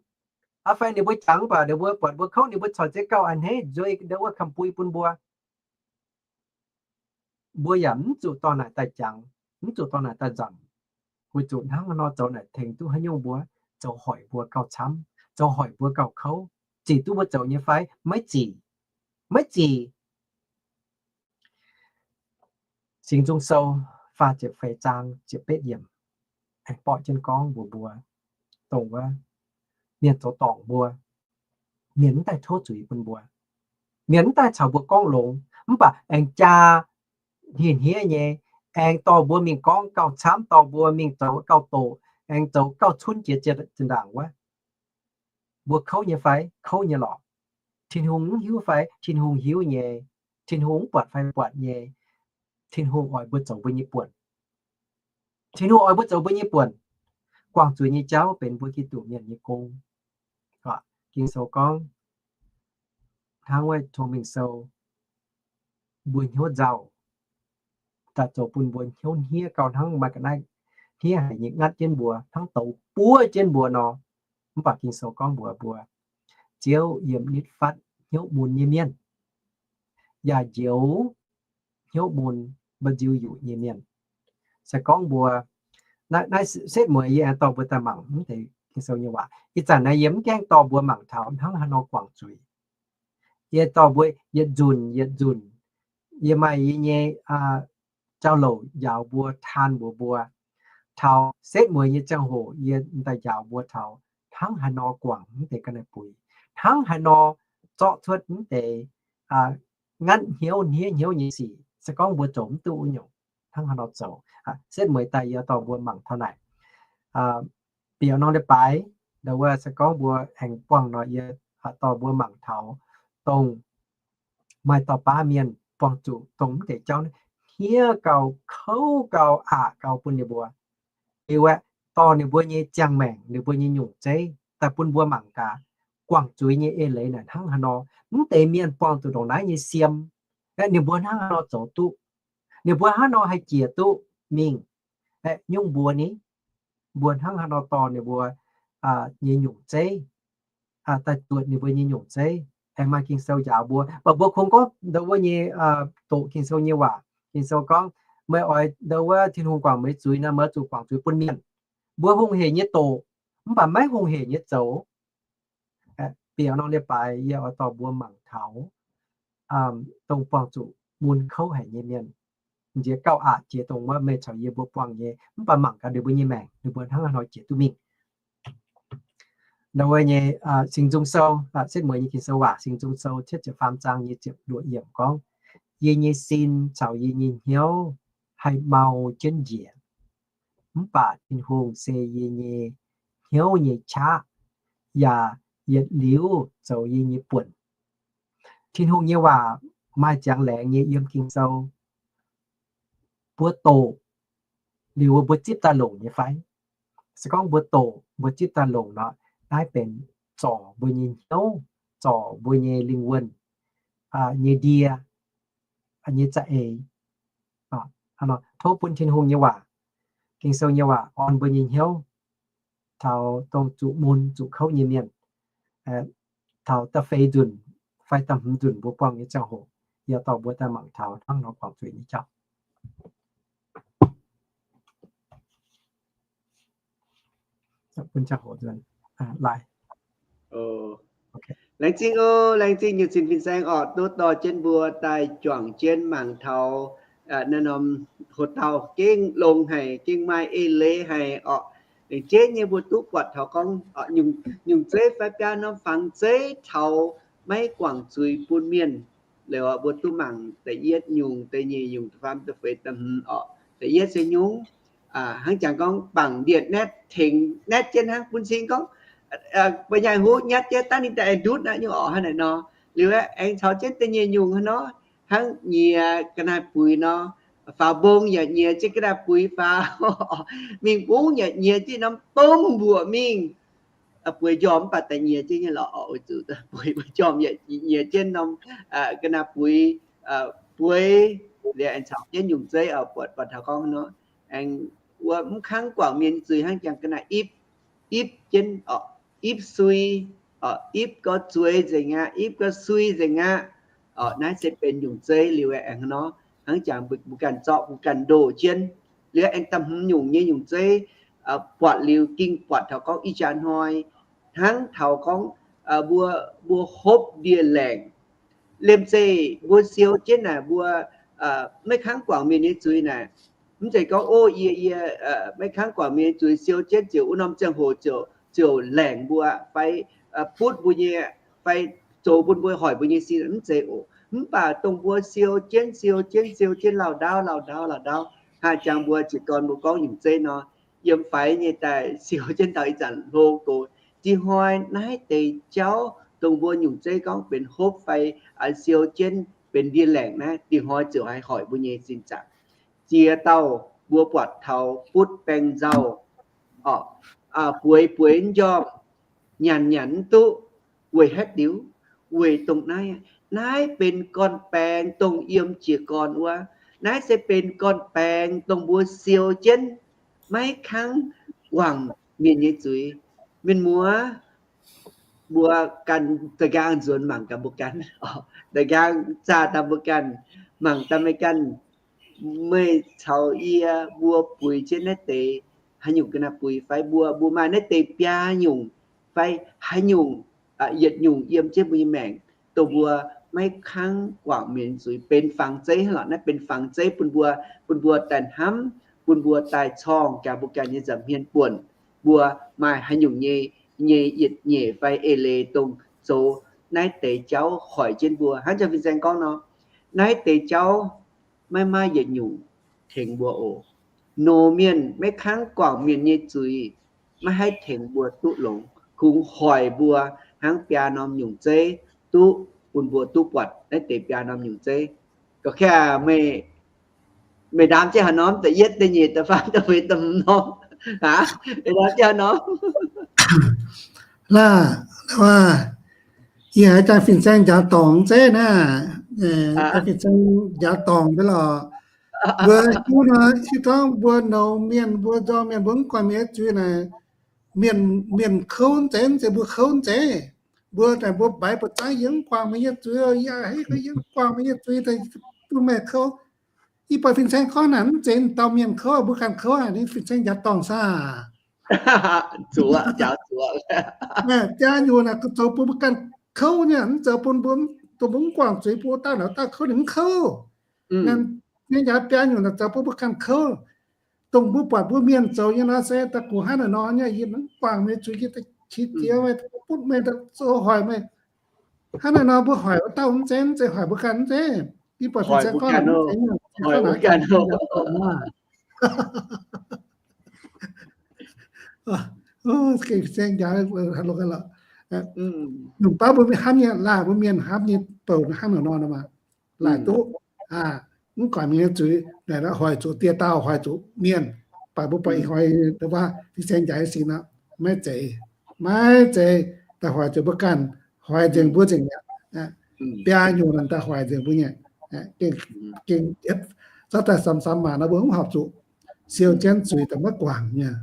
aa fai ninh mbuo jangx mv baac ninh mbuo buatc mbuo kouv, ninh mbuo corc ziex gauh a'hneiv nzueic ndau wuov kamx bui bun mbuo. Mbuo yaac mv zuqc dorh naaic daaih jangx, mv zuqc dorh naaic daaih nzamc, weic zuqc hnangv nor zoux naaic tengx duqv haaix nyungc mbuo, zoux hoic mbuo gauh camv, zoux hoic mbuo gauh kouv, zic duqv mbuo zoux nyei fai? Maiv zic, maiv zic. Singx Nzung Sou faah ziepc feix zaang ziepc betv yiemc aengx borqv jienv gorngv mbuox mbuo, dongh wuov mienh zoux dorngc mbuo, mienh mv daaih tov zuiz bun mbuo, mienh mv daaih caux mbuo gorngv longx, mv baac aengx jaa hniev-hniev nyei, aengx dorh mbuo mingh gorngv gauh camv, dorh mbuo mingh zoux gauh doqc, aengx zoux gauh cunv jiex zinh ndaangc wuov. Mbuo kouv nyei fai? Kouv nyei lorqc. Tin-Hungh mv hiuv fai? Tin-Hungh hiuv nyei. Tin-Hungh mv buatc fai? Buatc nyei. Tin-Hungh oix mbuo zoux mbuo nyei buonc. Tin-Hungh oix mbuo zoux mbuo nyei buonc. Guangc zuiz nyei jauv benx mbuo Giduc mienh nyei gong. Ging-Sou gorngv hnangv wuov Cong-Mengh Sou, mbuo hnyouv nzauh, daaih zoux bun mbuo hnyouv hniev gauh hnangv maaih ga'naaiv hniev haic nyei ngatv jienv mbuo, hnangv douz buov jienv mbuo nor. Mv baac Ging-Sou gorngv mbuox mbuo, Ziouv yiem nitv fatv hnyouv mun nyei mienh, yaac njoux hnyouv mun mba'nziu yuqc nyei mienh. Se gorngv mbuo, naaiv, naaiv setv mueiz yie aengx dorh mbuo daaih mangc mv deix Ging-Sou nyei waac. Ih zanc naaiv yie mv gaengh dorh mbuo mangc taux hnangv haaix nor guangc zuiz. Yie dorh mbuo yietc nzunc yietc nzunc, yie maaih yie nyei jauv-louc njaaux mbuo, taan mbuox mbuo. Taux setv mueiz nyei ziangh hoc yie daaih njaaux mbuo taux hnangv haaix nor guangc mv deix ga'naaiv buix, hnangv haaix nor zorqv cuotv mv deix nganv hnyouv hniev hnyouv nyei sic. Se gorngv mbuo zoux mv duqv wuov nyungc, hnangv haaix nor zoux. Setv mueiz daaih yie dorh mbuo mangc taux naaic. Bieqc norm leiz-baaix ndau wuov se gorngv mbuo aengx buangh nor, yie dorh mbuo mangc taux dongh maaih dauh baav mienh buangh zuqc dongh mv deix jauv hniev gauh, kouv gauh, aqc gauh bun ninh mbuo. Liuz aeqv, dorh ninh mbuo nyei ziangh maengc, ninh mbuo nyei nyungc zeiv daaih bun mbuo mangc gaax, guangc zuiz nyei eix leiz naaic hnangv haaix nor. Mv deix mienh buangh zuqc ndongc naaiv nyei siem, ninh mbuo hnangv haaix nor zoux duqv, ninh mbuo hnangv haaix nor haih jiex duqv mingh, aeqv, nyungc mbuo ni. mbuo hnangv haaix nor dorh ninh mbuo nyei nyungc zeiv, daaih zuotc ninh mbuo nyei nyungc zeiv. Aengx maaih Ging-Sou njaaux mbuo, mv baac mbuo kungx gorngv ndau wuov nyei, doqc Ging-Sou nyei waac. Ging-Sou gorngv, meih oix ndau wuov Tin-Hungh guangc meih zuiz nor, meih oix zuqc guangc zuiz bun mienh. Mbuo hungh hec nyei doqc, mv baac maiv hungh hec nyei zoux. Bieqc nor, leiz-baaix yie oix dorh mbuo mangc taux dongh buangh zuqc mun kouv haic nyei mienh. Nziex gauh aqc jiex dongh wuov meih caux yie mbuo buangh nyei, mv baac mangc gaax ninh mbuo nyei maengc, ninh mbuo hnangv haaix nor jiex duqv mingh. Ndau wuov nyei Singx Nzung Sou, setv mueiz nyei Ging-Sou waac, Singx Nzung Sou cietv ziepc faam zaang nyei ziepc luoqc yiemc gorngv, yie nyei sin caux yie nyei hnyouv haih mau jienv njiec, mv baac Tin-Hungh se yie nyei hnyouv nyei qaqv, yaac yietc liuz zoux yie nyei buonc. Tin-Hungh nyei waac maaih ziangx laengz nyei yiem Ging-Sou. Mbuo doqc liuz mbuo zipv daaih longc nyei fai? Se gorngv mbuo doqc, mbuo zipv daaih longc nor, naaiv benx zorc mbuo nyei hnyouv, zorc mbuo nyei lingh wuonh nyei ndie, nyei za'eix. Tov bun Tin-Hungh nyei waac, Ging-Sou nyei waac orn mbuo nyei hnyouv taux dongh zuqc mun zuqc kouv nyei mienh, taux da'feix nzunc fai da'hmz nzunc mbuo buangh nyei ziangh hoc, yie dorh mbuo daaih mangc taux hnangv nor guangc zuiz nyei jauv. Bun ziangh hoc nzuonx. Laengz zingh oc, laengz zingh nyei sin fin-saeng orqc, duqv dorh jienv mbuo daaih juangc jienv mangc taux naaiv norm hoc-dauh gengh longx haic, gengh maaih eix leiz haic orqc. Laengz jienv nyei mbuo duqv buatc taux gorngv nyungc zeiv fai biaa norm fangx zeiv taux maiv guangc zuiz bun mienh. Liuz mbuo duqv mangc da'yietv nyungc, da'nyeic nyungc, da'faam, da'feix, da'hmz orqc. Da'yietv se nyungc, hnangv jangx gorngv bangc ndie-netv tengx netv jienv hnangv bun cing gorngv, mbuo nyaanh huv nyatv jienv dangv ninh daaih aengx ndutv naaiv nyungc orqc hnangv naaic nor. Liuz aengx caux jienv da'nyeic nyungc hnangv nor, hnangv nyiex ga'naaiv buix nor, faaux mbong yaac nyiex jienv ga'naaiv buix faaux, mingh bungv yaac nyiex jienv norm domh mbuoqc mingh. Bueix njormh mv baac daaih nyiex jienv nyei lorqc, weic zuqc bueix njormh yaac nyiex jienv norm ga'naaiv buix bueix. Liuz aengx caux jienv nyungc zeiv buatc buatc taux gorngv nor, aengx wuov mv kangv guangc mienh nyei zuiz hnangv jangx ga'naaiv ipv, ipv jienv, ipv sui, ipv gorx zueiz nzengc aqv, ipv gorx sui nzengc aqv. Naaiv se benx nyungc zeiv liuz aengx nor, hnangv jangx mbuo ganh zorqv mbuo ganh ndoh jienv. Liuz aengx da'hmz nyungc nyei nyungc zeiv buatc liuz gengh buatc taux gorngv ih jaax hnoi hnangv taux gorngv mbuo, mbuo hopv ndie-laengc. Liemh zeih mbuo siou jienv naaic mbuo maiv kangv guangc mienh nyei zuiz naaic, mv zeiz gorngv, o, yie, yie maiv kangv guangc mienh nyei zuiz, siou jienv ziouc wuov norm ziangh hoc ziouc, ziouc laengc mbuo fai butv mbuo nyei, fai zoux bun mbuo hoic mbuo nyei sin, mv zeiz oc. Mv baac dongh mbuo siou jienv, siou jienv, siou jienv lauh ndaauv, lauh ndaauv, lauh ndaauv, hnangv jangx mbuo jiez gorn mbuo gorngv nyungc zeiv nor, yiem faix nyei daaih siou jienv taux ih zanc hlo gox. Dinh hnoi naaiv deix jauv dongh mbuo nyungc zeiv gorngv benx hopv fai siou jienv benx ndie-laengc naaiv, dinh hnoi ziouc haih hoic mbuo nyei sin zaangc. Ziex dauh mbuo buatc taux butv baeng nzauh orqc, bueix bueix mv njormh, nyanc nyanc mv duqv, weic haaix diuc? Weic dongh naaiv, naaiv benx gorn-baengx dongh yiem jiez gorn wuov. Naaiv se benx gorn-baengx dongh mbuo siou jienv maiv kangv guangc mienh nyei zuiz. Mienh muoz, mbuo ganh da'nqaang nzuonx mangc gaax mbuo ganh, da'nqaang zaah daaih mbuo ganh, mangc daaih meih ganh, meih caux yie mbuo buix jienv naaiv deix haaix nyungc ga'naaiv buix fai mbuo, mbuo maaih naaiv deix biaa nyungc fai haaix nyungc, yietc nyungc yiem jienv mbuo nyei maengc, dongh mbuo maiv kangv guangc mienh nyei zuiz, benx fangx zeiv hnangv lorqc. Naaiv benx fangx zeiv bun mbuo, bun mbuo daaih hnamv, bun mbuo daaih corngh gaax mbuo ganh nyei nza'hmien buonc, mbuo maaih haaix nyungc nyei, nyei yietc nyeic fai eix leiz dongh zoux naaiv deix jauv hoic jienv mbuo. Hnangv jang fin-saeng gorngv nor, naaiv deix jauv maiv maaih yietc nyungc tengx mbuo oc. Noz mienh maiv kangv guangc mienh nyei zuiz, maiv haih tengx mbuo duqv longx, kungx hoic mbuo hnangv biaa norm nyungc zeiv duqv, bun mbuo duqv buatc naaiv deix biaa norm nyungc zeiv. Gorqv-kaeqv, meih, meih ndaam jienv haaix norm? Da'yietv, da'nyeic, da'faam, da'feix, da'hmz norm. Aav, meih ndaam jienv haaix norm? Laaih, yie haiz jang fin-saeng njaaux dorngc zeiv naaiv, jang fin-saeng njaaux dorngc mv lorqc. Mbuo hiuv nor, se gorngv mbuo nouz mienh, mbuo nzorng mienh, mbuo mv guangc mienh nyei zuiz naaic, mienh, mienh kouv zeiz, zeiz mbuo kouv zeiz. Mbuo naaic mbuo mbaix buoz-zaangv, yie mv guangc meih nyei zuiz, yie hei, yie mv guangc meih nyei zuiz, bun meih kouv. Yie buatc fin-saeng gorngv naaic mv zeiz dauh mienh kouv, mbuo ganh kouv aqv. Ninh fin-saeng njaaux dorngc saah? Zuoqc, njaaux zuoqc. Biaa nyungc naaic zoux bun mbuo ganh kouv nyei, mv zoux bun mbuo, dongh mbuo mv guangc zuiz bun wuov dauh naaic, wuov dauh kouv ninh mv kouv. Naaic nyei njaaux biaa nyungc naaic zoux bun mbuo ganh kouv. Dongh mbuo buatc mbuo mienh zoux nyei nor se da'gux hnangv naaic nor nyei, yie mv guangc meih zuiz, yie da'qiex jiez meih, butv meih, zoux hoic meih. Hnangv naaic nor mbuo hoic wuov dauh mv zeiz, mv zeiz hoic mbuo ganh mv zeiz. Yie buatc fin-saeng gorngv naaic mv zeiz, gengh fin-saeng njaaux longx lorqc. Nyungc baav mbuo mienh hnamv nyei, laaic mbuo mienh hnamv nyei bouc hnangv naaic nor maah. Laaic duqv, mv guangc mienh nyei zuiz, naaic hoic zuqc dieh dauh, hoic zuqc mienh, baac mbuo buatc ih hnoi fin-saeng njaaux sic nor, maiv zeiz, maiv zeiz daaih hoic zuqc mbuo ganh, hoic nzengc mbuo nzengc mi'aqv. Biaa nyungc naaic daaih hoic nzengc mbuo nyei. Gengh, gengh, zorqv daaih samx samx maac nor mbuo mv horpc zuqc siou jienv zuiz daaih maiv guangc nyei.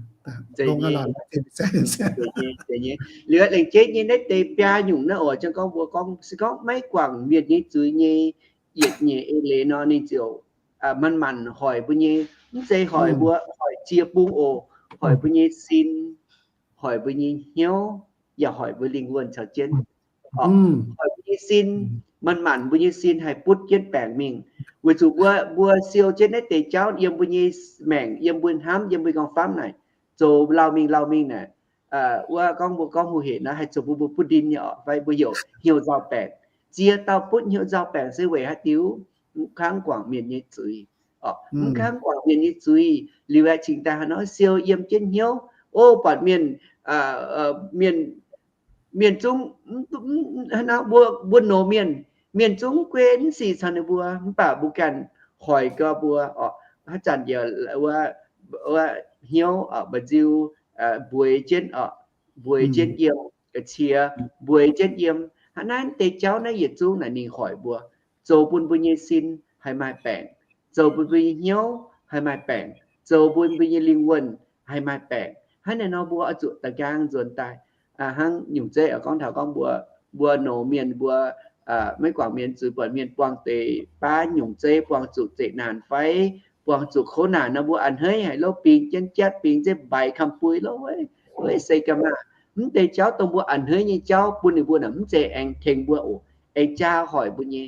Liuz lengc jeiv nyei naaiv deix biaa nyungc naaiv oc, gorngv mbuo gorngv se gorngv maiv guangc mienh nyei zuiz nyei yietc nyeic eix leiz nor, ninh ziouc manc-manc hoic mbuo nyei, mv zeiz hoic mbuo, hoic ziec bung oc, hoic mbuo nyei sin, hoic mbuo nyei hnyouv, yaac hoic mbuo lingh wuonh caux jienv. Hoic mbuo nyei sin, manc-manc mbuo nyei sin haih butv jienv baengc mingh. Weic zuqc mbuo, mbuo siou jienv naaiv deix jauv yiem mbuo nyei maengc, yiem mbuo hnamv, yiem mbuo nyei gorngv-famv naaic, zoux lauh mingh lauh mingh naaic, wuov gorngv mbuo gorngv hungh hec nor haih zoux bun mbuo butv ndin nyei oc, fai mbuo heuc hnyouv nzauh baengc. Ziex dauh butv hnyouv nzauh baengc se weic haaix diuc? Mv kangv guangc mienh nyei zuiz. Mv kangv guangc mienh nyei zuiz liuz aeqv, cingx daaih haaix nor siou yiem jienv hnyouv, o, buatc mienh, mienh, mienh zungv, mbuo, mbuo nouz mienh, mienh zungv mv guei mv sic caux ninh mbuo, mv baac mbuo ganh hoic gau mbuo oc. Haaix zanc yaac wuov hnyouv, mba'nziu, mbueiz jienv oc, mbueiz jienv yiem, ga'qiex mbueiz jienv yiem. Hnangv naaiv deix jauv naaiv yietc zungv naaic ninh hoic mbuo, zoux bun mbuo nyei sin haih maaih baengc, zoux bun mbuo nyei hnyouv haih maaih baengc, zoux bun mbuo nyei lingh wuonh haih maaih baengc. Hnangv naaiv nor mbuo oix zuqc da'nqaang nzuonx daaih. Hnangv nyungc zeiv gorngv taux gorngv mbuo, mbuo nouz mienh, mbuo maiv guangc mienh zuiz, buatc mienh buangh deix baav nyungc zeiv, buangh zuqc zeqc naanc fai buangh zuqc kouv naanc nor, mbuo a'hneiv haic lov, bingx jienv jatv, bingx jienv mbaix kamx-bui lov, se ga'maah. Mv deix jauv dongh mbuo a'hneiv nyei jauv bun ninh mbuo naaic mv zeiz aengx tengx mbuo oc, aengx jaa hoic mbuo nyei,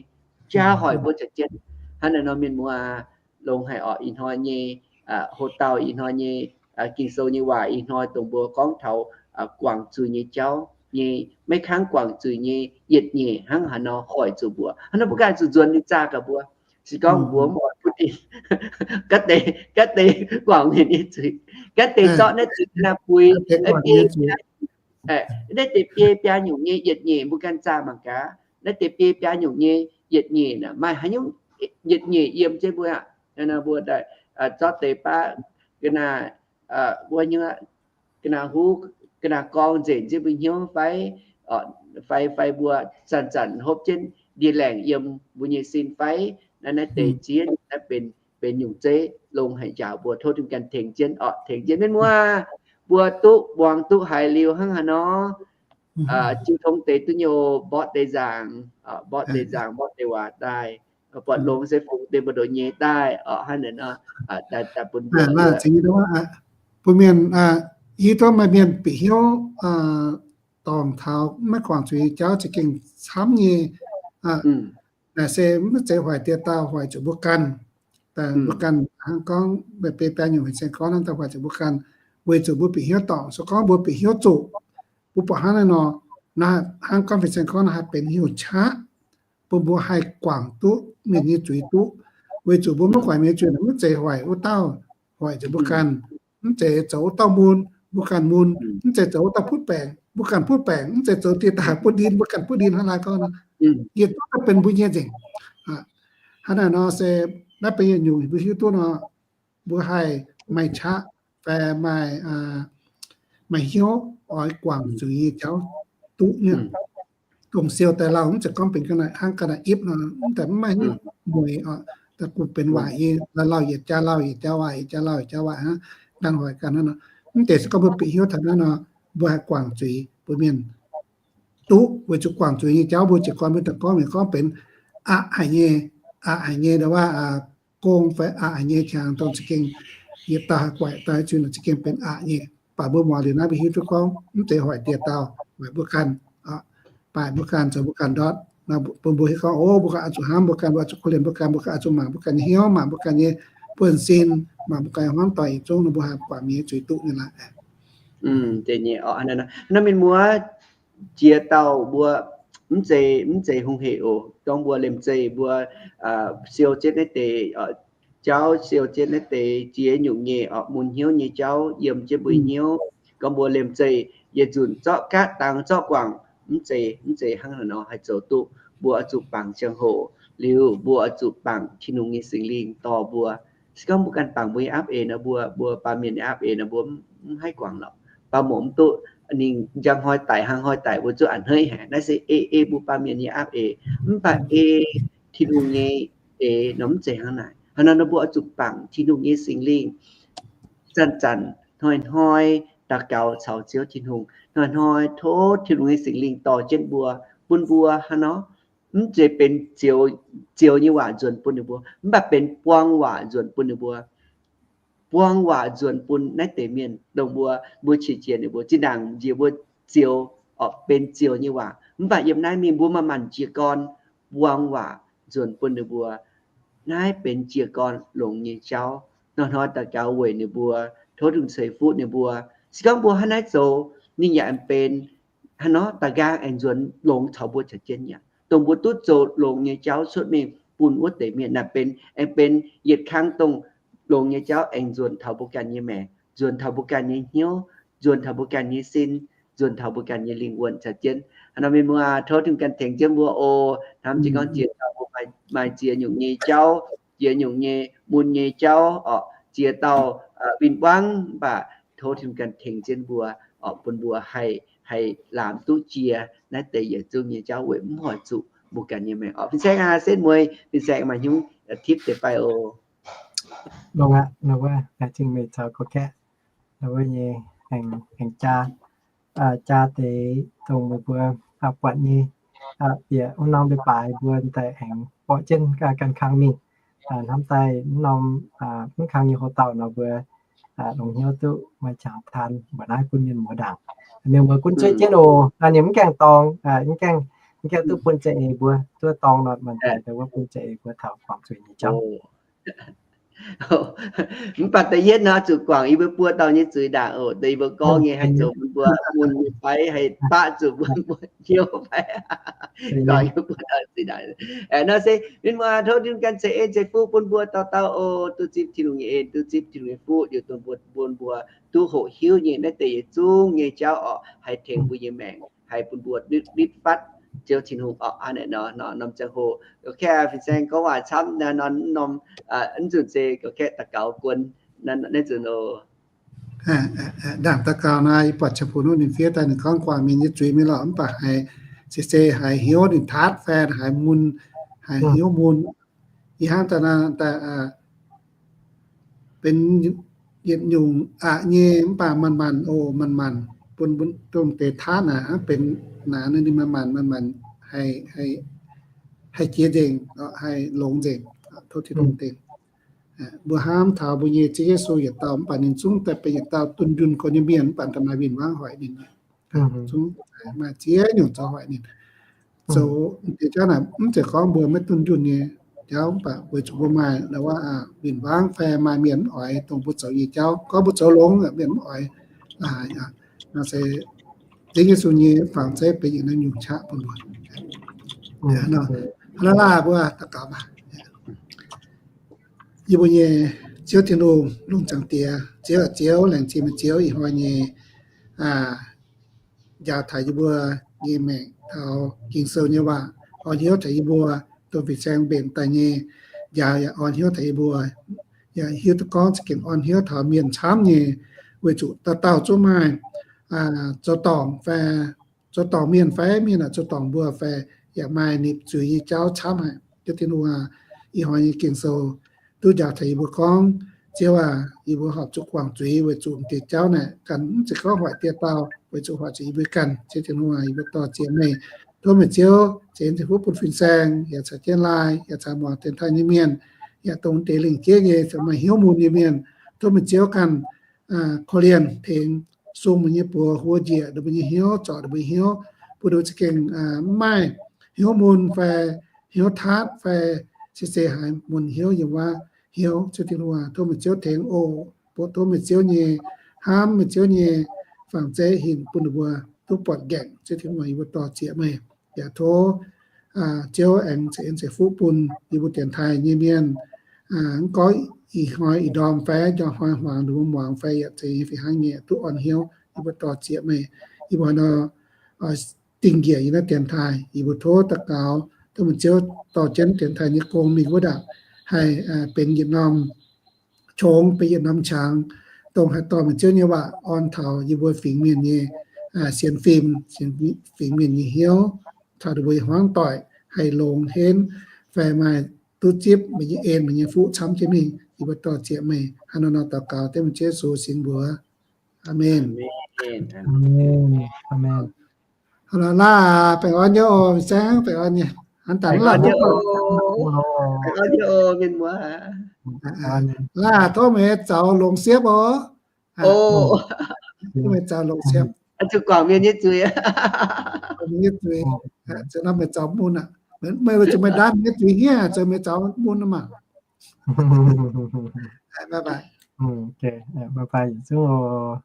jaa hoic mbuo caux jienv. Hnangv naaiv nor mienh muoz, longx haic oc. Ih hnoi nyei hoc-dauh, ih hnoi nyei Ging-Sou nyei waac, ih hnoi dongh mbuo gorngv taux guangc zuiz nyei jauv nyei, maiv kangv guangc zuiz nyei yietc nyeic hnangv haaix nor hoic zuqc mbuo. Hnangv naaiv mbuo ganh zuqc nzuonx ninh zaah gaax mbuo. Se gorngv mbuo mv oix butv ndin, gaatv deix, gaatv deix guangc mienh nyei zuiz, gaatv deix zorqv naaiv deix ga'naaiv bui, naaiv deix biei biaa nyungc nyei yietc nyeic mbuo ganh zaah mangc gaax. Naaiv deix biei biaa nyungc nyei yietc nyeic naaic maaih haaix nyungc yietc nyeic yiem jienv mbuo aqv? Mbuo daaih zorqv deix baav ga'naaiv, wuov hnyouv, ga'naaiv huv, ga'naaiv gorngv nzengc jienv mbuo hnyouv fai, fai, fai mbuo zanc-zanc hopv jienv ndie-laengc yiem mbuo nyei sin fai. Naaiv, naaiv deix ziex nyungc naaiv benx, benx nyungc zeiv longx haic njaaux mbuo. Tov Tin-Hungh ganh tengx jienv oc, tengx jienv mienh muoz. Mbuo duqv muangx duqv haiz liuz hnangv haaix nor, jiu tong deix duqv nyei, mborqv deix nzaangc, mborqv deix nzaangc, mborqv deix waac daaih, buatc longx se fungx deix mbu'ndongx nyei daaih oc. Hnangv naaic nor, daaih, daaih bun mbuo, bun mienh, hiuv duqv maaih mienh bieqc hnyouv dorngc taux maiv guangc zuiz nyei jauv za'gengh camv nyei. Naaic se maiv zeiz hoic dieh dauh, hoic zuqc mbuo ganh. Mbuo ganh hnangv gorngv meih biei biaa nyungc fin-saeng gorngv hnangv, daaih hoic zuqc mbuo ganh, weic zuqc mbuo bieqc hnyouv dorngc. Se gorngv mbuo bieqc hnyouv zuqc, mbuo buatc hnangv naaiv nor, naaiv hnangv gorngv fin-saeng gorngv naaiv haih benx hnyouv qaqv bun mbuo haih guangc duqv mienh nyei zuiz duqv. Weic zuqc mbuo maiv guangc mienh nyei zuiz naaic, maiv zeiz hoic wuov dauh, hoic zuqc mbuo ganh. Mv zeiz zoux wuov dauh mun, mbuo ganh mun. Mv zeiz zoux wuov dauh butv baengc, mbuo ganh butv baengc. Mv zeiz zoux dieh dauh butv ndin, mbuo ganh butv ndin. Hnangv naaiv gorngv nor, yietc zungv daaih benx mbuo nyei nzengc. Hnangv naaic nor se naaiv benx yietc nyungc mbuo hiuv duqv nor, mbuo haih maaih qaqv fai maaih, maaih hnyouv oix guangc zuiz nyei jauv duqv nyei. Dongh siou daaih lauh mv zeiz gorngv benx ga'naaiv hnangv ga'naaiv ipv nor, mv daaih mv maaih nyungc mueiz oc. Da'gux benx waaic nyei, lauh lauh yietc jauv lauh yietc jauv waaic, yietc jauv lauh yietc jauv waaic hnangv. Dangh hoic ganh hnangv nor. Mv deix se gorngv mbuo bieqc hnyouv taux naaiv nor, mbuo haih guangc zuiz bun mienh duqv. Weic zuqc guangc zuiz nyei jauv mbuo jiez gorn mbuo daaih gorngv mienh gorngv benx aqc haic nyei, aqc haic nyei ndau waac, gong fai aqc haic nyei qangx dongh za'gengh yietc dauh haih guaix dauh zuiz nor za'gengh benx aqc nyei. Baac mbuo muangx liuz naaiv mbuo hiuv duqv gorngv mv zeiz hoic dieh dauh, hoic mbuo ganh, baaic mbuo ganh, zoux mbuo ganh ndortv. Bun mbuo hiuv gorngv, o, mbuo ganh oix zuqc hnamv, mbuo ganh oix zuqc korv-lienh, mbuo ganh, mbuo ganh oix zuqc mangc mbuo ganh nyei hnyouv, mangc mbuo ganh nyei buonv-sin, mangc mbuo ganh nyei hmuangv doic yietc zungv nor mbuo haih guangc mienh zuiz duqv nyei laaix. Hnangv naaiv mienh muoz, jiex dauh mbuo mv zeiz, mv zeiz hungh hec oc. Gorngv mbuo liemh zeih mbuo siou jienv naaiv deix jauv, siou jienv naaiv deix ziex nyungc nyei orqc, mun hnyouv nyei jauv yiem jienv mbuo hnyouv. Gorngv mbuo liemh zeih yietc nzunc zorqv gaatv dangx zorqv guangc, mv zeiz, mv zeiz hnangv haaix nor haih zoux duqv. Mbuo oix zuqc bangc ziangh hoc, liuz mbuo oix zuqc bangc Tin-Hungh nyei Singx Lingh dorh mbuo. Se gorngv mbuo ganh bangc mbuo nyei aapv eix nor, mbuo, mbuo baamh mienh nyei aapv eix nor, mbuo mv haih guangc lorqc. Baamh mouc mv duqv, ninh njang hnoi daic, hlang hnoi daic, mbuo zuqc a'hneiv haic. Naaiv se ei, ei mbuo baamh mienh nyei aapv eix. Mv baac ei Tin-Hungh nyei eix nor mv zeiz hnangv naaic. Hnangv naaic nor mbuo oix zuqc bangc Tin-Hungh nyei Singx Lingh zanc-zanc hnoi-hnoi daux gaux caux Ziouv Tin-Hungh, hnoi-hnoi tov Tin-Hungh nyei Singx Lingh dorh jienv mbuo, bun mbuo hnangv nor. Mv zeiz benx zioux, zioux nyei waac nzuonx bun ninh mbuo, mv baac benx buang waac nzuonx bun ninh mbuo. Buang waac nzuonx bun naaiv deix mienh dongh mbuo, mbuo qiex jiez ninh mbuo. Zinh ndaangc njiec mbuo zioux, orqc, benx zioux nyei waac, mv baac yiem naaiv mingh mbuo manc-manc jiez gorn buang waac nzuonx bun ninh mbuo. Naaiv benx jiez gorn longx nyei jauv. Hnoi-hnoi daux gaux weic ninh mbuo, tov Tin-Hungh ceix fuqv ninh mbuo. Se gorngv mbuo hnangv naaiv zoux, ninh yaac aengx benx hnangv nor da'nqaang aengx nzuonx longx caux mbuo caux jienv aqv. Dongh mbuo duqv zoux longx nyei jauv cuotv mingh bun wuov deix mienh naaic benx, aengx benx yietc kang dongh longx nyei jauv aengx nzuonx taux mbuo ganh nyei maengc, nzuonx taux mbuo ganh nyei hnyouv, nzuonx taux mbuo ganh nyei sin, nzuonx taux mbuo ganh nyei lingh wuonh caux jienv. Hnangv nor mienh muoz, tov Tin-Hungh ganh tengx jienv mbuo oc. Hnamv jiex gorngv ziex dauh mbuo maaih ziex nyungc nyei jauv, ziex nyungc nyei mun nyei jauv orqc, ziex dauh win-wangv, mv baac tov Tin-Hungh ganh tengx jienv mbuo orqc, bun mbuo haih, haih laamz duqv jiex naaiv deix yietc zungv nyei jauv weic mv hoic zuqc mbuo ganh nyei maengc orqc. Fin-saeng aac, setv mueiz fin-saeng maaih hnyungv tipv deix fai oc. Longx aqv, wuov, zingh meih caux gorqv-kaeqv, wuov nyei, aengx jaa, jaa deix dongh meih mbuo buatc nyei bieqc wuov norm leiz-baaix mbuo daaih aengx borqv jienv gan kang mingh. Hnamv daaih norm mv kang nyei houx-dauh nor mbuo longx hnyouv duqv maaih qangx taan mbuoqc naaiv bun mienh muoz ndaangc. Mienh muoz gunv zueiz jienv oc. Ninh mv gaengh dorngx, mv gaengh, mv gaengh duqv bun za'eix mbuo, duqv dorngx nor maaih deix wuov bun za'eix mbuo taux guangc zuiz nyei jauv. Mv baac da'yietv nor zuqc guangc yie mbuo buo dauh nyei zuiz ndaangc oc. Deix yie mbuo gorngv nyei haih zoux bun mbuo mun nyei fai, haih baqv zuqc mbuo mbuo hnyouv fai. Gorngv yie mbuo buo dauh zuiz ndaangc. Nor se mienh muoz, tov Tin-Hungh ganh ceix en ceix fuqv bun mbuo dauh dauh oc. Duqv zipv Tin-Hungh nyei en, duqv zipv Tin-Hungh nyei fuqv, liuz dongh mbuo, bun mbuo duqv hoqc hiuv nyei naaiv deix yietc zungv nyei jauv orqc, haih tengx mbuo nyei maengc, haih bun mbuo nitv, nitv fatv Ziouv Tin-Hungh orqc. Hnangv naaic nor, norm ziangh hoc, okay, fin-saeng gorngv waac camv norm, mv nzunc se gorqv-kaeqv daux gaux guon naaiv nzunc oc. Ndaangc daux gaux naaiv, yie buatc qiex bun ninh fiev daaih ninh gorngv guangc mienh nyei zuiz mingh lorqc, mv baac haiz se, se haiz hnyouv ninh taatv fai haiz mun, haiz hnyouv mun. Ih hnangv daaih naaiv daaih benx yietc nyungc aqc nyei mv baac manc-manc oc, manc-manc bun, bun dongh deix taatv naaic hnangv benx naaic ninh manc-manc, manc-manc haih, haih jiex nzengc, haih longx nzengc. Tov Tin-Hungh dingc. Mbuo hnamv taux mbuo nyei Ziouv Yesu yietc dauh mv baac ninh zungv daaih benx yietc dauh dunh yunh gorx nyei mienh mv baac da'maaih win-wangv hoic ninh. Zungv maaih ziex nyungc zoux hoic ninh. Zoux deix jauv naaic mv zeiz gorngv mbuo maiv dunh yunh nyei jauv, mv baac weic zuqc mbuo maaih win-wangv fai maaih mienh mv oix dongh mbuo zoux nyei jauv. Gorngv mbuo zoux longx, mienh mv oix. Nor se Ziouv Yesu nyei fangx zeiv benx yietc nyungc qaqv bun mbuo. Hnangv naaiv mbuo daux gaux maah. Yie mbuo nyei Ziouv Tin-Hungh, lungh zaangc Diex, Ziouv, Ziouv, laengz zingh meih Ziouv ih hnoi nyei njaaux taux yie mbuo nyei maengc taux Ging-Sou nyei waac, orn hnyouv taux yie mbuo dongh fin-saeng mbenc daaih nyei njaaux yaac orn hnyouv taux yie mbuo, yaac hiuv duqv gorngv za'gengh orn hnyouv taux mienh camv nyei, weic zuqc dauh dauh zungv maaih zoux dorngc fai, zoux dorngc mienh fai mienh aah, zoux dorngc mbuo fai, yaac maaih nipc zuiz nyei jauv camv haic. Ziouv Tin-Hungh aah, ih hnoi nyei Ging-Sou duqv njaaux taux yie mbuo gorngv, Ziouv aac, yie mbuo horpc zuqc guangc zuiz weic zuqc deix jauv naaic ganh mv zeiz gorngv hoic dieh dauh, weic zuqc hoic zuqc yie mbuo ganh. Ziouv Tin-Hungh aac, yie mbuo dor-ziec meih. Tov meih Ziouv ceix fuqv bun fin-saeng, yaac caux jienv laai, yaac caux muangx dienx taaih nyei mienh, yaac dongh deix lingh jeiv nyei, caux maaih hnyouv mun nyei mienh. Tov meih Ziouv ganh korv-lienh tengx sung meih nyei buoz, huo njiec ninh mbuo nyei hnyouv, zorc ninh mbuo nyei hnyouv, bun ninh mbuo za'gengh mv maaih hnyouv mun fai hnyouv taatv fai se zeiz haiz munc hnyouv yiem wuov hnyouv. Ziouv Tin-Hungh, tov meih Ziouv tengx oc. Bun tov meih Ziouv nyei hnamv, meih Ziouv nyei fangx zeiv hinc bun ninh mbuo duqv buatc nqaengc. Ziouv Tin-Hungh, yie mbuo dor-ziec meih. Yaac tov Ziouv aengx ceix en ceix fuqv bun yie mbuo dienx taaih nyei mienh, mv gorngv ih hnoi ih ndorm fai njang hnoi hmuangx, ninh mbuo muangx fai yaac zeiz nyei fih hnangv nyei, duqv orn hnyouv. Yie mbuo dor-ziec meih. Yie mbuo nor dingh njiec yiem naaiv dienx taaih, yie mbuo tov daux gaux tov meih Ziouv dorh jienv dienx taaih nyei gong mingh wuov ndaangc haih benx yietc norm qongx, benx yietc norm qangx, dongh haih dorh meih Ziouv nyei waac orn taux yie mbuo fingx mienh nyei sienx fim, fingx mienh nyei hnyouv, taux ninh mbuo nyei hmuangv doic haih longx henv fai maaih duqv zipv meih nyei en, meih nyei fuqv camv jienv mingh. Yie mbuo dor-ziec meih. Hnangv nor nor daux gaux dengv meih Ziouv Yesu singx mbuox. Aamen. Aamen. Aamen. Laav, baengh orn nyei oc, saengv baengh orn nyei. Hnangv dangh laav, laav, tov meih zaux longx siepv oc. Tov meih zaux longx siepv. Zuqc guangc mienh nyei zuiz. Mienh nyei zuiz. Zuqc nor meih zaux mun aqv. Meih zuqc meih ndaam mienh nyei zuiz hniev, zuqc meih zaux mun maah. Bye bye. Bye bye yietc zungv oc.